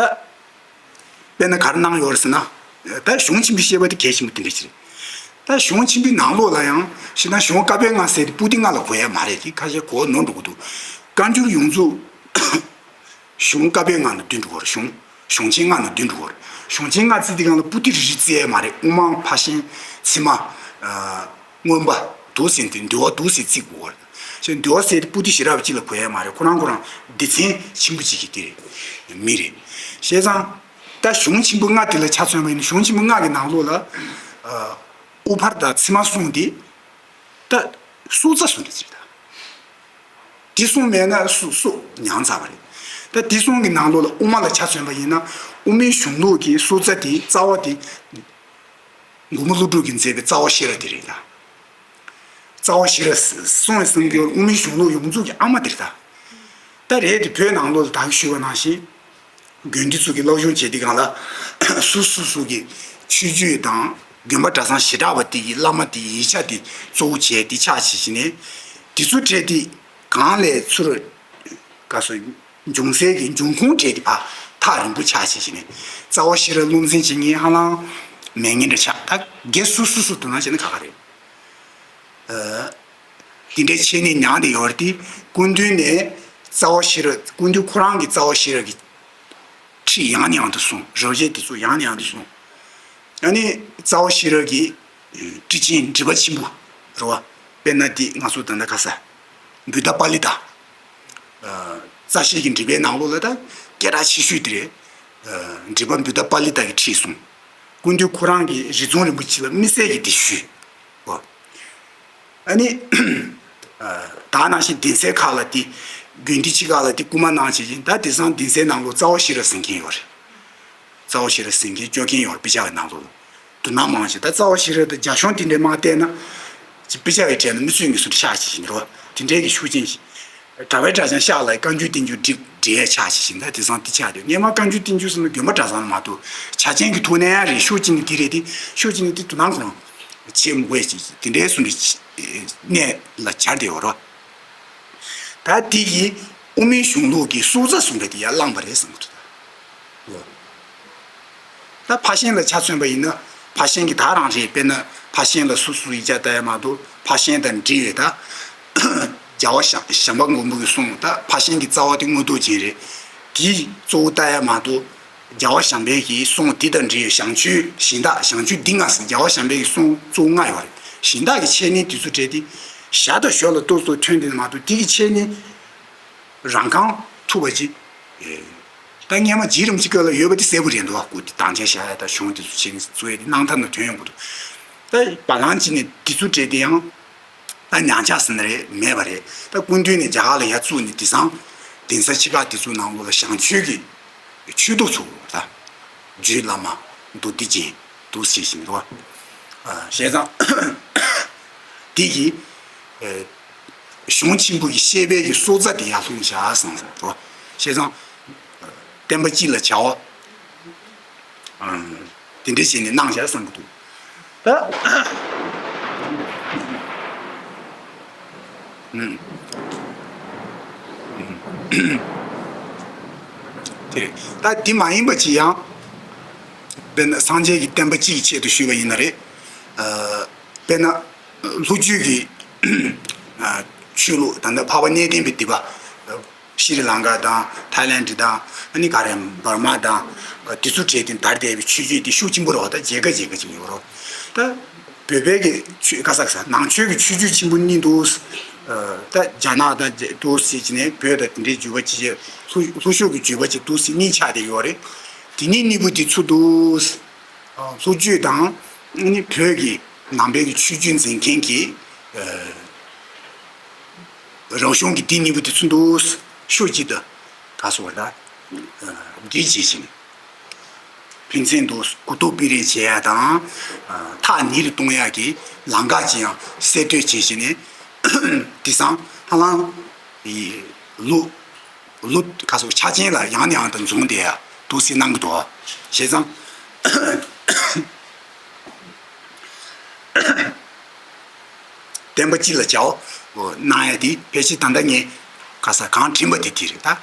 དཔེར་ན་ག་རེ་གནང་ཡོད་རེད་ཟེར་ན། ད་གཞུང་ཆེན་པོའི་བཤད་པ་དེ་གལ་ཆེན་པོ་དེ་འདྲ་ཞིག་རེད། ད་གཞུང་ཆེན་པོའི་ནང་ལོགས་ལ་ཡང་ཞེ་ན་གཞུང་བཀའ་པོད་ལྔ་ཟེར་ཏེ་པོ་ཏི་ལྔ་ལ་གོ་ཡ་མ་རེད་དེ། ཁ་ཤས་གོ་ནོར་འགྲོ་གི་འདུག་བཀའ་འགྱུར་ཡོངས་རྫོགས་གཞུང་བཀའ་པོད་ལྔ་ནང་བསྡུས་འགྲོ་གི་རེད། གཞུང་གཞུང་ཆེན་ལྔ་ནང་བསྡུས་འགྲོ་གི་རེད། གཞུང་ཆེན་ལྔ་བརྩིས་དེ་སྒང་ལ་པོ་ཏི་རེ་རེ་བརྩི་ཡ་མ་རེད། དབུ་མ་ཕར་ཕྱིན་ཚད་མ། མངོན་པ་འདུག་ཟེར་དེ་འདུལ་བ་འདུག་ཟེར་བརྩི་དགོས་པ་རེད། ཞེས་འདུལ་བ་ཟེར་དེ་པོ་ཏི་ཞེ་དྲག་པ་གཅིག་ལ་གོ་ཡ་མ་རེད། ཁོ་རང་ཁོ་རང་སྡེ་ཚན་ཆེན་པོ་གཅིག་གི་དེ་རེད། མི་རེད། བྱས་ཙང་ད་གཞུང་ཆེན་པོ་ལྔ་དེ་ལ་ཆ་མཚོན་པ་ཡིན་ན་གཞུང་ཆེན་པོ་ལྔ་གི་ནང་ལོགས་ལ་ཨ་དབུ་ཕར་དང་ཚད་མ་གསུམ་དེ་ད་སྲོག་རྩ་གསུམ་རེད་ཟེར་ད། དེ་གསུམ་མེད་ན་སྲོག་སྲོག་ཉམས་ཚར་བ་རེད། ད་དེ་གསུམ་གི་ནང་ལོགས་ལ་དབུ་མ་ལ་ཆ་མཚོན་པ་ཡིན་ན་དབུ་མའི་གཞུང་ལུགས་ཀྱི་སྲོག་རྩ་དེ་རྩ་བ་དེ། མགོན་པོ་ཀླུ་སྒྲུབ་ཀྱིས་མཛད་པའི་རྩ་བ་ཤེས་རབ་དེ་རེད་ད། རྩ་བ་ཤེས་རབ་གསུང་བའི་སངས་རྒྱས་དབུ་མའི་གཞུང་ལུགས་ཡོངས་རྫོགས་ཀྱི་ཨ་མ་དེ་རེད་ད། ད་རེད་དེ་བོད་ནང་ལོགས་ལ་ད་གིན་ཞུས་པ་ནང་བཞིན། དགོན་སྡེ་ཚོ་གི་སློབ་སྦྱོང་བྱེད་དུས་སྒང་ལ་སོ་སོ་སོ་གི་ཆོས་བརྒྱུད་དང་དགོན་པ་གྲྭ་ཚང་བྱེ་བྲག་པ་དེ་གི་བླ་མ་དེ་ཡིག་ཆ་དེ་གཙོ་བོ་བྱས་ཏེ་ཕྱག་བྱེད་བཞིན་ནས་དེ་ཚོ་བྲལ་ཏེ་གང་ལས་ཚུར་ག་སོ། འབྱུང་སའི་གི་འབྱུང་ཁུངས་བྲལ་ཏེ་ཕར་ཐག་རིང་པོ་ཆགས་བྱས་བྱས་ནས་རྩ་བ་ཤེས་རབ་བློ་འཛིན་བྱེད་མཁན་ཧ་ལམ་མེད་མཁན་འདྲ་ཆགས། ད་སྒེར་སོ་སོ་སོ་དོ་སྣང་བྱས་ན་ཁག་ཁག་རེད། ཨ། དེ་འདྲའི་འཆད་ཉན་མྱངས་བསྡད་ཡོད་རེད་དེ། སྐུ་མདུན་ནས་རྩ་བ་ཤེས་རབ་སྐུ་མདུན་ཁོ་རང་གི་རྩ་བ་ཤེས་རབ་ཀྱི་ཁྲིད་ཡང་ནས་ཡང་དུ་གསུངས། རབ་བྱེད་དེ་ཚོ་ཡང་ནས་ཡང་དུ་གསུངས། ཨ་ནི་རྩ་བ་ཤེས་རབ་ཀྱི་ཁྲིད་ཆེན་འགྲེལ་པ་ཆེན་པོ་རེད་བ། དཔེར་ན་འདི་ང་ཚོ་ད་ལྟ་ག་ས། བུདྡྷ་པཱ་ལི་ཏ། ཨ། རྩ་ཤེ་གི་འགྲེལ་པའི་ནང་ལོགས་ལ་ད་སྐད་གྲགས་ཆེ་ཤོས་དེ་རེད། ཨ། འགྲེལ་པ་བུདྡྷ་པཱ་ལི་ཏ་གིས་ཁྲིད་གསུངས། སྐུ་མདུན་ཁོ་རང་གིས་རི་རྫོང་རིན་པོ་ཆེ་ལ་དམིགས་བསལ་གྱིས་དེ་ཞུས། ཨོ། ཨ་ནི། ཨ། ད་ནང་བཞིན་གདན་སའི་ཁག་ལ་དེ། དགོན་སྡེ་ཆེ་ཁག་ལ་དེ་སྐུལ་མ་གནང་བྱས་ཤིང་། ད་དེང་སང་གདན་སའི་ནང་ལོགས་རྩ་བ་ཤེས་རབ་གཟིགས་མཁན་ཡོད་རེད། རྩ་བ་ཤེས་རབ་གཟིགས་མཁན་སྐྱོར་མཁན་ཡོད་རེད། དཔེ་ཆ་གི་ནང་ལོགས་ལ། དོ་སྣང་མང་ཞིག་ད་རྩ་བ་ཤེས་རབ་དང་རྒྱ་གཞུང་དེ་འདྲའི་མར་བལྟས་ན། ཅིག་དཔེ་ཆ་གི་གྲས་ལ་མི་སུས་མི་སུ་ཆགས་ཤིག་བཞིན་རོ། དེ་འདྲའི་གི་ཤུགས་རྐྱེན་ཞིག་གྲྭ་པའི་གྲྭ་རྐྱང་ཤག་ལ་བཀའ་འགྱུར་བསྟན་འགྱུར་འབྲི་འབྲི་ཡས་ཆགས་ཤིག་བཞིན། ད་དེང་སང་དེ་ཆགས་དུས་སྔོན་མ་བཀའ་འགྱུར་བསྟན་འགྱུར་ཟེར་ན་དགོན་པ་གྲྭ་ཚང་ལ་མ་གཏོགས་ཆ་རྐྱེན་གྱི་ཐོག་ནས་ཡང་རེད། ཤུགས་རྐྱེན་གྱི་དེ་རེད་དེ། ཤུགས་རྐྱེན་གྱི་དེ་དོ་སྣང་ཁོ་རང་བྱེད་མི་དགོས་ཅིག་དེ་འདྲའི་བཟོ་འདྲའི་གནས་ལ་གྱར་བསྡད་ཡོད་རོ། ད་དེ་ཡིས་དབུ་མའི་གཞུང་ལུགས་ཀྱི་སྲོག་རྩ་གསུམ་པ་དེ་ཡར་བླངས་པ་རེད་བསམ་གྱི་འདུག་ད་ཕར་ཤན་ལ་ཆ་མཚོན་པ་ཡིན་ན་ཕར་ཤན་གྱི་ད་རང་རེད། དཔེར་ན་ཕར་ཤན་ལ་སོ་སོ་ཡིག་ཆ་ལྟ་ཡ་མ་གཏོགས་ཕར་ཤན་དང་འབྲེལ་བའི་ད་རྒྱལ་བ་བྱམས་པ་མགོན་པོ་གི་གསུང་། ད་ཕར་ཤན་གྱི་རྩ་བ་དེ་མངོན་རྟོགས་རྒྱན་རེད། དེ་གཙོ་བོ་ལྟ་ཡ་མ་གཏོགས། རྒྱལ་བ་བྱམས་པའི་གི་གསུང་དེ་དང་འབྲེལ་བའི་བྱང་ཆུབ་གཞན་དག་བྱང་ཆུབ་འདི་ལྔ་ཟེར་རྒྱལ་བ་བྱམས་པའི་གི་གསུང་གཙོ་བོ་ལྔ་ཡོད་རེད། གཞན་དག་གི་འཆད་ཉན་དེ་ཚོ་བྲལ་ཏེ་ཞར་དང་ཞོར་ལ་ཏོག་ཙམ་ཐོན་བསྡད་ན་མ་གཏོགས་དེ་གི་འཆད་ཉན་རང་རྐང་ཐུབ་པ་ཅིག་ད་སྔོན་མ་རྗེ་རིན་པོ་ཆེ་སྐབས་ལ་ཡོད་པ་དེ་གསལ་པོ་རེད་འདུག་སྐུ་དེ་དང་ཆ་བཞག་ཡ་ད་གཞུང་དེ་ཚོ་འཆད་ཉན་གཙོ་བོ་དེ་གནང་ཐབས་ནང་ཐོན་ཡོང་གི་འདུག་ད་བ་ལང་ཅི་ནས་དེ་ཚོ་བྲལ་ཏེ་ཡང་། ད་ཉམས་ཆག་ཟེར་ན་རེད་མེད་པ་རེད། ད་སྐུ་མདུན་ནས་རྒྱ་གར་ལ་ཡར་བཙུགས་ནས་དེང་སང་གདན་ས་ཆེ་ཁག་དེ་ཚོའི་ནང་ལོགས་ལ་བྱང་ཆུབ་ཀྱི་ཆོས་ཐོག་ཚུགས་ད། རྒྱུད་བླ་མ་མདོ་སྡེ་རྒྱན་འདུག་ཟེར་བཞིན་རེད་བ། བྱས་ཙང་དེ་གི་གཞུང་ཆེན་པོ་གི་བཤད་པའི་གི་སྲོག་རྩ་དེ་ཡར་ལྷུང་བཞག་བསམ་བསམ་རེད་བ། བྱས་ཙང་བསྟན་པ་སྤྱི་ལ་བྱ་བ། དེ་འདྲ་བྱས་ནས་གནང་བཞག་བསམ་གྱི་འདུག་ད། དེ་ད་དེ་མ་ཡིན་པ་ཅིག་ཡང་ དཔེར་ན་སངས་རྒྱས་ཀྱི་བསྟན་པ་སྤྱི་ཡི་ཆེད་དུ་ཞུས་པ་ཡིན་ན་རེད། ཨ། དཔེར་ན་ལྷོ་རྒྱུད་ཀྱི་ཨ་ཆོས་ལུགས་ད་ལྟ་འཕགས་པ་གནས་བརྟན་པའི་སྡེ་པ། ཤྲི་ལང་ཀ་དང་ཐའི་ལེན་ཌི་དང་ཨ་ནི་ག་རེ་འབར་མ་དང་དེ་ཚོ་གྲས་དེ་དར་བསྡད་པའི་ཆོས་བརྒྱུད་དེ་ཤུགས་ཆེན་པོ་རེད་བ། ད་མཇལ་ཁ་མཇལ་ཁ་ཅིག་ཡོད་རོགས། ད་བོད་པའི་གི་ཆོས་ག་ས་ག་ས་ནང་ཆོས་ཀྱི་ཆོས་བརྒྱུད་ཆེན་པོ་གཉིས་འདུག། ད་རྒྱ་ནག་དང་འདུག་ཟེར་གྱི་ནས་བོད་དང་དེ་འདྲའི་བརྒྱུད་པ་ཅིག་ལྷོ་ལྷོ་ཕྱོགས་ཀྱི་བརྒྱུད་པ་ཅིག་འདུག་ཟེར་གཉིས་ཆགས་བསྡད་ཡོད་རེད། དེ་གཉིས་གཉིས་པོ་དེ་ཚོ་འདུག། ལྷོ་བརྒྱུད་དང་ནི་བོད་ཀྱི་ནང་པའི་གི་ཆོས་བརྒྱུད་འཛིན་མཁན་གྱི་རང་གཞུང་གི་དེ་གཉིས་པོ་དེ་ཚོ་འདུག། ཕྱོགས་གཅིག་ཏུ་ག་སོ་བ་ད་འདྲིས་བྱེད་བཞིན། ཕན་ཚུན་དུ་གུ་དོག་སྤེལ་རེས་བྱེད་ཡ་དང་། ཐག་ཉེ་རུ་གཏོང་ཡ་གི་ལམ་ཁ་ཅིག་ཡང་གསལ་སྟོན་བྱེད་བཞིན་ནས། དེང་སང་ཧ་ལམ་ལོ་ལོ་ག་སོ་ཆ་ཅན་ལ་ཡང་ནས་ཡང་དུ་འཛོམས་བསྡད་ཡ་འདུག་སེ་གནང་གི་འདུག། བྱས་ཙང་བསྟན་པ་སྤྱི་ལ་བྱའོ་གནང་ཡ་དེ་ཕལ་ཆེར་ད་ལྟ་ངས་ག་ས་གང་དྲན་པ་དེ་དེ་རེད་ད།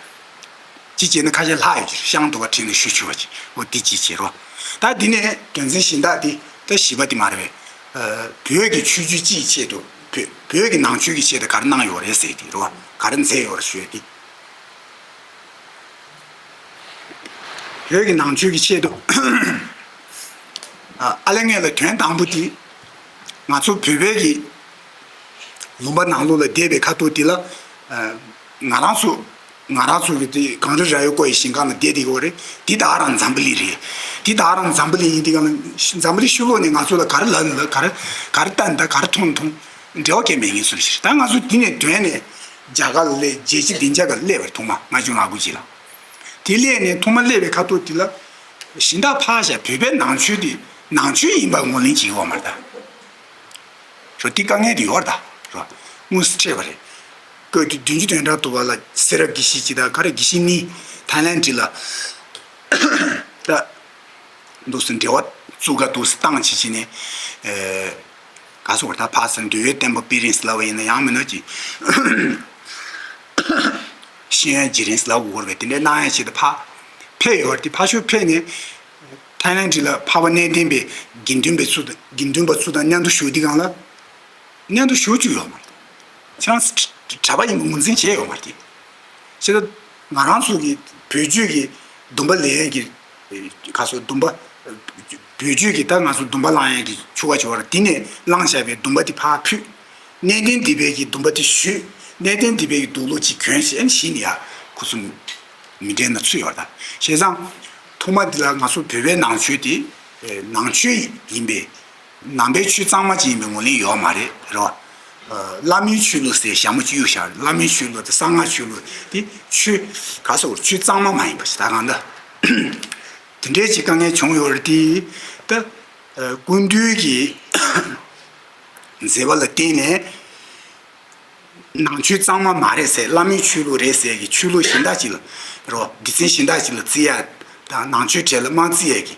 ཅི་བྱས་ན་ཁ་ཤས་ལྷག་ཡོད་ཀྱི་རེད། ཤང་དུ་བ་ཁྲིད་ནས་ཞུ་ཆུ་བ་ཅིག་འོ་དེ་ཅི་བྱེད་རོགས། ད་འདི་ནས་དོན་ཚན་གཞན་དག་དེ་ད་བཞི་པ་དེ་མ་རེད་པས། བོད་ཀྱི་ཆོས་བརྒྱུད་སྤྱིའི་ཆེད་དུ་བོད་བོད་ཀྱི་ནང་ཆོས་ཀྱི་ཆེད་དུ་ག་རེ་གནང་ཡོད་རེད་ཟེར་དེ་རོགས། ག་རེ་མཛད་ཡོད་རེད་ཞུ་ཡ་དེ། བོད་ཀྱི་ནང་ཆོས་ཀྱི་ཆེད་དུ། ཨ་ལས་ངེས་ལ་དོན་དང་པོ་དེ། ང་ཚོ་བོད་པའི་གི་ལུང་པ་ནང་ལོགས་ལ་བསྡད་པའི་ཁ་ཐུག་དེ་ལ། ང་རང་ཚོ་ང་རང་ཚོ་གི་དེ་གངས་རི་ར་བས་བསྐོར་བའི་ཞིང་ཁམས་ལ་བསྡད་དེ་ཡོད་རེད། དེ་ད་རང་འཛམ་བུ་གླིང་རེད། དེ་ད་རང་འཛམ་བུ་གླིང་ཡིན་དེ་ག་ལ་འཛམ་བུ་གླིང་ཕྱི་ལོགས་ནས་ང་ཚོ་ལ་ག་རེ་ལབ་ལབ་ག་རེ་ག་རེ་ལྟ་ལྟ་ག་རེ་མཐོང་མཐོང་། འབྲེལ་བ་གང་ཡང་མེད་ངེས་སུ་རེད། ད་ང་ཚོ་དེ་ནས་དོན་ནས་རྒྱ་གར་ལ་སླེབས། རྒྱལ་སྤྱི་བདེ་འཇགས་ཀྱི་སླེབས་པར་ཐོག་མ་ལྔ་བཅུ་ང་དགུ་རྗེས་ལ། དེ་སླེབས་ནས་ཐོག་མ་སླེབས་པའི་ཁ་ཐུག་དེ་ལ། གཞན་དག་ཕར་བཞག་བོད་པའི་ནང་ཆོས་དེ་ནང་ཆོས་ཡིན་པར་ངོས་ལེན་བྱེད་ཀྱི་ཡོད་མ་རེད་ད། རོ་དེ་དཀའ་ངལ་དེ་ཡོད་རེད་ད། རོ་དངོས་སུ་འཕྲད་པ་རེད། སྐབས་དེ་བདུན་ཅུ་དོན་གྲངས་དུ་བ་ལ་སེ་ར་དགེ་བཤེས་ཅིག་དང་ག་རེ་དགེ་བཤེས་གཉིས་ཐའི་ལན་ཌི་ལ། ད། འདུག་སེ་འབྲེལ་བ་བཙུགས་ག་འདུག་སེ་བཏང་བྱེད་བྱེད་ནས། ཨེ། ག་སོ་བར་ད་ཕ་སེ་འདུལ་བའི་བསྟན་པ་སྤེལ་རེས་ལབ་པ་ཡིན་ན་ཡང་མིན་ན་ཅི། ཤེས་ཡོན་སྦྱིན་རེས་ལབ་དགོས་རེད་པས། དེ་འདྲའི་གནང་ཡ་ཆེད་དུ་ཕ། ཕེབས་ཡོད་རེད་དེ་ཕ་ཤོད་ཕེབས་ནས། ཐའི་ལན་ཌི་ལ་འཕགས་པ་གནས་བརྟན་པའི་དགེ་འདུན་པ་ཚོ་དང་དགེ་འདུན་པ་ཚོ་དང་མཉམ་དུ་བཞུགས་དུས་སྒང་ལ། མཉམ་དུ་བཞུགས་བཅུག་ཡོད་མ་རེད། ཁྱེད་རང་གྲྭ་པ་ཡིན་པ་ངོས་འཛིན་བྱས་ཡོད་མ་རེད། ཞེ་ད་ང་རང་ཚོ་གི་བོད་བརྒྱུད་ཀྱི་སྡོམ་པ་ལེན་ཡས་ཀྱི་ག་སོ་སྡོམ་པ། བོད་བརྒྱུད་ཀྱི་ད་ང་ཚོ་སྡོམ་པ་བླང་ཡས་ཀྱི་ཆོ་ག་ཆོ་ག་ར་དེ་ནས་བླངས་བཞག་པའི་སྡོམ་པ་དེ་ཕར་ཕུལ། གནས་བརྟན་སྡེ་པའི་གི་སྡོམ་པ་དེ་ཞུས། གནས་བརྟན་སྡེ་པའི་གི་དུག་ལོག་ཅིག་གྱོན་བྱས་ཨ་ནི་གཞི་ནས་ཡ་ཁུ་སུམ་མི་འདྲེན་ན་ཚུད་ཡོད་རེད་ད། བྱས་ཙང་ཐོག་མ་འདི་ལ་ང་ཚོ་བོད་པའི་ནང་ཆོས་དེ་ནང་ཆོས་ཡིན་པས། ནང་པའི་ཆོས་གཙང་མ་ཅིག་ཡིན་པའི་ངོས་ལེན་ཡོད་མ་རེད་རོ། བླ་མའི་ཆོས་ལུགས་ཟེར་ཞྭ་མོ་གཅིག་གཡུག་བཞག་བླ་མའི་ཆོས་ལུགས་དེ་གསང་སྔགས་ཆོས་ལུགས་དེ་ཆོས་ག་སོགས་ཆོས་གཙང་མ་མ་ཡིན་པ་ཞིག་ད་གང་ལྟར་དེ་འདྲའི་ཅིག་དཀའ་ངལ་བྱུང་ཡོད་རེད་དེ། ད་སྐུ་མདུན་གྱི་མཛད་པ་ལ་བརྟེན་ནས། ནང་ཆོས་གཙང་མ་མ་རེད་ཟེར་བླ་མའི་ཆོས་ལུགས་རེད་ཟེར་གི་ཆོས་ལུགས་གཞན་དག་ཅིག་ལ་རོ་སྡེ་ཚན་གཞན་དག་ཅིག་ལ་བརྩི་ཡ་དང་ནང་ཆོས་གྲས་ལ་མ་བརྩི་ཡ་གི་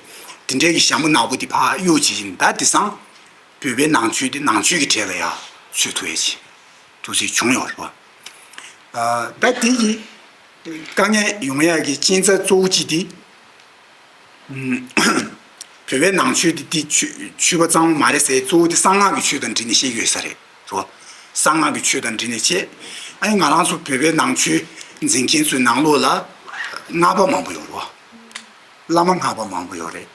དེ་འདྲའི་གི་ཞྭ་མོ་ནག་པོ་དེ་ཕར་གཡུག་བྱེད་བཞིན་ད་དེང་སང་བོད་པའི་ནང་ཆོས་དེ་ནང་ཆོས་ཀྱི་གྲས་ལ་ཡ་ཚུད་ཐུབ་ཡ་ཅིག་ཐུགས་སྲས་བྱུང་ཡོད་རེད་བ། ད་དེ་གི་དཀའ་ངལ་ཡོང་ཡ་གི་རྐྱེན་རྩ་གཙོ་བོ་གཅིག་དེ། བོད་པའི་ནང་ཆོས་དེ་དེ་ཆོས་ཆོས་པ་གཙང་མ་མ་རེད་ཟེར་གཙོ་བོ་དེ་གསང་སྔགས་ཀྱི་ཆོས་དང་འབྲེལ་ནས་བཤད་ཀྱི་ཡོད་ས་རེད་རོ། གསང་སྔགས་ཀྱི་ཆོས་དང་འབྲེལ་ནས་བྱས། ཨ་ནི་ང་རང་ཚོ་བོད་པའི་ནང་ཆོས་འཛིན་མཁན་ཚོའི་ནང་ལོགས་ལ་སྔགས་པ་མང་པོ་ཡོད་རོ། བླ་མ་སྔགས་པ་མང་པོ་ཡོད་རེད།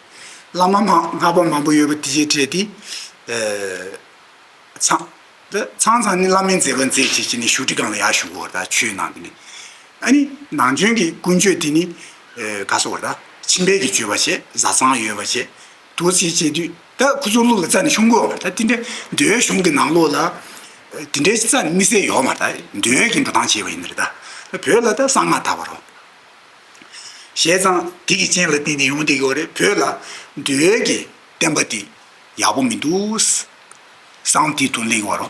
བླ་མ་མ་སྔགས་པ་མང་པོ་ཡོད་པ་དེ་བྱས་བྲལ་ཏེ། ཚང་། ད་ཚང་ཚང་ནི་བླ་མའི་མཛད་པ་མཛད་བྱེད་ཀྱི་ནི་བཞུགས་ཁྲི་སྒང་ལ་ཡར་བཞུགས་ཡོད་རེད་ད་ཆོས་ནང་དེ་ནི། ཨ་ནི་ནང་ཆོས་ཀྱི་ཀུན་སྤྱོད་དེ་ནི། ཨེ་ག་སོགས་རེད་ད་ཕྱི་པའི་གི་སྤྱོད་པ་བྱས་བཟའ་ཚང་ཡོད་པ་བྱས་དུ་ཚིག་བྱེད་དུས་ད་ཁུ་ཚུར་བླུགས་ལ་རྩ་ནས་ཤོང་གི་ཡོད་མ་རེད་ད་དེ་འདྲ་འདོད་གཞུང་གི་ནང་ལོགས་ལ། ཨེ་དེ་འདྲའི་རྩ་ནས་དམིགས་བསལ་ཡོད་མ་རེད་ད་འདོད་ཡོན་གྱི་འགྲོ་སྟངས་བྱས་པ་ཡིན་ན་རེད་ད། ད་བོད་ལ་ད་གསང་སྔགས་དར་བ་རོ། བྱས་ཙང་དེ་གི་རྐྱེན་ལ་བརྟེན་ནས་ཡོང་བསྡད་ཀྱི་ཡོད་རེད་བོད་ལ་འདོད་ཡོན་གྱི་བསྟན་པ་དེ། ཡག་པོ་མི་འདུག་བསམ་དེ་དུ་སླེབས་པ་རོ།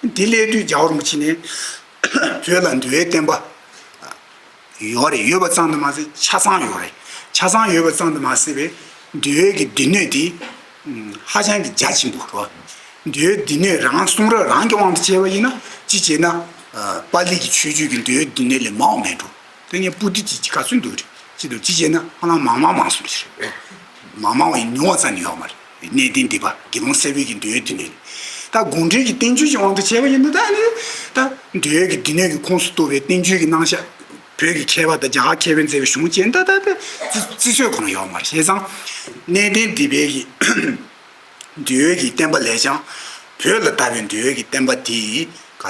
དེ་སླེབས་དུས་རྒྱལ་བ་རིན་པོ་ཆེ་ནས་བོད་ལ་འདུལ་བའི་བསྟན་པ་ཡོད་རེད། ཡོད་པ་ཙམ་དུ་མ་ཟད་ཆ་ཚང་ཡོད་རེད། ཆ་ཚང་ཡོད་པ་ཙམ་དུ་མ་ཟད་པའི་འདུལ་བའི་གི་སྡེ་སྣོད་དེ་ཧ་ཅང་གི་རྒྱ་ཆེན་པོ་རོ། འདུལ་བའི་སྡེ་སྣོད་རང་གསུང་རབ་རང་གི་དབང་དུ་བྱས་པ་ཡིན་ན་ཅི་བྱས་ན་པཱ་ལི་གི་ཆོས་བརྒྱུད་ཀྱི་འདུལ་བའི་སྡེ་སྣོད་ལས་མང་བ་མེད་འགྲོ། དེ་ངས་པུ་ཏི་ཅི་ཅི་ག་ཚོད་འདུག་རེད་ཅི་འདུག་ཅི་བྱས་ན་ཧ་ལམ་མང་མང་མང་སོང་རེད། མང་མང་བ་ཡིན་ཉུང་བ་ཙམ་ཡོད་མ་རེད། གནས་བརྟན་སྡིག་པ་དགེ་སློང་སེར་པོའི་གི་འདོད་ཡོན་སྡེ་སྣོད་ནི། ད་དགོངས་འགྲེལ་གྱི་བསྟན་བཅོས་ཀྱི་དབང་དུ་བྱས་པ་ཡིན་ན། ད་ནི་ད་འདོད་ཡོན་གྱི་སྡེ་སྣོད་ཀྱི་ཁོངས་སུ་གཏོགས་པའི་བསྟན་བཅོས་ཀྱི་རྣམ་གཞག་བོད་ཀྱི་མཁས་པ་དང་རྒྱ་གར་མཁས་པས་མཛད་པའི་གཞུང་ཅན་ད་ད་ད་རྩི་རྩི་ཚོད་ཁོ་ན་ཡོད་མ་རེད། བྱས་ཙང་གནས་བརྟན་སྡིག་པའི་གི་འདོད་ཡོན་གྱི་བསྟན་པ་ལས་ཀྱང་བོད་ལ་དར་བའི་འདོད་ཡོན་གྱི་བསྟན་པ་དེ་ག་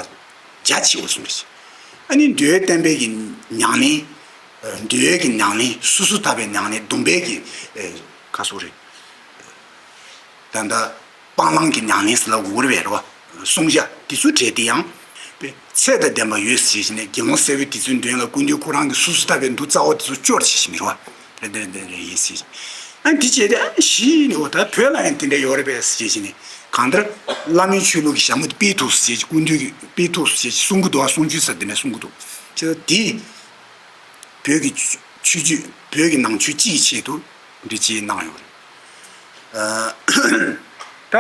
རྒྱ་ཆེ་བ་གསུངས་པ་ཞིག་ཨ་ནི་འདོད་ཡོན་བསྟན་པའི་གི་ཉམས་ལེན། འདོད་ཡོན་གྱི་ཉམས་ལེན། སོ་སོ་ལྟ་བའི་ཉམས་ལེན། སྡོམ་པའི་གི་ག་སོགས་རེད། ད་ལྟ་སྤང་བླང་གི་ཉམས་ལེན་ཟེར་ལབ་དགོས་རེད་པས། རེད་བ། བསྲུང་བྱ་དེ་ཚོའི་གྲས་དེ་ཡང་ཚད་དང་ལྡན་པ་ཡོད་ཟེར་བྱས་ནས། དགེ་སློང་སེར་པོས་དེ་ཚོའི་དོན་ལ་སྐུ་མདུན་ཁོ་རང་གིས་སོ་སོ་ལྟ་བའི་འདུ་རྩ་བ་དེ་ཚོ་སྐྱོར་བྱེད་བཞིན་པ་རེད་བ། དེ་འདྲ་འདྲ་ཡིན་ཟེར། ཨ་ནི་དེ་བྱས་ཏེ་ཨ་ནི་གཞི་ནི་འོ་ད་བོད་ལ་ཡང་དེ་འདྲ་ཡོད་རེད་པས་ཟེར་བྱས་ནས། གང་ལྟར་བླ་མའི་ཆོས་ལུགས་ཀྱི་ཞྭ་མོ་དེ་སྤེལ་ཐུབ་ཟེར་བྱས། སྐུ་མདུན་གྱིས་སྤེལ་ཐུབ་ཟེར་བྱས་གསུང་གི་འདུག་བ། གསུང་ཆོས་ཟེར་དེ་འདྲ་གསུང་གི་འདུག་བྱས་ཙང་དེ་བོད་ཀྱི་ཆོས་བརྒྱུད། བོད་ཀྱི་ནང་ཆོས་སྤྱི་ཡི་ཆེད་དུ་འདི་བྱས་གནང་ཡོད་རེད། ཨ་ད་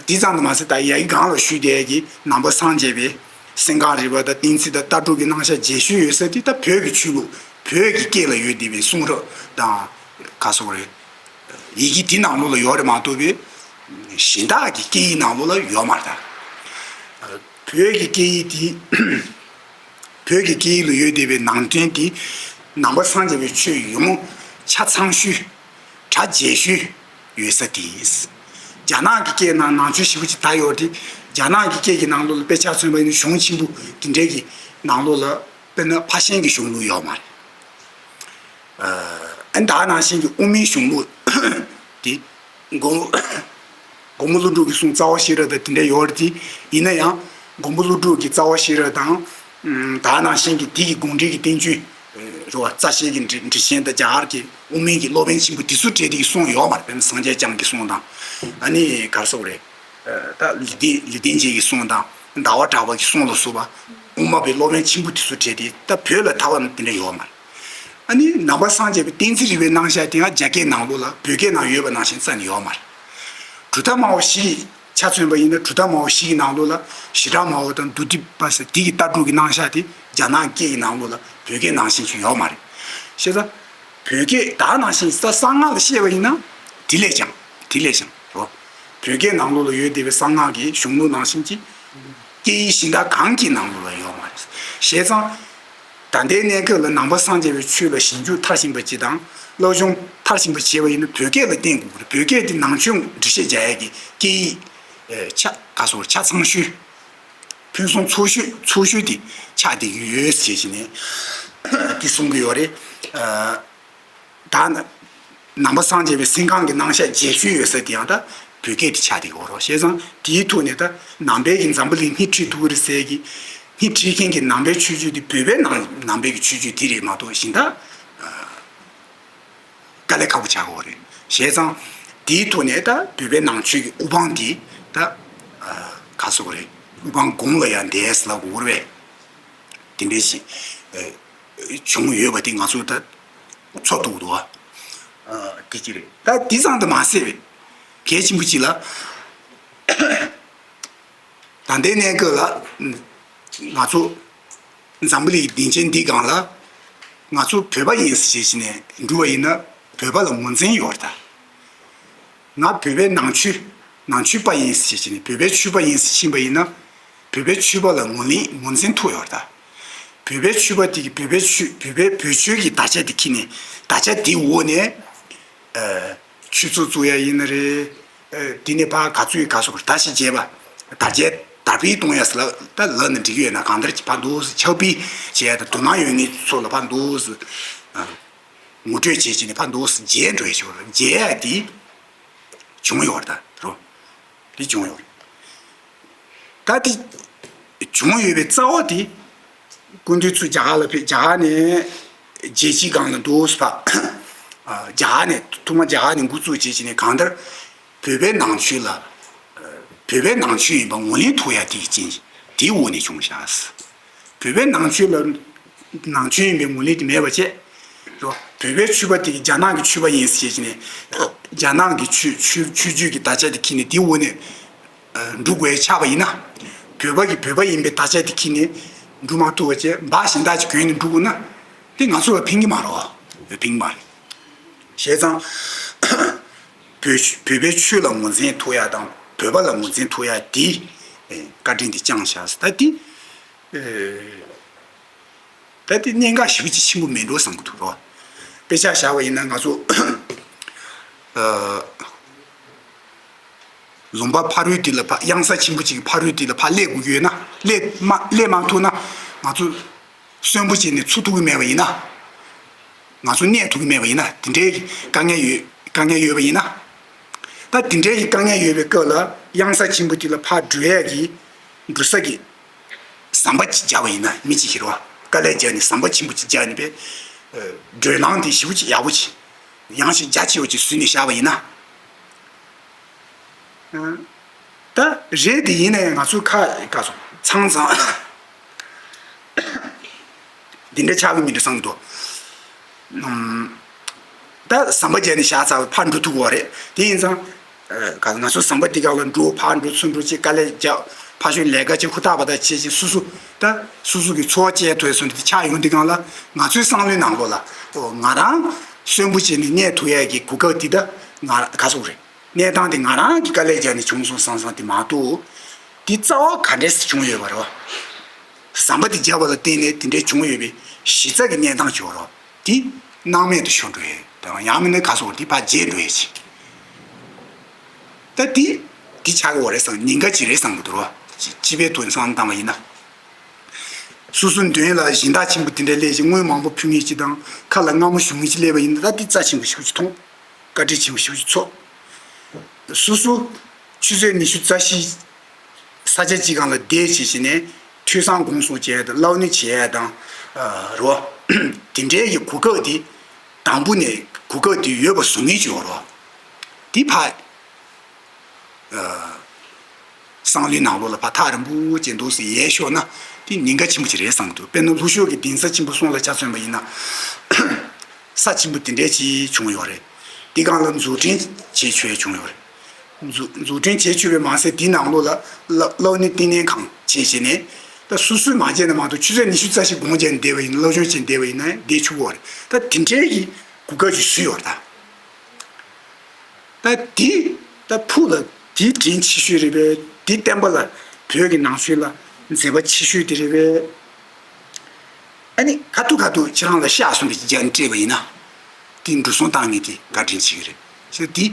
དེ་ཙམ་དུ་མ་ཟད། ད་ཡ་གི་སྒང་ལ་ཞུས་བསྡད་ཀྱི་ནང་པ་སངས་རྒྱས་པའི་སེམས་ཁམས་རིག་པ་དང་། གཏན་ཚིགས་དང་ལྟ་གྲུབ་ཀྱི་རྣམ་གཞག་རྒྱས་བཤད་ཡོད་ས་དེ་ད་བོད་ཀྱི་ཆོས་ལུགས། བོད་ཀྱི་སྐད་ལ་ཡོད་བསྡད་པའི་གསུང་རབ་དང་། ག་སོགས་རེད། ཡི་གེ་དེ་ནང་ལོགས་ལ་ཡོད་རེད་མ་གཏོགས་པའི་གཞན་དག་གི་སྐད་ཡིག་ནང་ལོགས་ལ་ཡོད་མ་རེད། ད་བོད་ཀྱི་སྐད་ཡིག་དེ། བོད་ཀྱི་སྐད་ཡིག་ལ་ཡོད་བསྡད་པའི་ནང་དོན་དེ་ནང་པ་སངས་རྒྱས་པའི་ཆོས་ཡོངས་ཆ་ཚང་ཤོས། གྲ་རྒྱས་ཤོས་ཡོད་ས་དེ་ཡིན། རྒྱ་ནག་གི་སྐད་ནང་ནང་ཆོས་ཞེ་པོ་ཅིག་དར་ཡོད་རེད། རྒྱ་ནག་གི་སྐད་ཀྱི་ནང་ལོགས་ལ་དཔེ་ཆ་མཚོན་པ་ཡིན་ན་གཞུང་ཆེན་པོ་དེ་འདྲའི་གི་ནང་ལོགས་ལ། དཔེར་ན་ཕར་ཕྱིན་གྱི་གཞུང་ལུགས་ཡོད་མ་རེད། ཨ་ནི་ད་ག་ནང་བཞིན་གྱི་དབུ་མའི་གཞུང་ལུགས་དེ་མགོན་མགོན་པོ་ཀླུ་སྒྲུབ་ཀྱི་གསུང་རྩ་བ་ཤེས་རབ་དང་དེ་འདྲ་ཡོད་རེད་དེ། ཡིན་ན་ཡང་མགོན་པོ་ཀླུ་སྒྲུབ་ཀྱི་རྩ་བ་ཤེས་རབ་དང་། ཨ་ད་ག་ནང་བཞིན་གྱི་དེ་གི་དགོངས་འགྲེལ་གྱི་བསྟན་བཅོས་རེད་བ། རྩ་ཤེ་གི་འགྲེལ་འགྲེལ་ཆེན་དང་། རྒྱ་གར་གྱི་དབུ་མའི་གི་སློབ་དཔོན་ཆེན་པོ་དེ་ཚོའི་གྲས་དེ་གི་གསུང་ཡོད་མ་རེད། དཔེར་ན་སངས་རྒྱས་བསྐྱངས་ཀྱི་གསུང་དང་། ཨ་ནི་ག་རེ་ཟེར་དགོས་རེད། ད་ལེགས་ལྡན་ལེགས་ལྡན་འབྱེད་ཀྱི་གསུང་དང་། ཟླ་བ་གྲགས་པ་གི་གསུང་ལ་སོགས་པ། དབུ་མ་པའི་སློབ་དཔོན་ཆེན་པོ་དེ་ཚོའི་གྲས་དེ་ད་བོད་ལ་དར་བ་ནི་དེ་འདྲ་ཡོད་མ་རེད། ཨ་ནི་ནང་པ་སངས་རྒྱས་པའི་གཏན་ཚིགས་རིག་པའི་རྣམ་གཞག་དེ་ཡང་རྒྱ་སྐད་ནང་ལོགས་ལ་བོད་སྐད་ནང་ཡོད་པ་ནང་བཞིན་རྩ་ནས་ཡོད་མ་རེད། གྲུབ་མཐའ་སྨྲ་བ་བཞི་ཆ་མཚོན་པ་ཡིན་ན། གྲུབ་མཐའ་སྨྲ་བ་བཞི་གི་ནང་ལོགས་ལ་བྱེ་བྲག་སྨྲ་བ་དང་། བདུད་འདུལ་བ་ཟེར་དེ་གི་ལྟ་གྲུབ་ཀྱི་རྣམ་གཞག་དེ་རྒྱ་ནག་སྐད་ཀྱི་ནང་ལོགས་ལ་བོད་སྐད་ནང་བཞིན་ཞིག་ཡོད་མ་རེད། བྱས་ཙང་བོད་སྐད་ད་ག་ནང་བཞིན་ས་གསང་སྔགས་ལ་བཤད་པ་ཡིན་ན་དེ་ལས་ཀྱང་། དེ་ལས་ཀྱང་རོ། བོད་སྐད་ནང་ལོགས་ལ་ཡོད་བསྡད་པའི་གསང་སྔགས་ཀྱི་གཞུང་ལུགས་ནང་བཞིན་གྱི་སྐད་ཡིག་གཞན་དག་གང་གི་ནང་ལོགས་ལ་ཡོད་མ་རེད། བྱས་ཙང་ད་ལྟའི་གནས་སྐབས་ལ་ནང་པ་སངས་རྒྱས་པའི་ཆོས་ལ་ཞིབ་འཇུག་མཐར་ཕྱིན་པ་ཅིག་དང་། སློབ་སྦྱོང་མཐར་ཕྱིན་པ་བྱས་པ་ཡིན་ན་བོད་སྐད་ལ་བརྟེན་དགོས་ཀྱི་རེད། བོད་སྐད་དེ་ནང་ཆོས་འགྲེལ་བཤད་རྒྱག་ཡས་ཀྱི་སྐད་ཡིག་ཨེ་ཆ་ག་སོགས་ཆ་ཚང་ཤོས། ཕུན་སུམ་ཚོགས་ཤོས་ཚོགས་ཤོས་དེ་ཆགས་བསྡད་ཀྱི་ཡོད་ཟེར་བྱས་ནས་དེ་གསུང་གི་ཡོད་རེད། ཨ་ད་ནང་པ་སངས་རྒྱས་པའི་སེམས་ཁམས་ཀྱི་རྣམ་གཞག་རྒྱས་བཤད་ཡོད་ས་དེ་ཡང་ད་བོད་སྐད་དེ་ཆགས་བསྡད་ཀྱི་ཡོད་རེད། བྱས་ཙང་དེའི་ཐོག་ནས་ད་ནང་པའི་གི་འཛམ་བུ་གླིང་སྣེ་ཁྲིད་ཐུབ་ཀྱི་རེད་ཟེར་གི། སྣེ་ཁྲིད་མཁན་གྱི་ནང་པའི་ཆོས་བརྒྱུད་དེ་བོད་པའི་ནང་ནང་པའི་གི་ཆོས་བརྒྱུད་དེ་རེད་མ་གཏོགས་གཞན་དག་དཀའ་ལས་ཁག་པོ་ཆགས་ཀྱི་ཡོད་རེད། བྱས་ཙང་དེའི་ཐོག་ནས་ད་བོད་པའི་ནང་ཆོས་ཀྱི་དབུ་འཕང་དེ་ད་ག་ཟེར་དགོས་རེད། དབུ་འཕང་དགུང་ལ་ཡང་བསྡད་ཟེར་ལབ་དགོས་རེད་པས། དེ་འདྲ་ཞིག་ཨ་བྱུང་ཡོད་པ་དེ་ང་ཚོ་ད་ཚོར་ཐུབ་འདུག་ཨ། དེ་ཅི་རེད། ད་དེ་ཙམ་དུ་མ་ཟད་པའི་གལ་ཆེན་པོ་ཅིག་ལ། ད་ལྟའི་གནས་སྐབས་ལ་ང་ཚོ་འཛམ་བུ་གླིང་གི་སྡིངས་ཆའི་འདི་སྒང་ལ་ང་ཚོ་བོད་པ་ཡིན་ཟེར་བྱས་ནས་འགྲོ་བ་ཡིན་ན་བོད་པ་ལ་ངོས་འཛིན་ཡོད་རེད་ད། ང་བོད་པའི་ནང་ཆོས་ནང་ཆོས་པ་ཡིན་ཟེར་བྱས་ནས་བོད་པའི་ཆོས་པ་ཡིན་ཟེར་ཕྱིན་པ་ཡིན་ན་བོད་པའི་ཆོས་པ་ལ་ངོས་ལེན་ངོས་འཛིན་ཐུབ་ཡོད་རེད་ད། བོད་པའི་ཆོས་པ་དེ་གིས་བོད་པའི་ཆོས་བོད་པའི་བོད་ཆོས་ཀྱི་དར་ཆ་དེ་འཁྱེར་ནས་དར་ཆ་དེའི་འོག་ནས། ཨ་ཆོས་ཚོགས་བཙུགས་ཡ་ཡིན་ན་རེད། ཨ་དེ་ནས་ཕར་ག་ཚོད་ག་ཚོད་དར་ཞིང་རྒྱས་པ། དར་རྒྱས་དར་སྤེལ་གཏོང་ཡ་ཟེར་ལབ་ད་ལབ་ན་འགྲིག་གི་ཡོད་ན། གང་ལྟར་གྱི་ཕར་འདུག་སེ་ཕྱག་དཔེ་བྱས་ཡ་དང་། དོ་སྣང་ཡོད་མཁན་ཚོ་ལ་ཕར་འདུག་སེ་ཨ་ངོ་སྤྲོད་བྱེད་བྱས་ནས་ཕར་འདུག་སེ་རྒྱས་འགྲོ་ཡ་ཞིག་རེད། རྒྱས་ཡ་དེ་བྱུང་ཡོད་རེད་ད་རོ། དེ་བྱུང་ཡོད་རེད། ད་དེ་བྱུང་ཡོད་པའི་རྩ་བ་དེ་སྐུ་མདུན་ཚུར་རྒྱ་གར་ལ་ཕེབས། རྒྱ་གར་ནས་རྒྱལ་སྤྱིའི་སྒང་ལ་འདུག་སེ་ཕར་ཨ་རྒྱ་གར་ནས་ཐོག་མར་རྒྱ་གར་ནས་འགོ་བཙུགས་བྱས་བྱས་ནས་གང་ལྟར་བོད་པའི་ནང་ཆོས་ལ་ཨ་བོད་པའི་ནང་ཆོས་ཡིན་པ་ངོས་ལེན་ཐུབ་ཡ་དེ་གི་རྐྱེན་དེའི་འོག་ནས་བྱུང་བཞག་ཟེར། བོད་པའི་ནང་ཆོས་ལ་ནང་ཆོས་ཡིན་པའི་ངོས་ལེན་དེ་མེད་པ་བྱས། རོ། བོད་པའི་ཆོས་པ་དེ་གིས་རྒྱ་ནག་གི་ཆོས་པ་ཡིན་ཟེར་བྱས་ནས་རྒྱ་ནག་གི་ཆོས་ཆོས་ཆོས་བརྒྱུད་ཀྱི་དར་ཆ་དེ་འཁྱེར་ནས་དེའི་འོག་ནས་ཨ་འགྲོ་དགོས་ཆགས་པ་ཡིན་ན། བོད་པ་གིས་བོད་པ་ཡིན་པའི་དར་ཆ་དེ་འཁྱེར་ནས་འགྲོ་མ་ཐུབ་པ་བྱས། འབག་གཞན་དག་ཅིག་གྱོན་ནས་འགྲོ་དགོས་ན་དེ་ང་ཚོ་ལ་ཕན་གྱི་མ་རེད་བ། ཕན་གྱི་མ་རེད། བྱས་ཙང་ བོད་བོད་པའི་ཆོས་ལ་ངོས་འཛིན་ཐུབ་ཡ་དང་བོད་པ་ལ་ངོས་འཛིན་ཐུབ་ཡ་དེ་བཀའ་དྲིན་དེ་བསྐྱངས་བཞག་ཟེར། ད་དེ་ད་དེ་གནད་འགག་ཞེ་པོ་ཅིག་ཆེན་པོ་མིན་འགྲོ་བསམ་གྱི་འདུག་རོ། དཔེ་ཆ་བཞག་པ་ཡིན་ན་ང་ཚོ་ལུང་པ་ཕ་རོལ་དེ་ལ་ཕ་གཡང་ས་ཆེན་པོ་ཅིག་གི་ཕ་རོལ་དེ་ལ་ཕ་སླེབས་དགོས་ཡོད་ན་སླེབས་མ་སླེབས་མ་ཐུབ་ན་ང་ཚོ་གསོན་པོ་བྱས་ནས་འཚོ་ཐུབ་ཀྱི་མེད་པ་ཡིན་ན། ང་ཚོ་གནས་ཐུབ་ཀྱི་མེད་པ་ཡིན་ན་དེ་འདྲའི་དཀའ་ངལ་ཡོད་དཀའ་ངལ་ཡོད་པ་ཡིན་ན། ད་དེ་འདྲའི་དཀའ་ངལ་ཡོད་པའི་སྐབས་ལ་གཡང་ས་ཆེན་པོ་དེ་ལ་ཕར་འགྲོ་ཡས་ཀྱི་འགྲོ་ས་ཀྱི་ཟམ་པ་ཅིག་བརྒྱབ་པ་ཡིན་ན་མི་གཅིག་ཤི་རོ། དཀའ་ལས་བརྒྱབ་ནས་ཟམ་པ་ཆེན་པོ་ཅིག་བརྒྱབ་ནས་པས་བགྲོད་ལམ་དེ་ཞེ་པོ་ཅིག་ཡག་པོ་ཅིག་ཡངས་ཤིང་རྒྱ་ཆེ་བ་ཅིག་བཟོས་ནས་བཞག་པ་ཡིན་ན། ད་རེད་དེ་ཡིན་ནའི་ང་ཚོའི་ཁ་ག་སོང་ཚང་ཚང་འདི་འདྲ་ཆགས་ཀྱི་མི་འདུག་བསམ་གྱི་འདུག་ད་ཟམ་པ་བརྒྱབ་ནས་བཞག་ཚར་བའི་ཕར་འགྲོ་ཐུབ་ཀྱི་རེད། དེ་ཡིན་ཙང་ག་ང་ཚོ་ཟམ་པ་འདི་སྒང་ལ་འགྲོ་ཕར་འགྲོ་ཚུར་འགྲོ་ཅེས་དཀའ་ལས་རྒྱག་ཕར་ཞོག་ལས་ཀ་ཅིག་ཧུར་ཐག་པ་ཐག་བྱེད་ཅིག་སོ་སོ་ད་སོ་སོ་གི་འཚོ་བ་སྐྱེལ་ཐུབ་སོང་དེ་ཆགས་ཡོང་དུས་སྒང་ལ་ང་ཚོའི་བསམ་བློའི་ནང་ལོགས་ལ་ང་རང་གསོན་པོ་བྱས་ནས་གནས་ཐུབ་ཡས་ཀྱི་གོ་སྐབས་འདི་ད་ང་ག་སོང་རེད། གནས་སྟངས་དེ་ང་རང་གི་དཀའ་ལས་བརྒྱབ་ནས་བྱུང་སོང་བསམ་བསམ་དེ་མ་གཏོགས། དེ་རྩ་བ་ག་འདྲས་སེ་བྱུང་ཡོད་པ་རེད་བ། ཟམ་པ་དེ་བརྒྱབ་པ་ལ་བརྟེན་ནས་དེ་འདྲས་བྱུང་ཡོད་པའི་གཞི་རྩ་གི་གནས་སྟངས་ཅིག་ཡོད་རེད་བ། དེ་སྣང་མེད་དུ་ཤོར་འགྲོ་ཡས་དང་ཡང་མིན་ན་ག་སོགས་དེ་ཕར་བརྗེད་འགྲོ་ཡས་ཅིག་ད་དེ་དེ་ཆགས་ཀྱི་ཡོད་རེད་བསམ་ཉེན་ཁ་ཅིག་རེད་བསམ་གྱི་འདུག་རེད་བ། སྤྱི་པའི་དོན་བསམ་བློ་བཏང་བ་ཡིན་ན། སོ་སོའི་མདུན་ལ་སྦྱིན་བདག་ཆེན་པོ་དེ་འདྲས་སླེབས་ཤིང་དངུལ་མང་པོ་ཕུལ་མཁན་ཅིག་དང་ཁ་ལ་རྔ་མོ་ཞུ་མཁན་ཅིག་སླེབས་པ་ཡིན་ན་ད་དེ་རྩ་ཆེན་པོ་ཞེ་པོ་ཅིག་མཐོང་། བཀའ་དྲིན་ཆེན་པོ་ཞེ་པོ་ཅིག་ཚོར། སོ་སོ་ཆུ་ཚོད་ཉི་ཤུ་རྩ་བཞི་ས་ཆ་གཅིག་སྒང་ལ་བསྡད་བྱས་བྱས་ནས་ཐོས་བསམ་སྒོམ་གསུམ་བྱས་དང་སློབ་གཉེར་བྱས་དང་རོ། དེ་འདྲའི་གི་གོ་སྐབས་དེ་དང་པོ་ནས་གོ་སྐབས་དེ་ཡོད་པ་བཟོ་མཁན་ཅིག་ཡོད་རོ། དེ་ཕ། བསམ་བློའི་ནང་ལོགས་ལ་ཕར་ཐག་རིང་པོ་ཅིག་འདུག་སེ་ཡལ་ཤོར་ན་དེ་ཉེན་ཁ་ཆེན་པོ་ཅིག་རེད་བསམ་གྱི་འདུག་དཔེར་ན་ལྷོ་ཕྱོགས་ཀྱི་གདན་ས་ཆེན་པོ་གསུམ་ལ་ཆ་མཚོན་པ་ཡིན་ན་ས་ཆེན་པོ་དེ་འདྲའི་ཅིག་བྱུང་ཡོད་རེད། དེ་སྒང་ལ་འཛུགས་སྐྲུན་བྱེད་ཆོག་ཡ་བྱུང་ཡོད་རེད། འཛུགས་འཛུགས་སྐྲུན་བྱེད་ཆོག་པའི་མ་ཟད་དེའི་ནང་ལོགས་ལ་སློབ་སློབ་གཉེར་བསྟི་གནས་ཁང་བྱས་བྱས་ནས་ད་སོ་སོས་མ་བྱས་ན་མ་གཏོགས་ཆུ་ཚོད་ཉི་ཤུ་རྩ་བཞི་སྒོམ་བྱས་ནས་བསྡད་པ་ཡིན་ན་སློབ་སྦྱོང་བྱས་ནས་བསྡད་པ་ཡིན་ན་བསྡད་ཆོག་གི་ཡོད་རེད། ད་དེ་འདྲའི་གི་གོ་སྐབས་ཅིག་བཟོས་ཡོད་རེད་ད། ད་དེ་ད་ཕུགས་ལ་དེ་དྲིན་ཆེ་ཤོས་རེད་པས། དེ་བསྟན་པ་ལ་བོད་ཀྱི་ནང་ཆོས་ལ་མཛད་པ་ཆེ་ཤོས་དེ་རེད་པས། ཨ་ནི་ཁ་ཐུག་ཁ་ཐུག་ཁྱེད་རང་ལ་ཤ་གསུངས་པའི་རྒྱ་ནི་སྤྲད་པ་ཡིན་ན་དེ་འགྲོ་སོང་བཏང་ངེས་དེ་བཀའ་དྲིན་ཆེ་གི་རེད་ཟེར། དེ་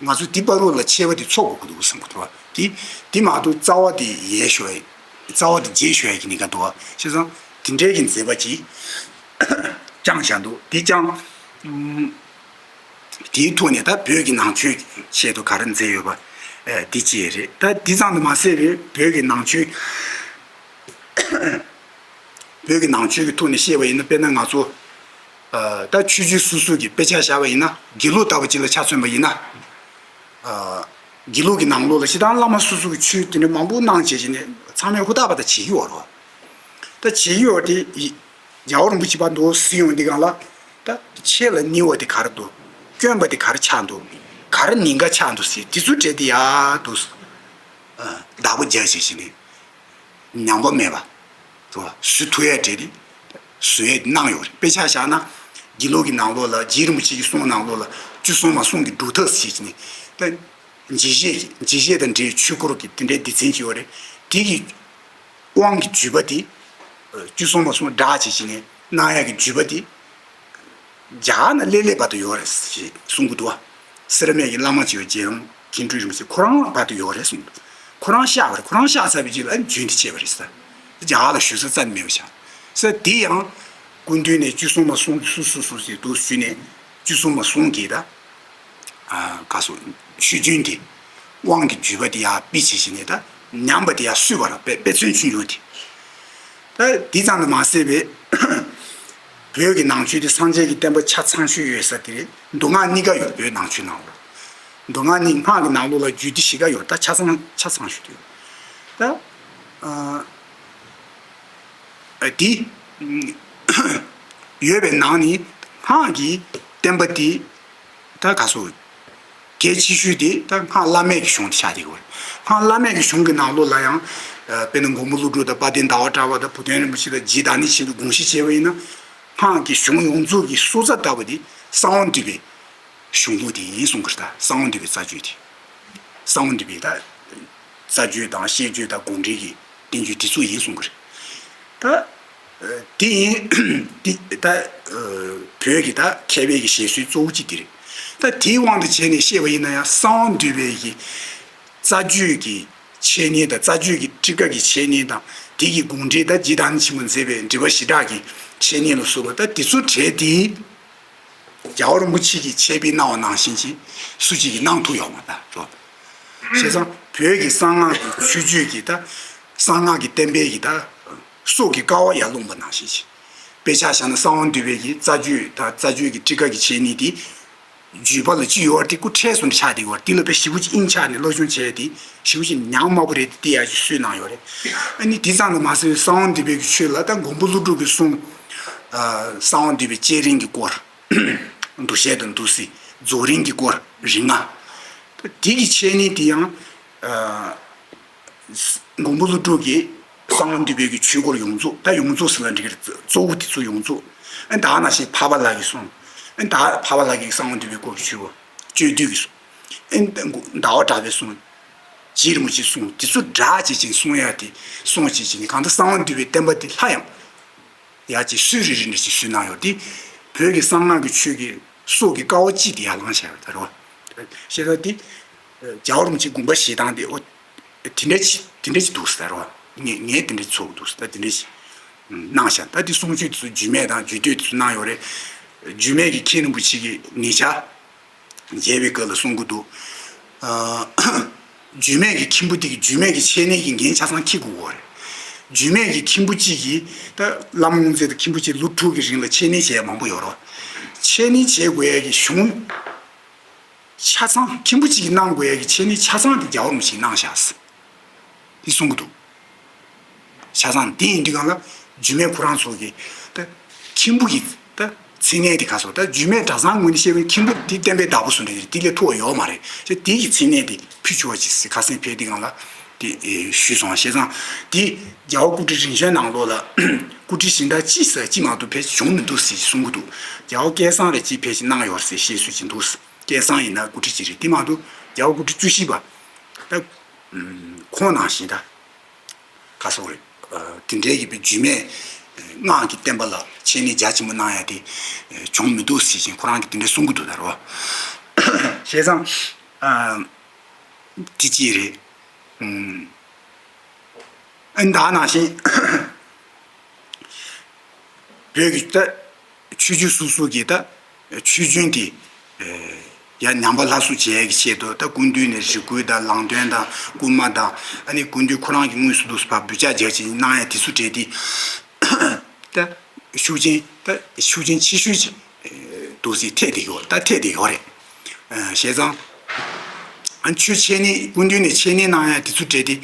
ང་ཚོ་དེ་བར་རོ་ལ་ཆད་པ་དེ་ཚོགས་དགོས་ཀྱི་འདུག་བསམ་གི་འདུག་བ། དེ་དེ་མ་གཏོགས་རྩ་བ་དེ་ཡལ་ཤོར་ཡ་རྩ་བ་དེ་བརྗེད་ཤོར་ཡ་གི་ཉེན་ཁ་འདུག་བ། བྱས་ཙང་དེ་འདྲའི་གི་མཛད་པ་ཅིག་བསྐྱངས་བཞག་འདུག་དེ་བསྐྱངས། དེའི་ཐོག་ནས་ད་བོད་ཀྱི་ནང་ཆོས་ཆེད་དུ་ག་རེ་མཛད་ཡོད་པ་ཨེ་འདི་གཅིག་རེད། ད་འདི་ཙམ་དུ་མ་ཟད་པའི་བོད་ཀྱི་ནང་ཆོས་བོད་ཀྱི་ནང་ཆོས་ཀྱི་ཐོག་ནས་བཤད་པ་ཡིན་ན་དཔེར་ན་ང་ཚོ་ཨ་ད་ཆོས་བརྒྱུད་སོ་སོ་གི་དཔེ་ཆ་བཞག་པ་ཡིན་ན་དགེ་ལུགས་ལྟ་བུ་ཅིག་ལ་ཆ་མཚོན་པ་ཡིན་ན་ཨ་དགེ་ལུགས་ཀྱི་ནང་ལོགས་ལ་སྤྱིར་བཏང་བླ་མ་སོ་སོ་གི་ཆོས་དེ་འདྲ་མང་པོ་གནང་བྱས་བྱས་ནས་ཚང་མས་ཧུར་ཐག་པ་ད་བྱེད་ཀྱི་ཡོད་རེད། ད་བྱེད་ཀྱི་ཡོད་དེ་ཡི་རྒྱལ་བ་རིན་པོ་ཆེ་ཕར་འདུག་གཟིགས་ཡོང་དུས་སྒང་ལ་ད་ཆེ་ལ་ནི་བ་དེ་ག་རེ་འདུག་དཀོན་པ་དེ་ག་རེ་ཆགས་འདུག་ག་རེ་ཉེན་ཁ་ཆགས་འདུག་ཟེར་དེ་ཚོ་བྲལ་ཏེ་ཡག་འདུག་བདག་པོ་རྒྱག་བྱས་བྱས་ནས་ཉམས་པ་མེད་པ་རེད་བ། བཟོ་ཐུབ་ཡས་བྲལ་ཏེ་བཟོ་ཡས་གནང་ཡོད་རེད། དཔེ་ཆ་བཞག་ན་དགེ་ལུགས་ཀྱི་ནང་ལོགས་ལ་རྗེ་རིན་པོ་ཆེ་གི་གསུང་ནང་ལོགས་ལ་བཅུ་གསུམ་མ་གསུང་གི་སྒྲུབ་ཐབས་ཟེར་བྱས་ནས་ད་འཇིགས་བྱེད་འཇིགས་བྱེད་དང་འབྲེལ་བའི་ཆོས་སྐོར་གྱི་དེ་འདྲའི་སྡེ་ཚན་ཅིག་ཡོད་རེད། དེ་གི་དབང་གི་བརྒྱུད་པ་དེ། བཅུ་གསུམ་མ་གསུང་སྦྲགས་བྱས་བྱས་ནས་གནང་ཡག་གི་བརྒྱུད་པ་དེ། རྒྱ་གར་ན་ལས་སླ་བར་དུ་ཡོད་རེད་ཞེས་གསུང་གི་འདུག་བ། སེར་སྨད་ཀྱི་བླ་མ་ཆེ་བ་རྗེ་རིན་མཁན་སྤྲུལ་རིན་པོ་ཆེ་ཁོ་རང་བར་དུ་ཡོད་རེད་གསུངས་འདུག་ཁོ་རང་གཤེགས་པ་རེད། ཁོ་རང་གཤེགས་ཚར་བའི་རྗེས་ལ་ཨ་ནི་རྒྱུན་དེ་ཆད་པ་རེད་ཟེར། རྒྱ་གར་ལ་ཞུ་ས་རྩ་ནས་མེད་པ་ཆགས་ཟེར། དེ་ཡང་སྐུ་མདུན་ནས་བཅུ་གསུམ་མ་གསུང་གི་སུ་སུ་སུ་ཟེར་འདུག་ཞུས་ནས་བཅུ་གསུམ་མ་གསུང་གི་ད། ག་སོ། ཆོས་རྒྱུན་དེ། དབང་གི་བརྒྱུད་པ་དེ་ཡར་ཕུད་བྱས་བྱས་ནས་ད། ཉམས་པ་དེ་ཡར་གསོས་པ་ར་དཔེ་དཔེ་མཚོན་ཆུང་ཡོད་དེ། ད་དེ་ཙམ་དུ་མ་ཟད་པའི། བོད་ཀྱི་ནང་ཆོས་དེ་སངས་རྒྱས་ཀྱི་བསྟན་པ་ཆ་ཚང་ཤོས་ཡོད་ས་དེ་རེད། མདོ་སྔགས་གཉིས་ཀ་ཡོད་བོད་ནང་ཆོས་ནང་ལ། མདོ་སྔགས་གཉིས་སྔགས་ཀྱི་ནང་ལོགས་ལ་རྒྱུད་སྡེ་བཞི་ཀ་ཡོད་ད་ཆ་ཚང་ཆ་ཚང་ཤོས་དེ་ཡོད། ད། ཨ། དེ། ཡོད་པའི་ནང་ནས་སྔགས་ཀྱི་བསྟན་པ་དེ་ད་ག་སོ། གལ་ཆེ་ཤོས་དེ་ད་སྔགས་བླ་མེད་ཀྱི་གཞུང་དེ་ཆགས་བསྡད་ཡོད་རེད། སྔགས་བླ་མེད་ཀྱི་གཞུང་གི་ནང་ལོགས་ལ་ཡང་། དཔེར་ན་མགོན་པོ་ཀླུ་སྒྲུབ་དང་དཔལ་ལྡན་ཟླ་བ་གྲགས་པ་དང་བུ་སྟོན་རིན་པོ་ཆེ་དང་རྗེ་བདག་ཉིད་ཆེན་པོའི་དགོངས་གཞི་བྱས་པ་ཡིན་ན། སྔགས་ཀྱི་གཞུང་ཡོངས་རྫོགས་ཀྱི་སྲོག་རྩ་ལྟ་བུ་དེ་གསང་བ་འདུས་པའི་ གཞུང་ལུགས་དེ་ཡིན་གསུང་གི་རེད། ད་གསང་བ་འདུས་པའི་རྩ་རྒྱུད་དེ། གསང་བ་འདུས་པའི་ད་རྩ་རྒྱུད་དང་བཤད་རྒྱུད་དང་དགོངས་འགྲེལ་གྱི་བསྟན་བཅོས་དེ་ཚོ་ཡིན་གསུང་གི་རེད། ད་དེ་ཡིན། དེ་ད་བོད་ཀྱི་ད་མཁས་པའི་གི་བཞེད་སྲོལ་གཙོ་བོ་གཅིག་དེ་རེད། ད་དེའི་དབང་དུ་བྱས་ནས་བཤད་པ་ཡིན་ན་ཡང་གསང་བ་འདུས་པའི་གི་རྩ་རྒྱུད་ཀྱི་འཆད་ཉན་དང་། རྩ་རྒྱུད་ཀྱི་ཊཱི་ཀ་གི་འཆད་ཉན་དང་། དེ་གི་དགོངས་འགྲེལ་ད་རྗེ་བདག་ཉིད་ཆེན་པོས་མཛད་པའི་འགྲེལ་པ་བཞི་སྦྲགས་ཀྱི་འཆད་ཉན་ལ་སོགས་པ་ད་དེ་ཚོ་གྲས་དེ་རྒྱལ་བ་རིན་པོ་ཆེ་གིས་འཆད་སྤེལ་གནང་བ་ནང་བཞིན་ཅིག་སུ་གཅིག་གིས་གནང་ཐུབ་ཡོད་མ་རེད་རོ། བྱས་ཙང་བོད་ཀྱི་གསང་སྔགས་ཀྱི་ཆོས་བརྒྱུད་ཀྱི་ད་གསང་སྔགས་ཀྱི་བསྟན་པའི་གི་ད་སྲོག་གི་ཀ་བ་ཡར་ལོངས་པ་ནང་བཞིན་ཅིག་དཔེ་ཆ་བཞག་ན་གསང་བ་འདུས་པའི་གི་རྩ་རྒྱུད་ད་རྩ་རྒྱུད་ཀྱི་ཊཱི་ཀ་གི་འཆད་ཉན་དེ་བརྒྱུད་པ་ལ་ཅི་ཡོད་དེ་སྐུ་ཕྲེང་སུ་འདྲ་ཆགས་བསྡད་ཡོད་དེ་ལ་དཔེ་ཞེ་པོ་ཅིག་དབྱིངས་ཆགས་ནས་སློབ་སྦྱོང་བྱས་ཏེ་ཞེ་པོ་ཅིག་ཉམས་དམའ་པོ་རེད་དེ་དེ་ཡར་ཅིག་སུས་གནང་ཡོད་རེད། ཨ་ནི་དེ་ཙམ་དུ་མ་ཟད་གསང་བ་འདུས་པའི་གི་ཆོས་ལ་ད་མགོན་པོ་ཀླུ་སྒྲུབ་ཀྱི་གསུང་། གསང་བ་འདུས་པའི་བསྐྱེད་རིམ་གྱི་སྐོར། འདུ་ཤེས་དང་འདུ་བྱེད། རྫོགས་རིམ་གྱི་སྐོར་རིམ་ལྔ། དེ་གི་འཆད་ཉན་དེ་ཡང་། ཨ། མགོན་པོ་ཀླུ་སྒྲུབ་ཀྱིས་གསང་བ་འདུས་པའི་གི་ཆོས་སྐོར་ཡོངས་རྫོགས། ད་ཡོངས་རྫོགས་ཟེར་ན་འགྲིག་གི་རེད། གཙོ་བོ་དེ་ཚོ་ཡོངས་རྫོགས། ཨ་ནི་ད་ག་ནང་བཞིན་འཕགས་པ་ལྷ་གི་གསུང་། ཨ་ནི་ད་འཕགས་པ་ལྷ་གི་གསང་བ་འདུས་པའི་སྐོར་གྱི་ཆོས་སྐོར། སྤྱོད་བསྡུས་ཀྱི་གསུང་། ཨ་ནི་ཟླ་བ་གྲགས་པའི་གསུང་། རྗེ་རིན་པོ་ཆེའི་གསུང་དེ་ཚོ་སྦྲགས་བྱེད་ཅིང་གསུང་ཡ་དེ་གསུང་བྱེད་ཅིང་ནི་གང་ལྟར་གསང་བ་འདུས་པའི་བསྟན་པ་དེ་སླར་ཡང་ཡར་ཅིག་སྲོལ་རེ་རེ་ནས་ཅིག་བཟོས་གནང་ཡོད་དེ། བོད་ཀྱི་གསང་སྔགས་ཀྱི་ཆོས་ཀྱི་སྲོག་གི་ཀ་བ་གཅིག་དེ་ཡར་ལངས་བཞག་ཡོད་ད་རོ། བཤད་ད་དེ་རྒྱལ་བ་རིན་པོ་ཆེའི་དགོངས་པ་བཞེས་སྟངས་དེ་ཨོ་དེ་འདྲ་ཅིག་དེ་འདྲ་ཅིག་འདུག་ཟེར་རོ། ངས་ངས་དེ་འདྲ་ཅིག་ཚོར་གི་འདུག་ཟེར། ད་དེ་འདྲ་ཅིག་གནང་བཞག་ད་དེ་གསུང་ཆོས་དེ་ཚོ་རྒྱུད་སྨད་དང་རྒྱུད་སྟོད་དེ་ཚོ་གནང་ཡོད་རེད། རྒྱུད་སྨད་ཀྱི་མཁན་རིན་པོ་ཆེ་གིས་ཉེ་ཆར་མཇལ་བའི་སྐབས་ལ་གསུང་གི་འདུག་ཨ། རྒྱུད་སྨད་ཀྱི་མཁན་པོ་དེ་གིས་རྒྱུད་སྨད་ཀྱི་འཆད་ཉན་གྱི་འགན་ཆ་ཚང་འཁྱེར་དགོས་ཀྱི་ཡོད་རེད། རྒྱུད་སྨད་ཀྱི་མཁན་པོ་གཅིག་གིས་ད་བླ་མ་དབུ་མཛད་དང་མཁན་པོ་གཅིག་ལོ་དྲུག་གི་རིང་ལ་འཆད་ཉན་བྱས་མང་པོ་ཡོད་རེད། འཆད་ཉན་བྱེད་དགོས་ཡ་གི་གཞུང་ཆ་ཚང་། མཁན་པོ་གཅིག་གིས་གནང་དགོས་ཡ་གི་འཆད་ཉན་ཆ་ཚང་དེ་རྒྱལ་བ་རིན་པོ་ཆེས་གནང་བཞག་ཟེར། དེ་གསུང་གི་འདུག་ཆ་ཚང་དེ་ཡིན་དུས་སྒང་ལ་རྒྱུད་སྨད་ཁོ་རང་ཚོ་གི་ད་མཁན་པོ་གི་ད་མཚན་གནས་དེ་ག་སོ། ད་རྒྱུད་སྨད་གྲྭ་ཚང་ངོས་ནས་བཤད་པའི་མཁན་པོ་དེ་བསྟན་པའི་བདག་པོ་སུ་འདྲ་ཡིན་དེ་ལས་མཐོ་བ་ཡོད་མ་རེད། ཅེས་དེ་གི་མཚན་གནས་དེ་ཕུལ་ཆོག་པ་ཅིག་ཟེར་ཁ་སང་ཕེབས་དུས་སྒང་ལ་དེ་ཞུས་སོང་། བྱས་ཙང་དེ་རྒྱལ་བ་སྐུ་ཕྲེང་རིམ་བྱོན་ནང་ལོགས་ལ་སྐུ་ཕྲེང་གཞན་དག་ཅི་ཟེར་ཅི་མ་གཏོགས་ཕལ་ཆེར་བྱུང་མི་འདུག་ཟེར་གསུང་གི་འདུག་རྒྱལ་བ་སྐལ་བཟང་རེ་ཅིག་ཕལ་ཆེར་གནང་ཡོད་ཟེར་བཤད་སྲོལ་ཅིག་འདུག་སྐལ་བཟང་ཡིན་ན་སྐུ་ཕྲེང་གཅིག་རེད། དེ་མ་གཏོགས་རྒྱལ་བ་སྐུ་ཕྲེང་བཅུ་བཞི་པ་ད་ཁོང་ནང་བཞིན་ད་ག་སོགས་རེད། དེ་འདྲའི་གི་རྒྱུད་སྨད་སྔགས་ཀྱི་བསྟན་པ་ལ་འཆད་ཉན་རྒྱ་ཆེན་པོ་གནང་ཡ་དེ་བྱུང་མི་འདུག་ཟེར་བཞིན་ཁོ་རང་གིས་དེ་འདྲ་གསུང་གི་འདུག་ད་རོ། བྱས་ཙང་དེ་གཅིག་རེད། ཨ་ནི་ད་ནང་བཞིན་བོད་ཀྱི་ད་ཆོས་བརྒྱུད་སོ་སོ་གི་ད་ཆོས་འབྱུང་དེ་ཡ་ཉམས་པ་སླར་གསོ་བྱེད་ཡ་གི་ཆེད་དུ་ད་སྐུ་མདུན་ནས་རེ་སྐུལ་དང་ལམ་སྟོན་དང་སྐུལ་མ་དང་ཨ་ནི་སྐུ་མདུན་ཁོ་རང་གི་དངོས་སུ་འདུག་སེ་ཕར་འབུལ་ཕྱག་རྒྱག་ཅིག་གནང་ཡ་དེ་ཚོ་གྲས་དེ་ད་ཤུགས་རྐྱེན་ད་ཤུགས་རྐྱེན་ཆེ་ཤོས་ཅིག་འདུག་སེ་ཐེབས་བསྡད་ཡོད། ད་ཐེབས་བསྡད་ཡོད་རེད། བྱས་ཙང་ཨ་ཆོས་འཆད་ཉན་སྐུ་མདུན་ནས་འཆད་ཉན་གནང་ཡ་དེ་ཚོ་གྲས་དེ།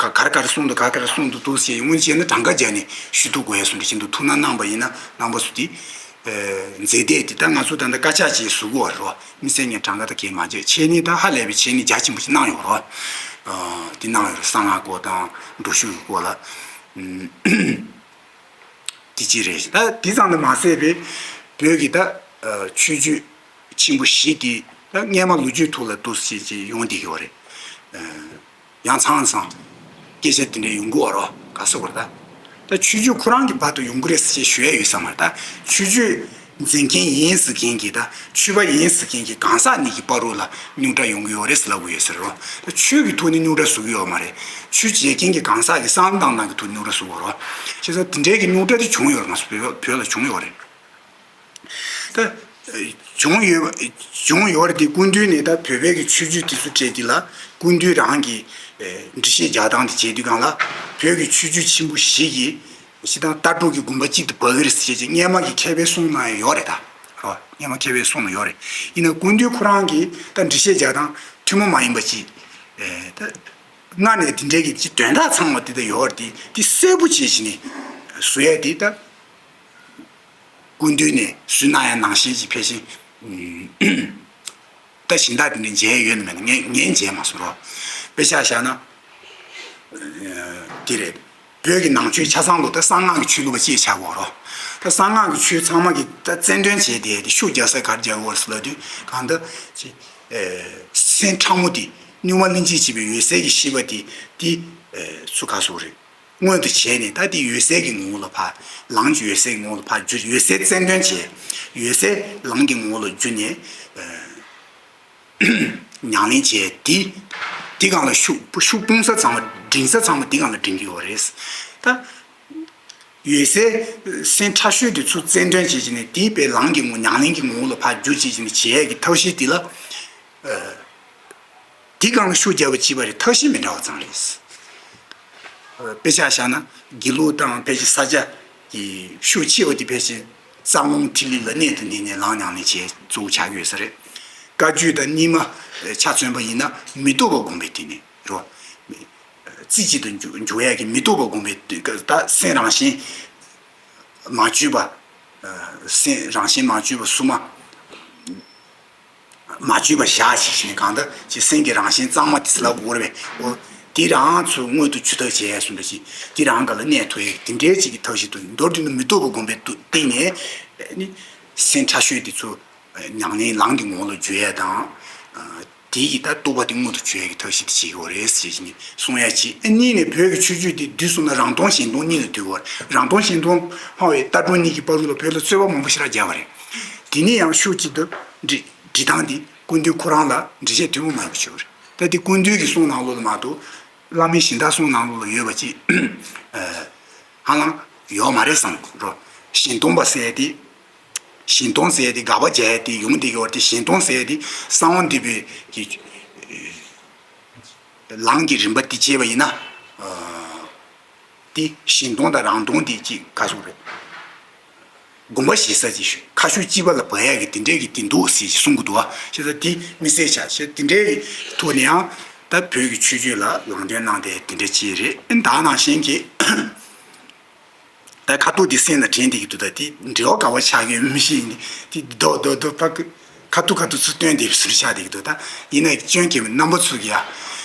ག་གར་གར་གསུང་དུ་ག་གར་གསུང་དུ་འདུག་ཟེར་སྔོན་བྱས་ན་གྲངས་ཀ་སྦྱར་ནས་ཞུ་གཏུག་དགོས་ཡ་སུ་འདྲ་ཞིག་འདུག་ཐུགས་སྣང་གནང་པ་ཡིན་ན་རྣམ་པ་ཚོ་དེ། མཛད་སྡེ་དེ་ད་ང་ཚོ་ད་ལྟ་དཀར་ཆག་ཅིག་བཟོ་གི་ཡོད་རེད་བ། མི་སེར་ངས་གྲངས་ཀ་ད་གས་མ་བརྗེད་འཆད་ཉན་ད་ཧ་ལས་པའི་འཆད་ཉན་རྒྱ་ཆེན་པོ་ཞིག་གནང་ཡོད་རེད་བ། དེ་གནང་ཡོད་རེད། གསང་སྔགས་སྐོར་དང་མདོ་ཕྱོགས་ཀྱི་སྐོར་ལ། དེ་གཅིག་རེད། ད་དེ་ཙམ་དུ་མ་ཟད་པའི་བོད་ཀྱི་ད་ཆོས་བརྒྱུད་ཆེན་པོ་བཞི་དེ་ད་སྔས་མ་ལོ་རྒྱུས་ཐོག་ལ་འདུག་སེ་ཅིག་ཡོང་བསྡད་ཡོད་རེད། ཡང་ཚང་ཚང་སྐད་ཆ་དེ་འདྲ་ཡོང་གི་ཡོད་རེད་བ། ག་ཟེར་དགོས་རེད་ད། ད་ཆོས་བརྒྱུད་ཁོ་རང་གི་བར་དུ་ཡོང་གི་རེད་ཟེར་ཞུ་ཡ་ཡོད་ས་མ་རེད་ད། ཆོས་བརྒྱུད་འཛིན་མཁན་ཡིན་ཟེར་མཁན་གྱི་ད་ཆོས་པ་ཡིན་ཟེར་མཁན་གྱི་གང་ཟག་གཉིས་ཀྱི་བར་རོ་ལ་རྙོག་དྲ་ཡོང་གི་ཡོད་རེད་ཟེར་ལབ་གི་ཡོད་ཟེར་རོ། ད་ཆོས་ཀྱི་ཐོག་ནས་རྙོག་དྲ་བཟོ་གི་ཡོད་མ་རེད། ཆོས་བྱེད་མཁན་གྱི་གང་ཟག་གི་བསམ་བློ་བཏང་སྟངས་ཀྱི་ཐོག་ནས་རྙོག་དྲ་བཟོ་གི་ཡོད་རེད་བ། བྱས་ཙང་དེ་འདྲའི་གི་རྙོག་དྲ་དེ་བྱུང་ཡོད་རེད། ང་ཚོ་བོད་བོད་ལ་བྱུང་ཡོད་རེད། ད་བྱུང་ཡོད་བྱུང་ཡོད་རེད་དེ་སྐུ་མདུན་ནས་ད་བོད་པའི་གི་ཆོས་བརྒྱུད་དེ་ཚོ་གྲས་དེ་ལ་སྐུ་མདུན་རང་གི་འགྲེལ་བཤད་རྒྱག་སྟངས་དེ་བྱེད་དུས་སྒང་ལ་བོད་ཀྱི་ཆོས་བརྒྱུད་ཆེན་པོ་བཞི་གི་སྤྱིར་བཏང་ལྟ་གྲུབ་ཀྱི་དགོངས་པ་གཅིག་ཏུ་འབབ་ཀྱི་རེད་ཟེར་བྱས་ཀྱི་སྔས་མ་གི་མཁས་པའི་གསུང་ནང་ཡང་ཡོད་རེད་ད། རོ། སྔས་མ་མཁས་པའི་གསུང་ནང་ཡོད་རེད། ཡིན་ན་སྐུ་མདུན་ཁོ་རང་གིས་ད་འགྲེལ་བཤད་རྒྱག་སྟངས་ཐུན་མོང་མ་ཡིན་པ་ཅིག་ཨེ་ད་སྔ་ནས་དེ་འདྲའི་གི་ཅིག་དོན་དག་ཚང་བ་དེ་ད་ཡོད་རེད་དེ་དེ་གསལ་པོ་བྱས་བྱས་ནས་བཟོ་ཡ་དེ་ད་སྐུ་མདུན་ནས་བཟོས་གནང་ཡ་ནང་བཞིན་ཅིག་ཕལ་ཆེར་ད་གཞན་དག་དེ་འདྲ་མཇལ་ཡོད་ན་མེད་ན་ངས་ངས་མཇལ་མ་སོང་རོ། དཔེ་ཆ་བཞག་ན་དེ་རེད། བོད་ཀྱི་ནང་ཆོས་ཆ་ཚང་ལོ་ད་གསང་སྔགས་ཀྱི་ཆོས་ལུགས་པ་ཅེས་བྱ་དགོས་རོ། ད་གསང་སྔགས་ཀྱི་ཆོས་ཚང་མ་གི་ད་རྩལ་འདོན་བྱས་ཏེ་དེ་ཤུགས་རྒྱག་ས་གར་རྒྱག་དགོས་རེད་ཟེར་ལབ་དུས་གང་ལྟར་ཅི་སེམས་ཕྲ་མོ་དེ་སྣོན་པ་ལྷན་ཅིག་བྱེད་པའི་འོད་གསལ་གྱི་ཤེས་པ་དེ་དེ་ཚུ་ག་སོགས་རེད། མངོན་དུ་བྱས་ནས་ད་དེ་འོད་གསལ་གྱི་ངོ་བོ་ལ་ཕར་ལངས་ཀྱི་འོད་གསལ་གྱི་ངོ་བོ་ལ་ཕར་བསྒྱུར་འོད་གསལ་རྩལ་འདོན་བྱས་འོད་གསལ་ལམ་གྱི་ངོ་བོ་ལ་བསྒྱུར་ནས། ཉམས་ལེན་བྱས་དེ། དེ་སྒང་ལ་ཤུགས་ཤུགས་སྤུངས་ས་ཚང་མ་འབྲིང་ས་ཚང་མ་དེ་སྒང་ལ་འབྲིང་གི་ཡོད་རེད། ད། འོད་གསལ་སེམས་ཕྲ་ཤོས་དེ་ཚུར་རྩལ་འདོན་བྱེད་ཀྱི་ནས་དེའི་དཔེ་ལམ་གྱི་ངོ་ཉམས་ལེན་གྱི་ངོ་བོ་ལ་ཕར་བསྒྱུར་བྱེད་ཀྱི་ནས་བྱེད་ཡས་ཀྱི་ཐབས་ཤེས་དེ་ལ། དེ་སྒང་ལ་ཤུགས་རྒྱབ་པ་བྱས་པ་རེད། ཐབས་ཤེས་མི་འདྲ་བ་ཙམ་རེད། དཔེ་ཆ་བཞག་ན་དགེ་ལུགས་དང་ཕལ་ཆེར་ས་སྐྱ་གི་ཤུགས་ཆེ་བ་དེ་ཕལ་ཆེར་རྩ་རླུང་ཐིག་ལེ་ལ་གནད་དུ་བསྣུན་ནས་ལམ་ཉམས་ལེན་བྱེད་གཙོ་བོ་ཆགས་ཀྱི་ཡོད་ས་རེད། བཀའ་བརྒྱུད་དང་རྙིང་མ་ཆ་མཚོན་པ་ཡིན་ན་མི་རྟོག་པ་སྒོམ་པའི་དེ་ནི་རོ། རྩེ་གཅིག་ཏུ་འཇུག་འཇུག་ཡག་གི་མི་རྟོག་པ་སྒོམ་པའི་དེ་ད་སེམས་རང་བཞིན་མ་བཅོས་པ། སེམས་རང་བཞིན་མ་བཅོས་པ་གསུམ་མ། མ་བཅོས་པ་བཞག་ཅིག་བྱས་ནས་གང་ལྟར་ཅིག་སེམས་ཀྱི་རང་བཞིན་གཙང་མ་དེ་ལབ་དགོས་རེད་པས། འོ་དེ་རང་ཚོ་མངོན་དུ་ཆུད་ཐབས་བྱས་ཡ་གསུངས་པ་ཅིག་དེ་རང་ག་ལ་གནས་ཐུབ་ཡ་དེ་འདྲའི་ཅིག་གི་ཐབས་ཤིག་ཏུ་མདོར་བསྡུས་ན་མི་རྟོག་པ་སྒོམ་པའི་སྟེང་ནས་ནི་སེམས་ཕྲ་ཤོས་དེ་ཚོ་ཉམས་ལེན་ལམ་གྱི་ངོ་ལ་བརྗོད་ཡ་དང་། དེ་ཡི་ད་རྟོགས་པ་དེ་མངོན་དུ་བྱེད་ཡ་གི་ཐབས་ཤིག་དེ་བྱེད་ཀྱི་ཡོད་རེད་ཟེར་བཞིན་གསུང་ཡ་ཅིག་ཨ་གཉིས་ནས་བོད་ཀྱི་ཆོས་བརྒྱུད་དེ་བསྡུས་སོང་ན་རང་དོན་གཞན་དོན་གཉིས་ལ་འདུས་པ་རེད། རང་དོན་གཞན་དོན་སྨྲ་བའི་ལྟ་གྲུབ་གཉིས་ཀྱི་བར་དུ་ལ་བོད་ལ་རྩོད་པ་མང་པོ་ཞེ་དྲག་བརྒྱབ་པ་རེད། དེ་ནས་ཡང་ཤུགས་གཅིག་ཏུ་འབྲི་འབྲི་སྟངས་འདི་སྐུ་མདུན་ཁོ་རང་ལ་འགྲེལ་བཤད་ཐུན་མོང་མ་ཡོང་བ་ཞིག་རེད། ད་དེ་སྐུ་མདུན་གྱི་གསུང་ནང་ལོགས་ལ་མ་གཏོགས་བླ་མའི་གཞན་དག་གསུང་ནང་ལོགས་ལ་ཡོད་པ་ཅིག་ཧ་ལམ་ཡོད་མ་རེད་བསམ་གྱི་འདུག་གཞན་སྟོང་པ་ཟེར་དེ། གཞན་སྟོང་ཟེར་དེ་དགག་པ་བྱས་ཏེ་ཡོང་བསྡད་ཀྱི་ཡོད་རེད་དེ། གཞན་སྟོང་ཟེར་དེ་གསང་བ་འདུས་པའི་གི་ལམ་གྱི་རིམ་པ་དེ་བྱས་པ་ཡིན་ན། དེ་གཞན་སྟོང་དང་རང་སྟོང་དེ་གཅིག་ག་སོགས་རེད། དགོངས་པ་བཞེས་ས་ཅིག་ཁ་ཤུ་གཅིག་པ་ལ་བབས་ཡག་གི་དེ་འདྲས་ཀྱི་དེ་འདུག་ཟེར་གསུང་གི་འདུག་ཨ། བྱས་ཙང་དེ་དམིགས་བསལ་ཆགས་བྱས་དེ་འདྲས་ཀྱི་ཐོག་ནས་ཡང་ད་བོད་ཀྱི་ཆོས་བརྒྱུད་ལ་ལམ་སྟོན་གནང་དེ་དེ་འདྲས་ཅིག་རེད། ཨ་ནི་ད་ནང་བཞིན་གྱི། ད་ཁ་ཐུག་འདི་སེམས་ལ་དྲན་བསྡད་ཀྱི་འདུག་ད་དེ་འབྲེལ་བ་ག་བ་ཆགས་ཀྱི་ཡོད་མི་ཤེས་ཡིན། དེ་རྡོག་རྡོག་རྡོག་ཕ་ཁ་ཐུག་ཁ་ཐུག་ཚུར་སྟོན་བསྡད་པའི་བཟོ་འདྲ་ཆགས་བསྡད་ཀྱི་འདུག་ད་ཡིན་ན་སྐྱོན་གྱི་རྣམ་པ་ཚུ་གི་ཡ།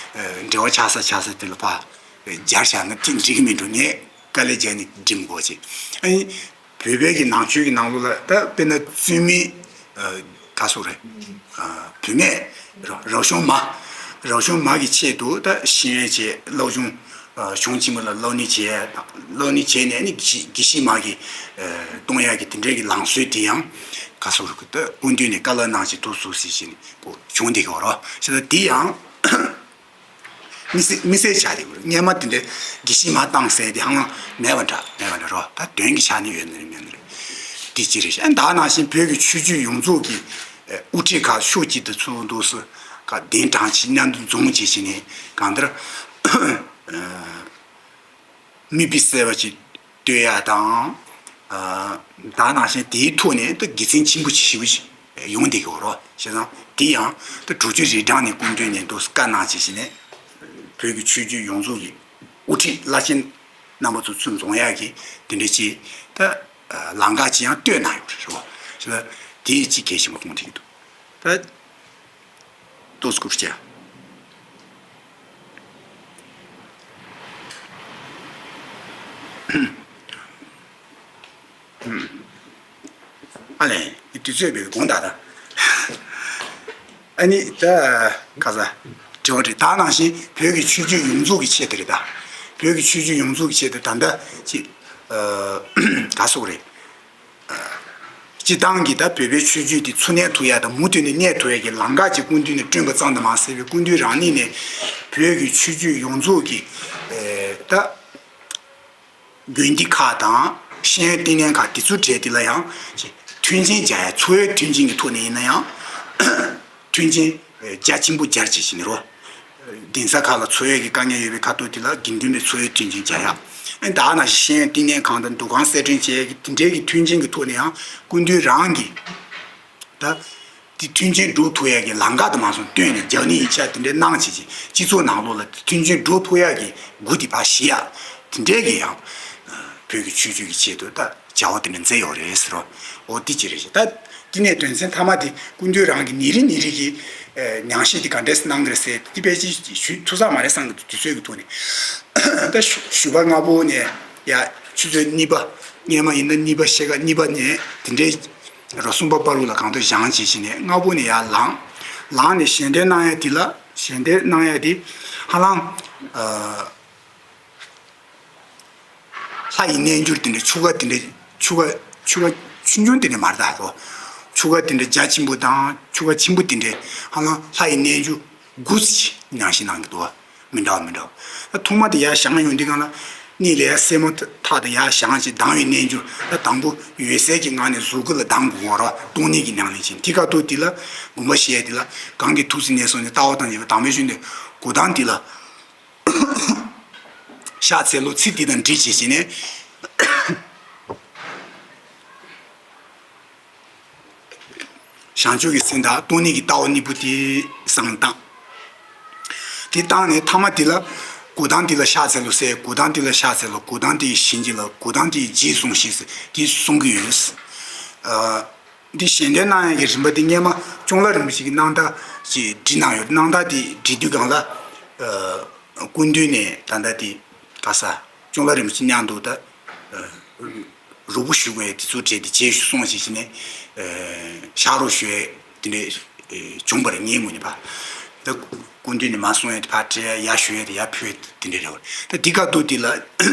འབྲེལ་བ་ཆགས་ས་ཆགས་ས་དེ་ལ་ཕ། སྦྱར་བཞག་ན་དེ་འགྲིག་གི་མི་འགྲོ་ངས་དཀའ་ལས་རྒྱག་ནས་འགྲིམ་དགོས་ཅེས། ཨ་ནི། བོད་པའི་གི་ནང་ཆོས་ཀྱི་ནང་ལོགས་ལ་ད་དཔེར་ན་བཙུན་མའི། ག་སོགས་རེད། བུད་མེད། རབ་བྱུང་མ། རབ་བྱུང་མ་གི་ཆེད་དུ་ད་ཤེས་ཡོན་བྱས་སློབ་སྦྱོང་། གཞུང་ཆེན་མོ་ལ་སློབ་གཉེར་བྱས། སློབ་གཉེར་བྱས་ནས་ནི་དགེ་དགེ་བཤེས་མ་གི། གཏོང་ཡག་གི་དེ་འདྲའི་གི་ལམ་སྲོལ་དེ་ཡང་། ག་སོགས་རེད་ད་སྐུ་མདུན་ནས་བཀའ་སློབ་གནང་བྱས་འདུག་སུ་ཟེར་བཞིན་བྱུང་བསྡད་ཀྱི་ཡོད་རེད། བྱས་ཙང་དེ་ཡང་། མི་སེ་མི་སེ་ཆ་རེ་བར་སྔས་མ་དེ་འདྲའི་དགེ་བཤེས་མ་བཏང་ཟེར་དེ་ཧང་ལང་མེད་པ་འདྲ་མེད་པ་འདྲ་རོ། ད་དོན་གྱི་ཆ་ནས་ཡོད་ནི་རེད་མེད་ནི་རེད། དེ་ཅི་རེད་ཤག་ཨ་ད་ནང་བཞིན་བོད་ཀྱི་ཆོས་བརྒྱུད་ཡོངས་རྫོགས་ཀྱི་དབུ་ཁྲིད་ཁག་ཤོག་གཅིག་ཏུ་ཚུར་འདུག་སུ་ཁག་གདན་དྲངས་ཅིག་མཉམ་དུ་འཛོམས་ཅིག་བྱས་ནས་གང་ལྟར། མིག་དཔེ་གསལ་བ་ཅིག་སྟོན་ཡ་དང་། ད་ནང་བཞིན་དེའི་ཐོག་ནས་ད་དགེ་མཚན་ཆེན་པོ་ཞེ་པོ་ཅིག་ཡོང་བསྡད་ཀྱི་ཡོད་རེད། བྱས་ཙང་དེ་ཡང་ད་དྲུག་ཅུ་རེ་གྲངས་ནས་སྐུ་མདུན་ནས་འདུག་བཀའ་གནང་བྱས་བྱས་ནས་བོད་ཀྱི་ཆོས་བརྒྱུད་ཡོངས་རྫོགས་ཀྱི་དབུ་ཁྲིད་བླ་ཆེན་རྣམ་པ་ཚོ་ཚུར་འཛོམས་ཡག་གི་དེ་འདྲ་ཅིག་ད་ལམ་ཁ་ཅིག་ཡང་བཏོད་གནང་ཡོད་རེད་རོ། བྱས་ཙང་དེ་ཅིག་གལ་ཆེན་པོ་མཐོང་བསྡད་ཀྱི་འདུག་ད། ཏོག་ཙམ་སྐུར་བྱ། ཨ་ལས། དུས་ཚོད་པའི་དགོངས་དག་ད། ཨ་ནི་ད་ག་ས། དྲི་བ་དྲི་ད་ནང་བཞིན་བོད་ཀྱི་ཆོས་བརྒྱུད་ཡོངས་རྫོགས་ཀྱི་ཆེད་དུ་རེད་ད། བོད་ཀྱི་ཆོས་བརྒྱུད་ཡོངས་རྫོགས་ཀྱི་ཆེད་དུ་ད་ལྟ་ཅིག་ག་སོགས་རེད། སྤྱི་བཏང་གི་ད་བོད་པའི་ཆོས་བརྒྱུད་དེ་ཚུར་གནས་ཐུབ་ཡ་དང་མུ་མཐུད་ནས་གནས་ཐུབ་ཡ་གི་ལམ་ཁ་ཅིག་སྐུ་མདུན་ནས་བསྐྲུན་པ་ཙམ་དུ་མ་ཟད་པའི་སྐུ་མདུན་རང་ཉིད་ནས་བོད་ཀྱི་ཆོས་བརྒྱུད་ཡོངས་རྫོགས་ཀྱི་ད་དགོན་སྡེ་ཁག་དང་ཤེས་ཡོན་བསྟི་གནས་ཁག་དེ་ཚོའི་གྲས་དེ་ལ་ཡང་མཐུན་རྐྱེན་སྦྱར་ཡ་འཚོ་བའི་མཐུན་རྐྱེན་གྱི་ཐོག་ནས་ཡིན་ན་ཡང་མཐུན་རྐྱེན་རྒྱ་ཆེན་པོ་སྦྱར་བྱས་ཤིག་ནི་རོ། གདན་ས་ཁག་ལ་འཚོ་བའི་གི་དཀའ་ངལ་ཡོད་པའི་ཁ་ཐུག་དེ་ལ་དགེ་འདུན་པའི་འཚོ་བའི་མཐུན་རྐྱེན་སྦྱར་ཡ། ཨེ་ད་ནང་བཞིན་ཤེས་ཡོན་བསྟི་གནས་ཁང་དང་འདུ་ཁང་གསར་སྐྲུན་བྱས་ཀྱི་དེ་འདྲའི་གི་མཐུན་རྐྱེན་གྱི་ཐོག་ནས་ཡང་སྐུ་མདུན་རང་གིས་ད་དེ་མཐུན་རྐྱེན་སྒྲུབ་ཐུབ་ཡ་གི་ལམ་ཁ་དུ་མ་སོང་སྟོན་ནས་རྒྱག་ནི་ཡིན་ཆ་དེ་འདྲའི་གནང་བྱས་ཀྱི་སྤྱི་ཚོགས་ནང་ལོགས་ལ་དེ་མཐུན་རྐྱེན་སྒྲུབ་ཐུབ་ཡ་གི་འགོ་དེ་ཕར་ཞིག་ཡ། དེ་འདྲའི་གི་ཡང་བོད་ཀྱི་ཆོས་བརྒྱུད་ཀྱི་ཆེད་དུ་ད། བྱ་བ་དེ་འདྲ་མཛད་ཡོད་རེད་ཟེར་རོ། འོ་དེ་ཅི་རེད་ཞེས་ད། དེ་ནས་དོན་ཚན་མཐའ་མ་དེ་སྐུ་མདུན་རང་གི་ཉིན་རེ་ཉིན་རེ་གི་ཉམས་ཞིབ་དེ་ག་འདྲས་གནང་གི་རེད་ཟེར་དེ་ཕལ་ཆེར་ཞུ་ཐུབ་ས་མ་རེད་བསམ་གི་འདུག་དུས་ཚོད་ཀྱི་ཐོག་ནས། ད་ཞུ་ཞུ་བ་སྔ་པོ་ནས་ཡ་ཆུ་ཚོད་གཉིས་པ། སྔོན་མ་ཡིན་ན་གཉིས་པ་ཕྱེད་ཀ་གཉིས་པ་ནས་དེ་འདྲའི་རོ་གསུམ་པ་བར་དུ་ལ་གང་དུ་བཞེངས་བྱས་བྱས་ནས་སྔ་པོ་ནས་ཡར་ལངས། ལངས་ནས་ཞལ་འདོན་གནང་ཡ་དེ་ལ་ཞལ་འདོན་གནང་ཡ་དེ་ཧ་ལམ་ཨ་ལྷ་ཡི་རྣལ་འབྱོར་དེ་འདྲ་ཆོ་ག་དེ་འདྲ་ཆོ་ག་ཆོ་ག་ཆུང་ཆུང་དེ་འདྲ་མ་རེད་ད་རོ། ཆོ་ག་དེ་འདྲ་རྒྱ་ཆེན་པོ་དང་ཆོ་ག་ཆེན་པོ་དེ་འདྲ་ཧ་ལམ་ལྷ་ཡི་རྣལ་འབྱོར་དགུ་ཙམ་ནང་བཞིན་གནང་གི་འདུག་མི་འདྲ་བ་མི་འདྲ་བ། ད་ཐོག་མ་དེ་ཡར་བཞེངས་ཡོང་དུས་སྒང་ལ་གནས་ལ་ཡར་སེན་མོ་ཐག་ཏུ་ཡར་བཞེངས་བྱས་གདངས་པའི་རྣལ་འབྱོར། ད་དང་པོ་འོད་གསལ་གྱི་ངང་ནས་གཟུགས་སྐུ་ལ་གདངས་དགོས་པ་རེད། སྟོང་ཉིད་ཀྱི་ཉམས་ལེན་བྱེད་དེ་ཁ་ཐུག་དེ་ལ་དགོངས་པ་བཞེས་དེ་ལ་གང་གི་ཐུགས་སུ་གནས་སོང་ནས་ལྟ་བ་དང་ཉེ་བའི་དམ་པའི་ཆོས་འདི་གོ་སྟངས་དེ་ལ་ཕྱག་འཚལ་ལོ་ཚིག་འདི་དང་འབྲེལ་བྱེད་བྱས་ནས། བྱང་ཆུབ་ཀྱི་སེམས་དང་སྟོང་ཉིད་ཀྱི་ལྟ་བ་གཉིས་པོ་དེ་བསམ་བཏང་། དེ་བཏང་ནས་ཐ་མ་དེ་ལ་གོ་སྟངས་དེ་ལ་ཕྱག་འཚལ་ལོ་ཟེར། གོ་སྟངས་དེ་ལ་ཕྱག་འཚལ་ལོ། གོ་སྟངས་དེ་ཡི་བྱིན་གྱིས་བརླབ། གོ་སྟངས་དེ་ཡི་རྗེས་བཟུང་ཞེས་ཟེར་དེ་གསུང་གི་ཡོད། ཨ། འདི་ཞལ་འདོན་གནང་ཡག་གི་རིམ་པ་འདི་སྔོན་མ་ཅོང་ལ་རིན་པོ་ཆེ་གི་གནང་སྟངས་ཅིག་བྲིས་གནང་ཡོད། གནང་སྟངས་དེ་བྲིས་དུས་སྒང་ལ། ཨ། སྐུ་མདུན་ནས་ད་ལྟ་དེ་ག་ས་ཅོང་ལ་རིན་པོ་ཆེ་མཉམ་དུ་ད། ཨ། རུ་བོ་ཞུ་དགོས་དེ་ཚོ་བྲིས་ཏེ་རྗེས་ཞུ་སོང་ཞེས་བྱས་ནས། ཨ། ཕྱག་རོགས་ཞུ་ཡས་དེ་འདྲས་བྱུང་བ་རེད་ངའི་ངོས་ནས་ཕར། ད་སྐུ་མདུན་ནས་མར་གསུང་ཡས་དེ་ཕར་སྤྲད་ཡ་ཞུ་ཡས་དེ་ཡར་ཕུལ་ཡས་དེ་འདྲས་རེད་བ། ད་དེ་ཁ་ཐུག་དེ་ལ་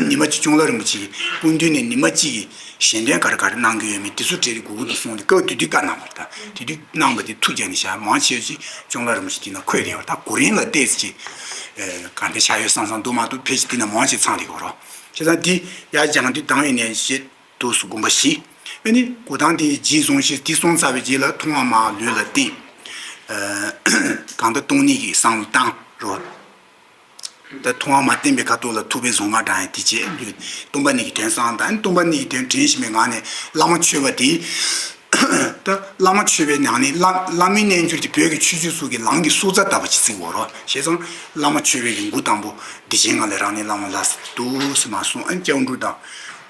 ཉི་མ་གཅིག་ཅོང་ལ་རིན་པོ་ཆེ་གིས་སྐུ་མདུན་ནས་ཉི་མ་གཅིག་གི་ཞལ་འདོན་ག་རེ་ག་རེ་གནང་གི་ཡོད་མེད་དེ་ཚོ་བྲིས་ཏེ་སྒུག་གི་འདུག་གསུངས་ཏེ་སྐབས་དེ་དུས་བཀའ་གནང་བ་རེད། ད་དེ་དུས་གནང་བ་དེ་ཐུགས་རྒྱལ་ནས་བཞག་མང་ཆེ་ཅིག་ཅོང་ལ་རིན་པོ་ཆེ་དེ་ན་འཁོད་བསྡད་ཡོད་རེད། ད་གོ་རིམ་ལ་བལྟས་ཅིག་ག་འདྲ་ཆགས་ཡོད་བསམ་བསམ་འདུག་མ་གཏོགས་ཕལ་ཆེར་དེ་ན་མང་ཆེ་ཚང་བསྡད་ཡོད་རེད། བྱས་ཙང་དེ་ཡར་སྦྱང་དུས་དང་བའི་གནས་ཞེས། དུས་སུ་དགོངས་པ་བཞེས། ཨ་ནི་གོ་སྟངས་དེ་རྗེས་བཟུང་ཞེས་དེ་གསུངས་ཚར་བའི་རྗེས་ལ་མཐོང་བ་མ་ལུས་ལ་བསྟན། ཨ། གང་ལྟར་སྟོང་ཉིད་ཀྱི་བསམ་བློ་བཏང་རོགས། ད་མཐོང་བ་མ་བསྟན་པའི་ཁ་ཐུག་ལ་ཐུབ་པའི་གཟུངས་སྔགས་བགྲང་ཡས་དེ་བྱས་སྟོང་པ་ཉིད་ཀྱི་དོན་བསམ་དང་སྟོང་པ་ཉིད་ཀྱི་དོན་དྲན་བཞིན་པའི་ངང་ནས་བླ་མ་མཆོད་པ་དེ། ད་བླ་མ་མཆོད་པའི་ཉམས་ལེན་བླ་བླ་མའི་རྣལ་འབྱོར་དེ་བོད་ཀྱི་ཆོས་སྤྱོད་སོགས་ཀྱི་ལམ་གྱི་སྲོག་རྩ་ལྟ་བུ་ཅིག་བརྩི་དགོས་རོགས། བྱས་ཙང་བླ་མ་མཆོད་པའི་གི་འགོ་དང་པོ་བདེ་ཆེན་ངང་ལས་རང་ཉིད་བླ་མ་ལ་འདུག་སེ་མར་གསུངས། ཨ་ནི་སྐྱབས་འགྲོ་དང་།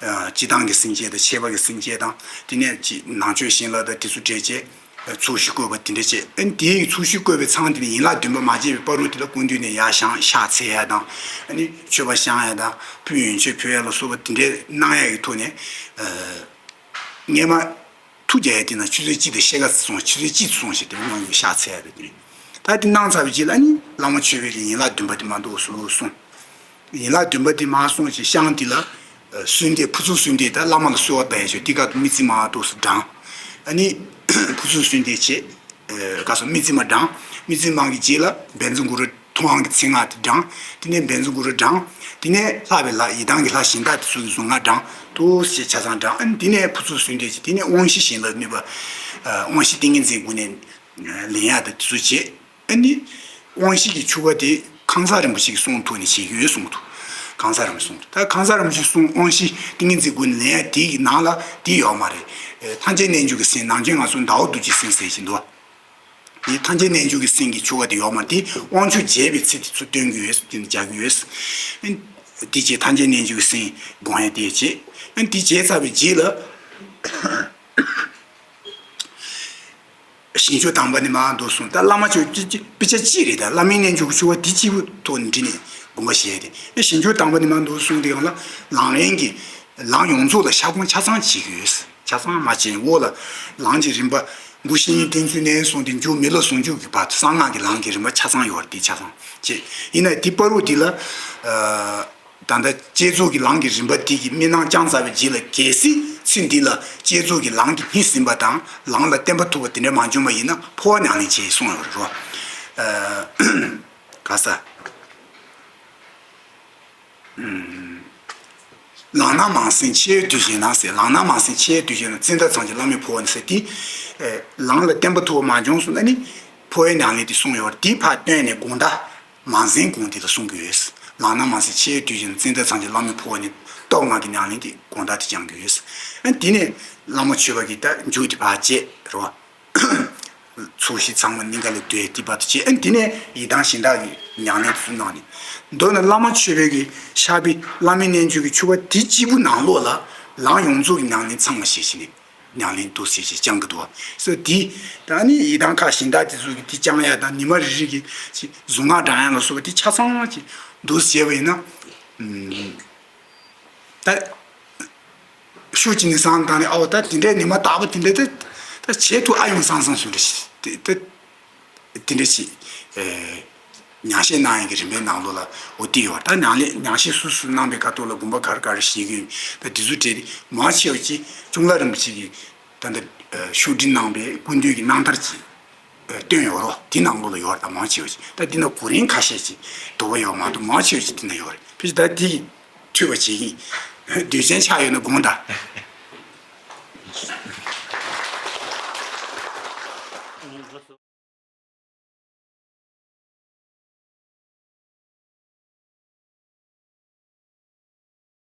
ཨ། སྤྱིར་བཏང་གི་སེམས་བསྐྱེད་དང་ཁྱད་པར་གྱི་སེམས་བསྐྱེད་དང་དེ་ནས་ཅིག་ནང་མཆོད་བྱིན་རླབས་དང་དེ་ཚོ་འབྲེལ་བྱས། ཚོགས་ཞུ་བཀོད་པ་དེ་འདྲ་བྱས། ཨ་ནི་དེའི་ཚོགས་ཞུ་བཀོད་པའི་མཚམས་དེ་ནས་ཡན་ལག་བདུན་པ་མ་བརྗེད་པའི་བར་དུ་དེ་ལ་སྐུ་མདུན་ནས་ཡར་བཞེངས་ཕྱག་འཚལ་ཡ་དང་། ཨ་ནི་མཆོད་པ་བཤམས་ཡ་དང་ཕུད་ཡོན་མཆོད་ཕུལ་ཡ་ལ་སོགས་པ་དེ་འདྲའི་གནང་ཡ་གི་ཐོག་ནས། ཨ། སྔོན་མ་ཐུགས་རྒྱལ་ཡ་དེ་ན་ཆུ་ཚོད་གཅིག་དང་ཕྱེད་ཀ་སོང་། ཆུ་ཚོད་གཅིག་སོང་ཞེས་དེ་གནང་ཡོད། ཕྱག་འཚལ་ཡ་དེ་རེད། ད་དེ་གནང་ཚར་བའི་རྗེས་ལ་ཨ་ནི་བླ་མ་མཆོད་པའི་གི་ཡན་ལག་བདུན་པ་དེ་མ་འདུག་སོ་སོ་གསུངས། ཡན་ལག་བདུན་པ་དེ་མར་གསུངས་ཤིང་བཤམས་དེ་ལ། ཨ། གསོལ་འདེབས་ཕུར་ཚུགས་གསོལ་འདེབས་དང་བླ་མ་ལ་གསོལ་བ་བཏབ་ཡ་ཆོག་དེ་ག་དམིགས་བརྩེ་མ་ཏོག་ཙམ་བགྲང་། ཨ་ནི་ཕུར་ཚུགས་གསོལ་འདེབས་བྱས། ཨ། ག་སོ་དམིགས་བརྩེ་མ་བགྲང་། དམིགས་བརྩེ་མ་གི་རྗེས་ལ་བཛྲ་གུ་རུ་ཐུབ་དབང་གི་མཚན་སྔགས་དེ་བགྲང་། དེ་ནས་བཛྲ་གུ་རུ་བགྲང་། དེ་ནས་ལྷག་པའི་ལྷ་ཡི་དམ་གྱི་ལྷ་གཞན་དག་དེ་ཚོ་གི་གཟུངས་སྔགས་བགྲང་། ཏོག་ཙམ་ཆ་ཚང་བགྲང་། ཨ་ནི་དེ་ནས་ཕུར་ཚུགས་གསོལ་འདེབས་བྱས། དེ་ནས་དབང་བཞི་བྱིན་རླབས་དམིགས་པ། ཨ། དབང་བཞི་ཏིང་ངེ་འཛིན་སྒོ་ནས་ལེན་ཡ་དང་དེ་ཚོ་བྱས། ཨ་ནི་དབང་བཞི་གི་ཆོ་ག་དེ་ཁང་གསར་རིན་པོ་ཆེ་གི་གསུང་ཐོག་ནས་བྱེད་ཀྱི་ཡོད་གསུངས་འདུག་ཁང་གསར་རིན་པོ་ཆེ་གསུང་འདུག་ད་ཁང་གསར་རིན་པོ་ཆེ་གསུང་དབང་བཞི་ཏིང་ངེ་འཛིན་སྒོ་ནས་ལེན་ཡ་དེ་གི་ནང་ལ་དེ་ཡོད་མ་རེད། ཨེ། ཐམས་ཅད་རྣལ་འབྱོར་གྱི་སེམས། ནམ་མཁའི་ངང་ཚུལ་ཟླ་བ་རྡོ་རྗེའི་སེམས་ཟེར་བཞིན་འདུག་དེ་ཐམས་ཅད་རྣལ་འབྱོར་གྱི་སེམས་ཀྱི་ཆོ་ག་དེ་ཡོད་མ་རེད། དེ་དབང་ཕྱུག་རྒྱས་པའི་ཚིག་དེ་ཚོ་སྟོན་གྱི་ཡོད། དེ་ནི་སྦྱར་གྱི་ཡོད། ཨེ། དེ་བྱས་ཐམས་ཅད་རྣལ་འབྱོར་གྱི་སེམས་སྒོམ་ཡ་དེ་བྱས། ཨེ། དེ་བྱས་ཚར་བའི་རྗེས་ལ། ཞིང་སྐྱོང་དང་པ་ནས་མར་འདུག་གསུངས། ད་བླ་མ་མཆོད་པ་དཔེ་ཆ་གཅིག་རེད། ད་བླ་མའི་རྣལ་འབྱོར་གྱི་ཆོ་ག་དེ་གཅིག་པུ་ཐོག་ནས་འདྲི་ནས་དགོངས་པ་བཞེས་ཏེ། ཞིང་སྐྱོང་དང་པ་ནས་མར་འདུག་གསུངས་དེ་གང་ལ་ལམ་རིམ་གྱི་ལམ་ཡོངས་རྫོགས་ལ་ཁྱབ་ཁོངས་ཆ་ཚང་བྱེད་ཀྱི་ཡོད། ཆ་ཚང་མ་བྱས་འོག་ལ་ལམ་གྱི་རིམ་པ་མགོ་བཤེས་གཉེན་བསྟེན་ཚུལ་ནས་བཟུང་སྟེ་མཇུག་མི་ལ་ཟུང་འཇུག་གི་བར་དུ་གསང་སྔགས་ཀྱི་ལམ་གྱི་རིམ་པ་ཆ་ཚང་ཡོད་རེད། དེ་ཆ་ཚང་བྱས། ཡིན་ན་དེ་བར་དུ་དེ་ལ། ད་ལྟ་བསྐྱེད་རྫོགས་ཀྱི་ལམ་གྱི་རིམ་པ་དེ་གི་མི་སྣང་བསྐྱངས་ཚར་བའི་རྗེས་ལ་གལ་སྲིད་ཚེ་འདི་ལ་བསྐྱེད་རྫོགས་ཀྱི་ལམ་གྱི་སྙིང་ཟིན་པ་དང་ལམ་ལ་བརྟན་པ་ཐོབ་པ་དེ་འདྲ་མ་བྱུང་བ་ཡིན་ན་འཕོ་བ་ཉམས་ལེན་བྱེད་གསུངས་ཡོད་རེད་རོ། ཨ། ག་ས། ལམ་སྣ་མང་སེམས་འཆི་བའི་དུས་བཞིན་ན་ཟེར། ལམ་སྣ་མང་སེམས་འཆི་བའི་དུས་བཞིན་ན་ཙནྡྲ་ཚང་གི་བླ་མའི་འཕོ་བ་ནི་ཟེར་དེ། ལམ་ལ་བརྟན་པ་ཐོབ་པ་མ་བྱུང་སོང་ན་ནི་འཕོ་བའི་ཉམས་ལེན་དེ་གསུངས་ཡོད་རེད། དེ་ཕར་བཏོན་ནས་དགོངས་དག་མང་སེམས་དགོངས་དེ་ལ་གསུང་གི་ཡོད། ལམ་སྣ་མང་སེམས་འཆི་བའི་དུས་བཞིན་ཙནྡྲ་ཚང་གི་བླ་མའི་འཕོ་བ་ནི་སྟོབས་ལྔ་གི་ཉམས་ལེན་དེ་དགོངས་དག་དེ་སྦྱང་གི་ཡོད། ཨ། དེ་ནས་བླ་མ་མཆོད་པ་གི་ད་མཇུག་དེ་ཕར་བཅད་རོ། ཚོགས་ཞིང་ཚང་མ་གླིང་ག་ལ་སྡོད་དེ་བར་དུ་བཅད། ཨ། དེ་ནས་ཡི་དམ་གཞན་དག་གི་ཉམས་ལེན་དེ་ཚོ་གནང་ནས། མདོར་ན་བླ་མ་མཆོད་པའི་གི་ཕྱག་དཔེ་བླ་མའི་རྣལ་འབྱོར་གྱི་ཆོ་ག་དེ་གཅིག་པུ་ནང་ལོགས་ལ་ལམ་ཡོངས་རྫོགས་ཀྱི་ཉམས་ལེན་ཚང་མ་བྱེད་བྱས་ནས། ཉམས་ལེན་འདུག་སེ་ཅིག་སྦྱང་གི་འདུག་བ། སོ་དེ་ད་ནི་ཡི་དམ་ཁག་གཞན་དག་དེ་ཚོ་གི་དེ་སྦྱང་ཡ་དང་ཉི་མ་རེ་རེ་གི་ཅིག་གཟུངས་སྔགས་བགྲང་ཡ་ལ་སོགས་པ་དེ་ཆ་ཚང་ཅིག་འདུག་སེ་བྱས་པ་ཡིན་ན། ད་ཤུགས་ཀྱིས་ནི་སང་དང་ནི་ཨའོ་ད་དེ་འདྲའི་ཉི་མ་དག་པོ་དེ་འདྲའི་ད་ད་བྱེད་ཐུབ་ཨ་ཡོང་སང་སང་སུ་རེད་ཤི་ད་དེ་འདྲ་ཞིག་ཉང་བཤད་གནང་ཡག་གི་རིམ་པའི་ནང་ལོགས་ལ་འོ་དེ་ཡོད། ད་ཉང་ལས་ཉང་བཤད་སུ་སུ་གནང་པའི་ཁ་ཐོག་ལ་དགོངས་པ་ག་རེ་ག་རེ་བཞེས་ཀྱི་ཡོད། ད་དེ་ཚོ་གྲས་མང་ཆེ་བ་ཅིག་གཅུང་བླ་རིན་པོ་ཆེ་གིས་ད་ལྟ་ཤོག་སྒྲིལ་གནང་པའི་སྐུ་མདུན་གྱི་གནང་དར་ཅིག་བཏོན་ཡོད་རོ། དེ་ནང་ལོགས་ལ་ཡོད་རེད། ད་མང་ཆེ་བ་ཅིག་ད་འདི་ན་གོ་རིམ་ཁ་ཤས་ཅིག་དོགས་པ་ཡོད་མ་གཏོགས་མང་ཆེ་བ་ཅིག་འདི་ན་ཡོད་རེད། ཕལ་ཆེར་ད་འདི་འཐུས་པ་བྱེད་ཀྱི་ཡིན། དུས་ཆེན་ཆགས་ཡོད་ན་དགོངས་དག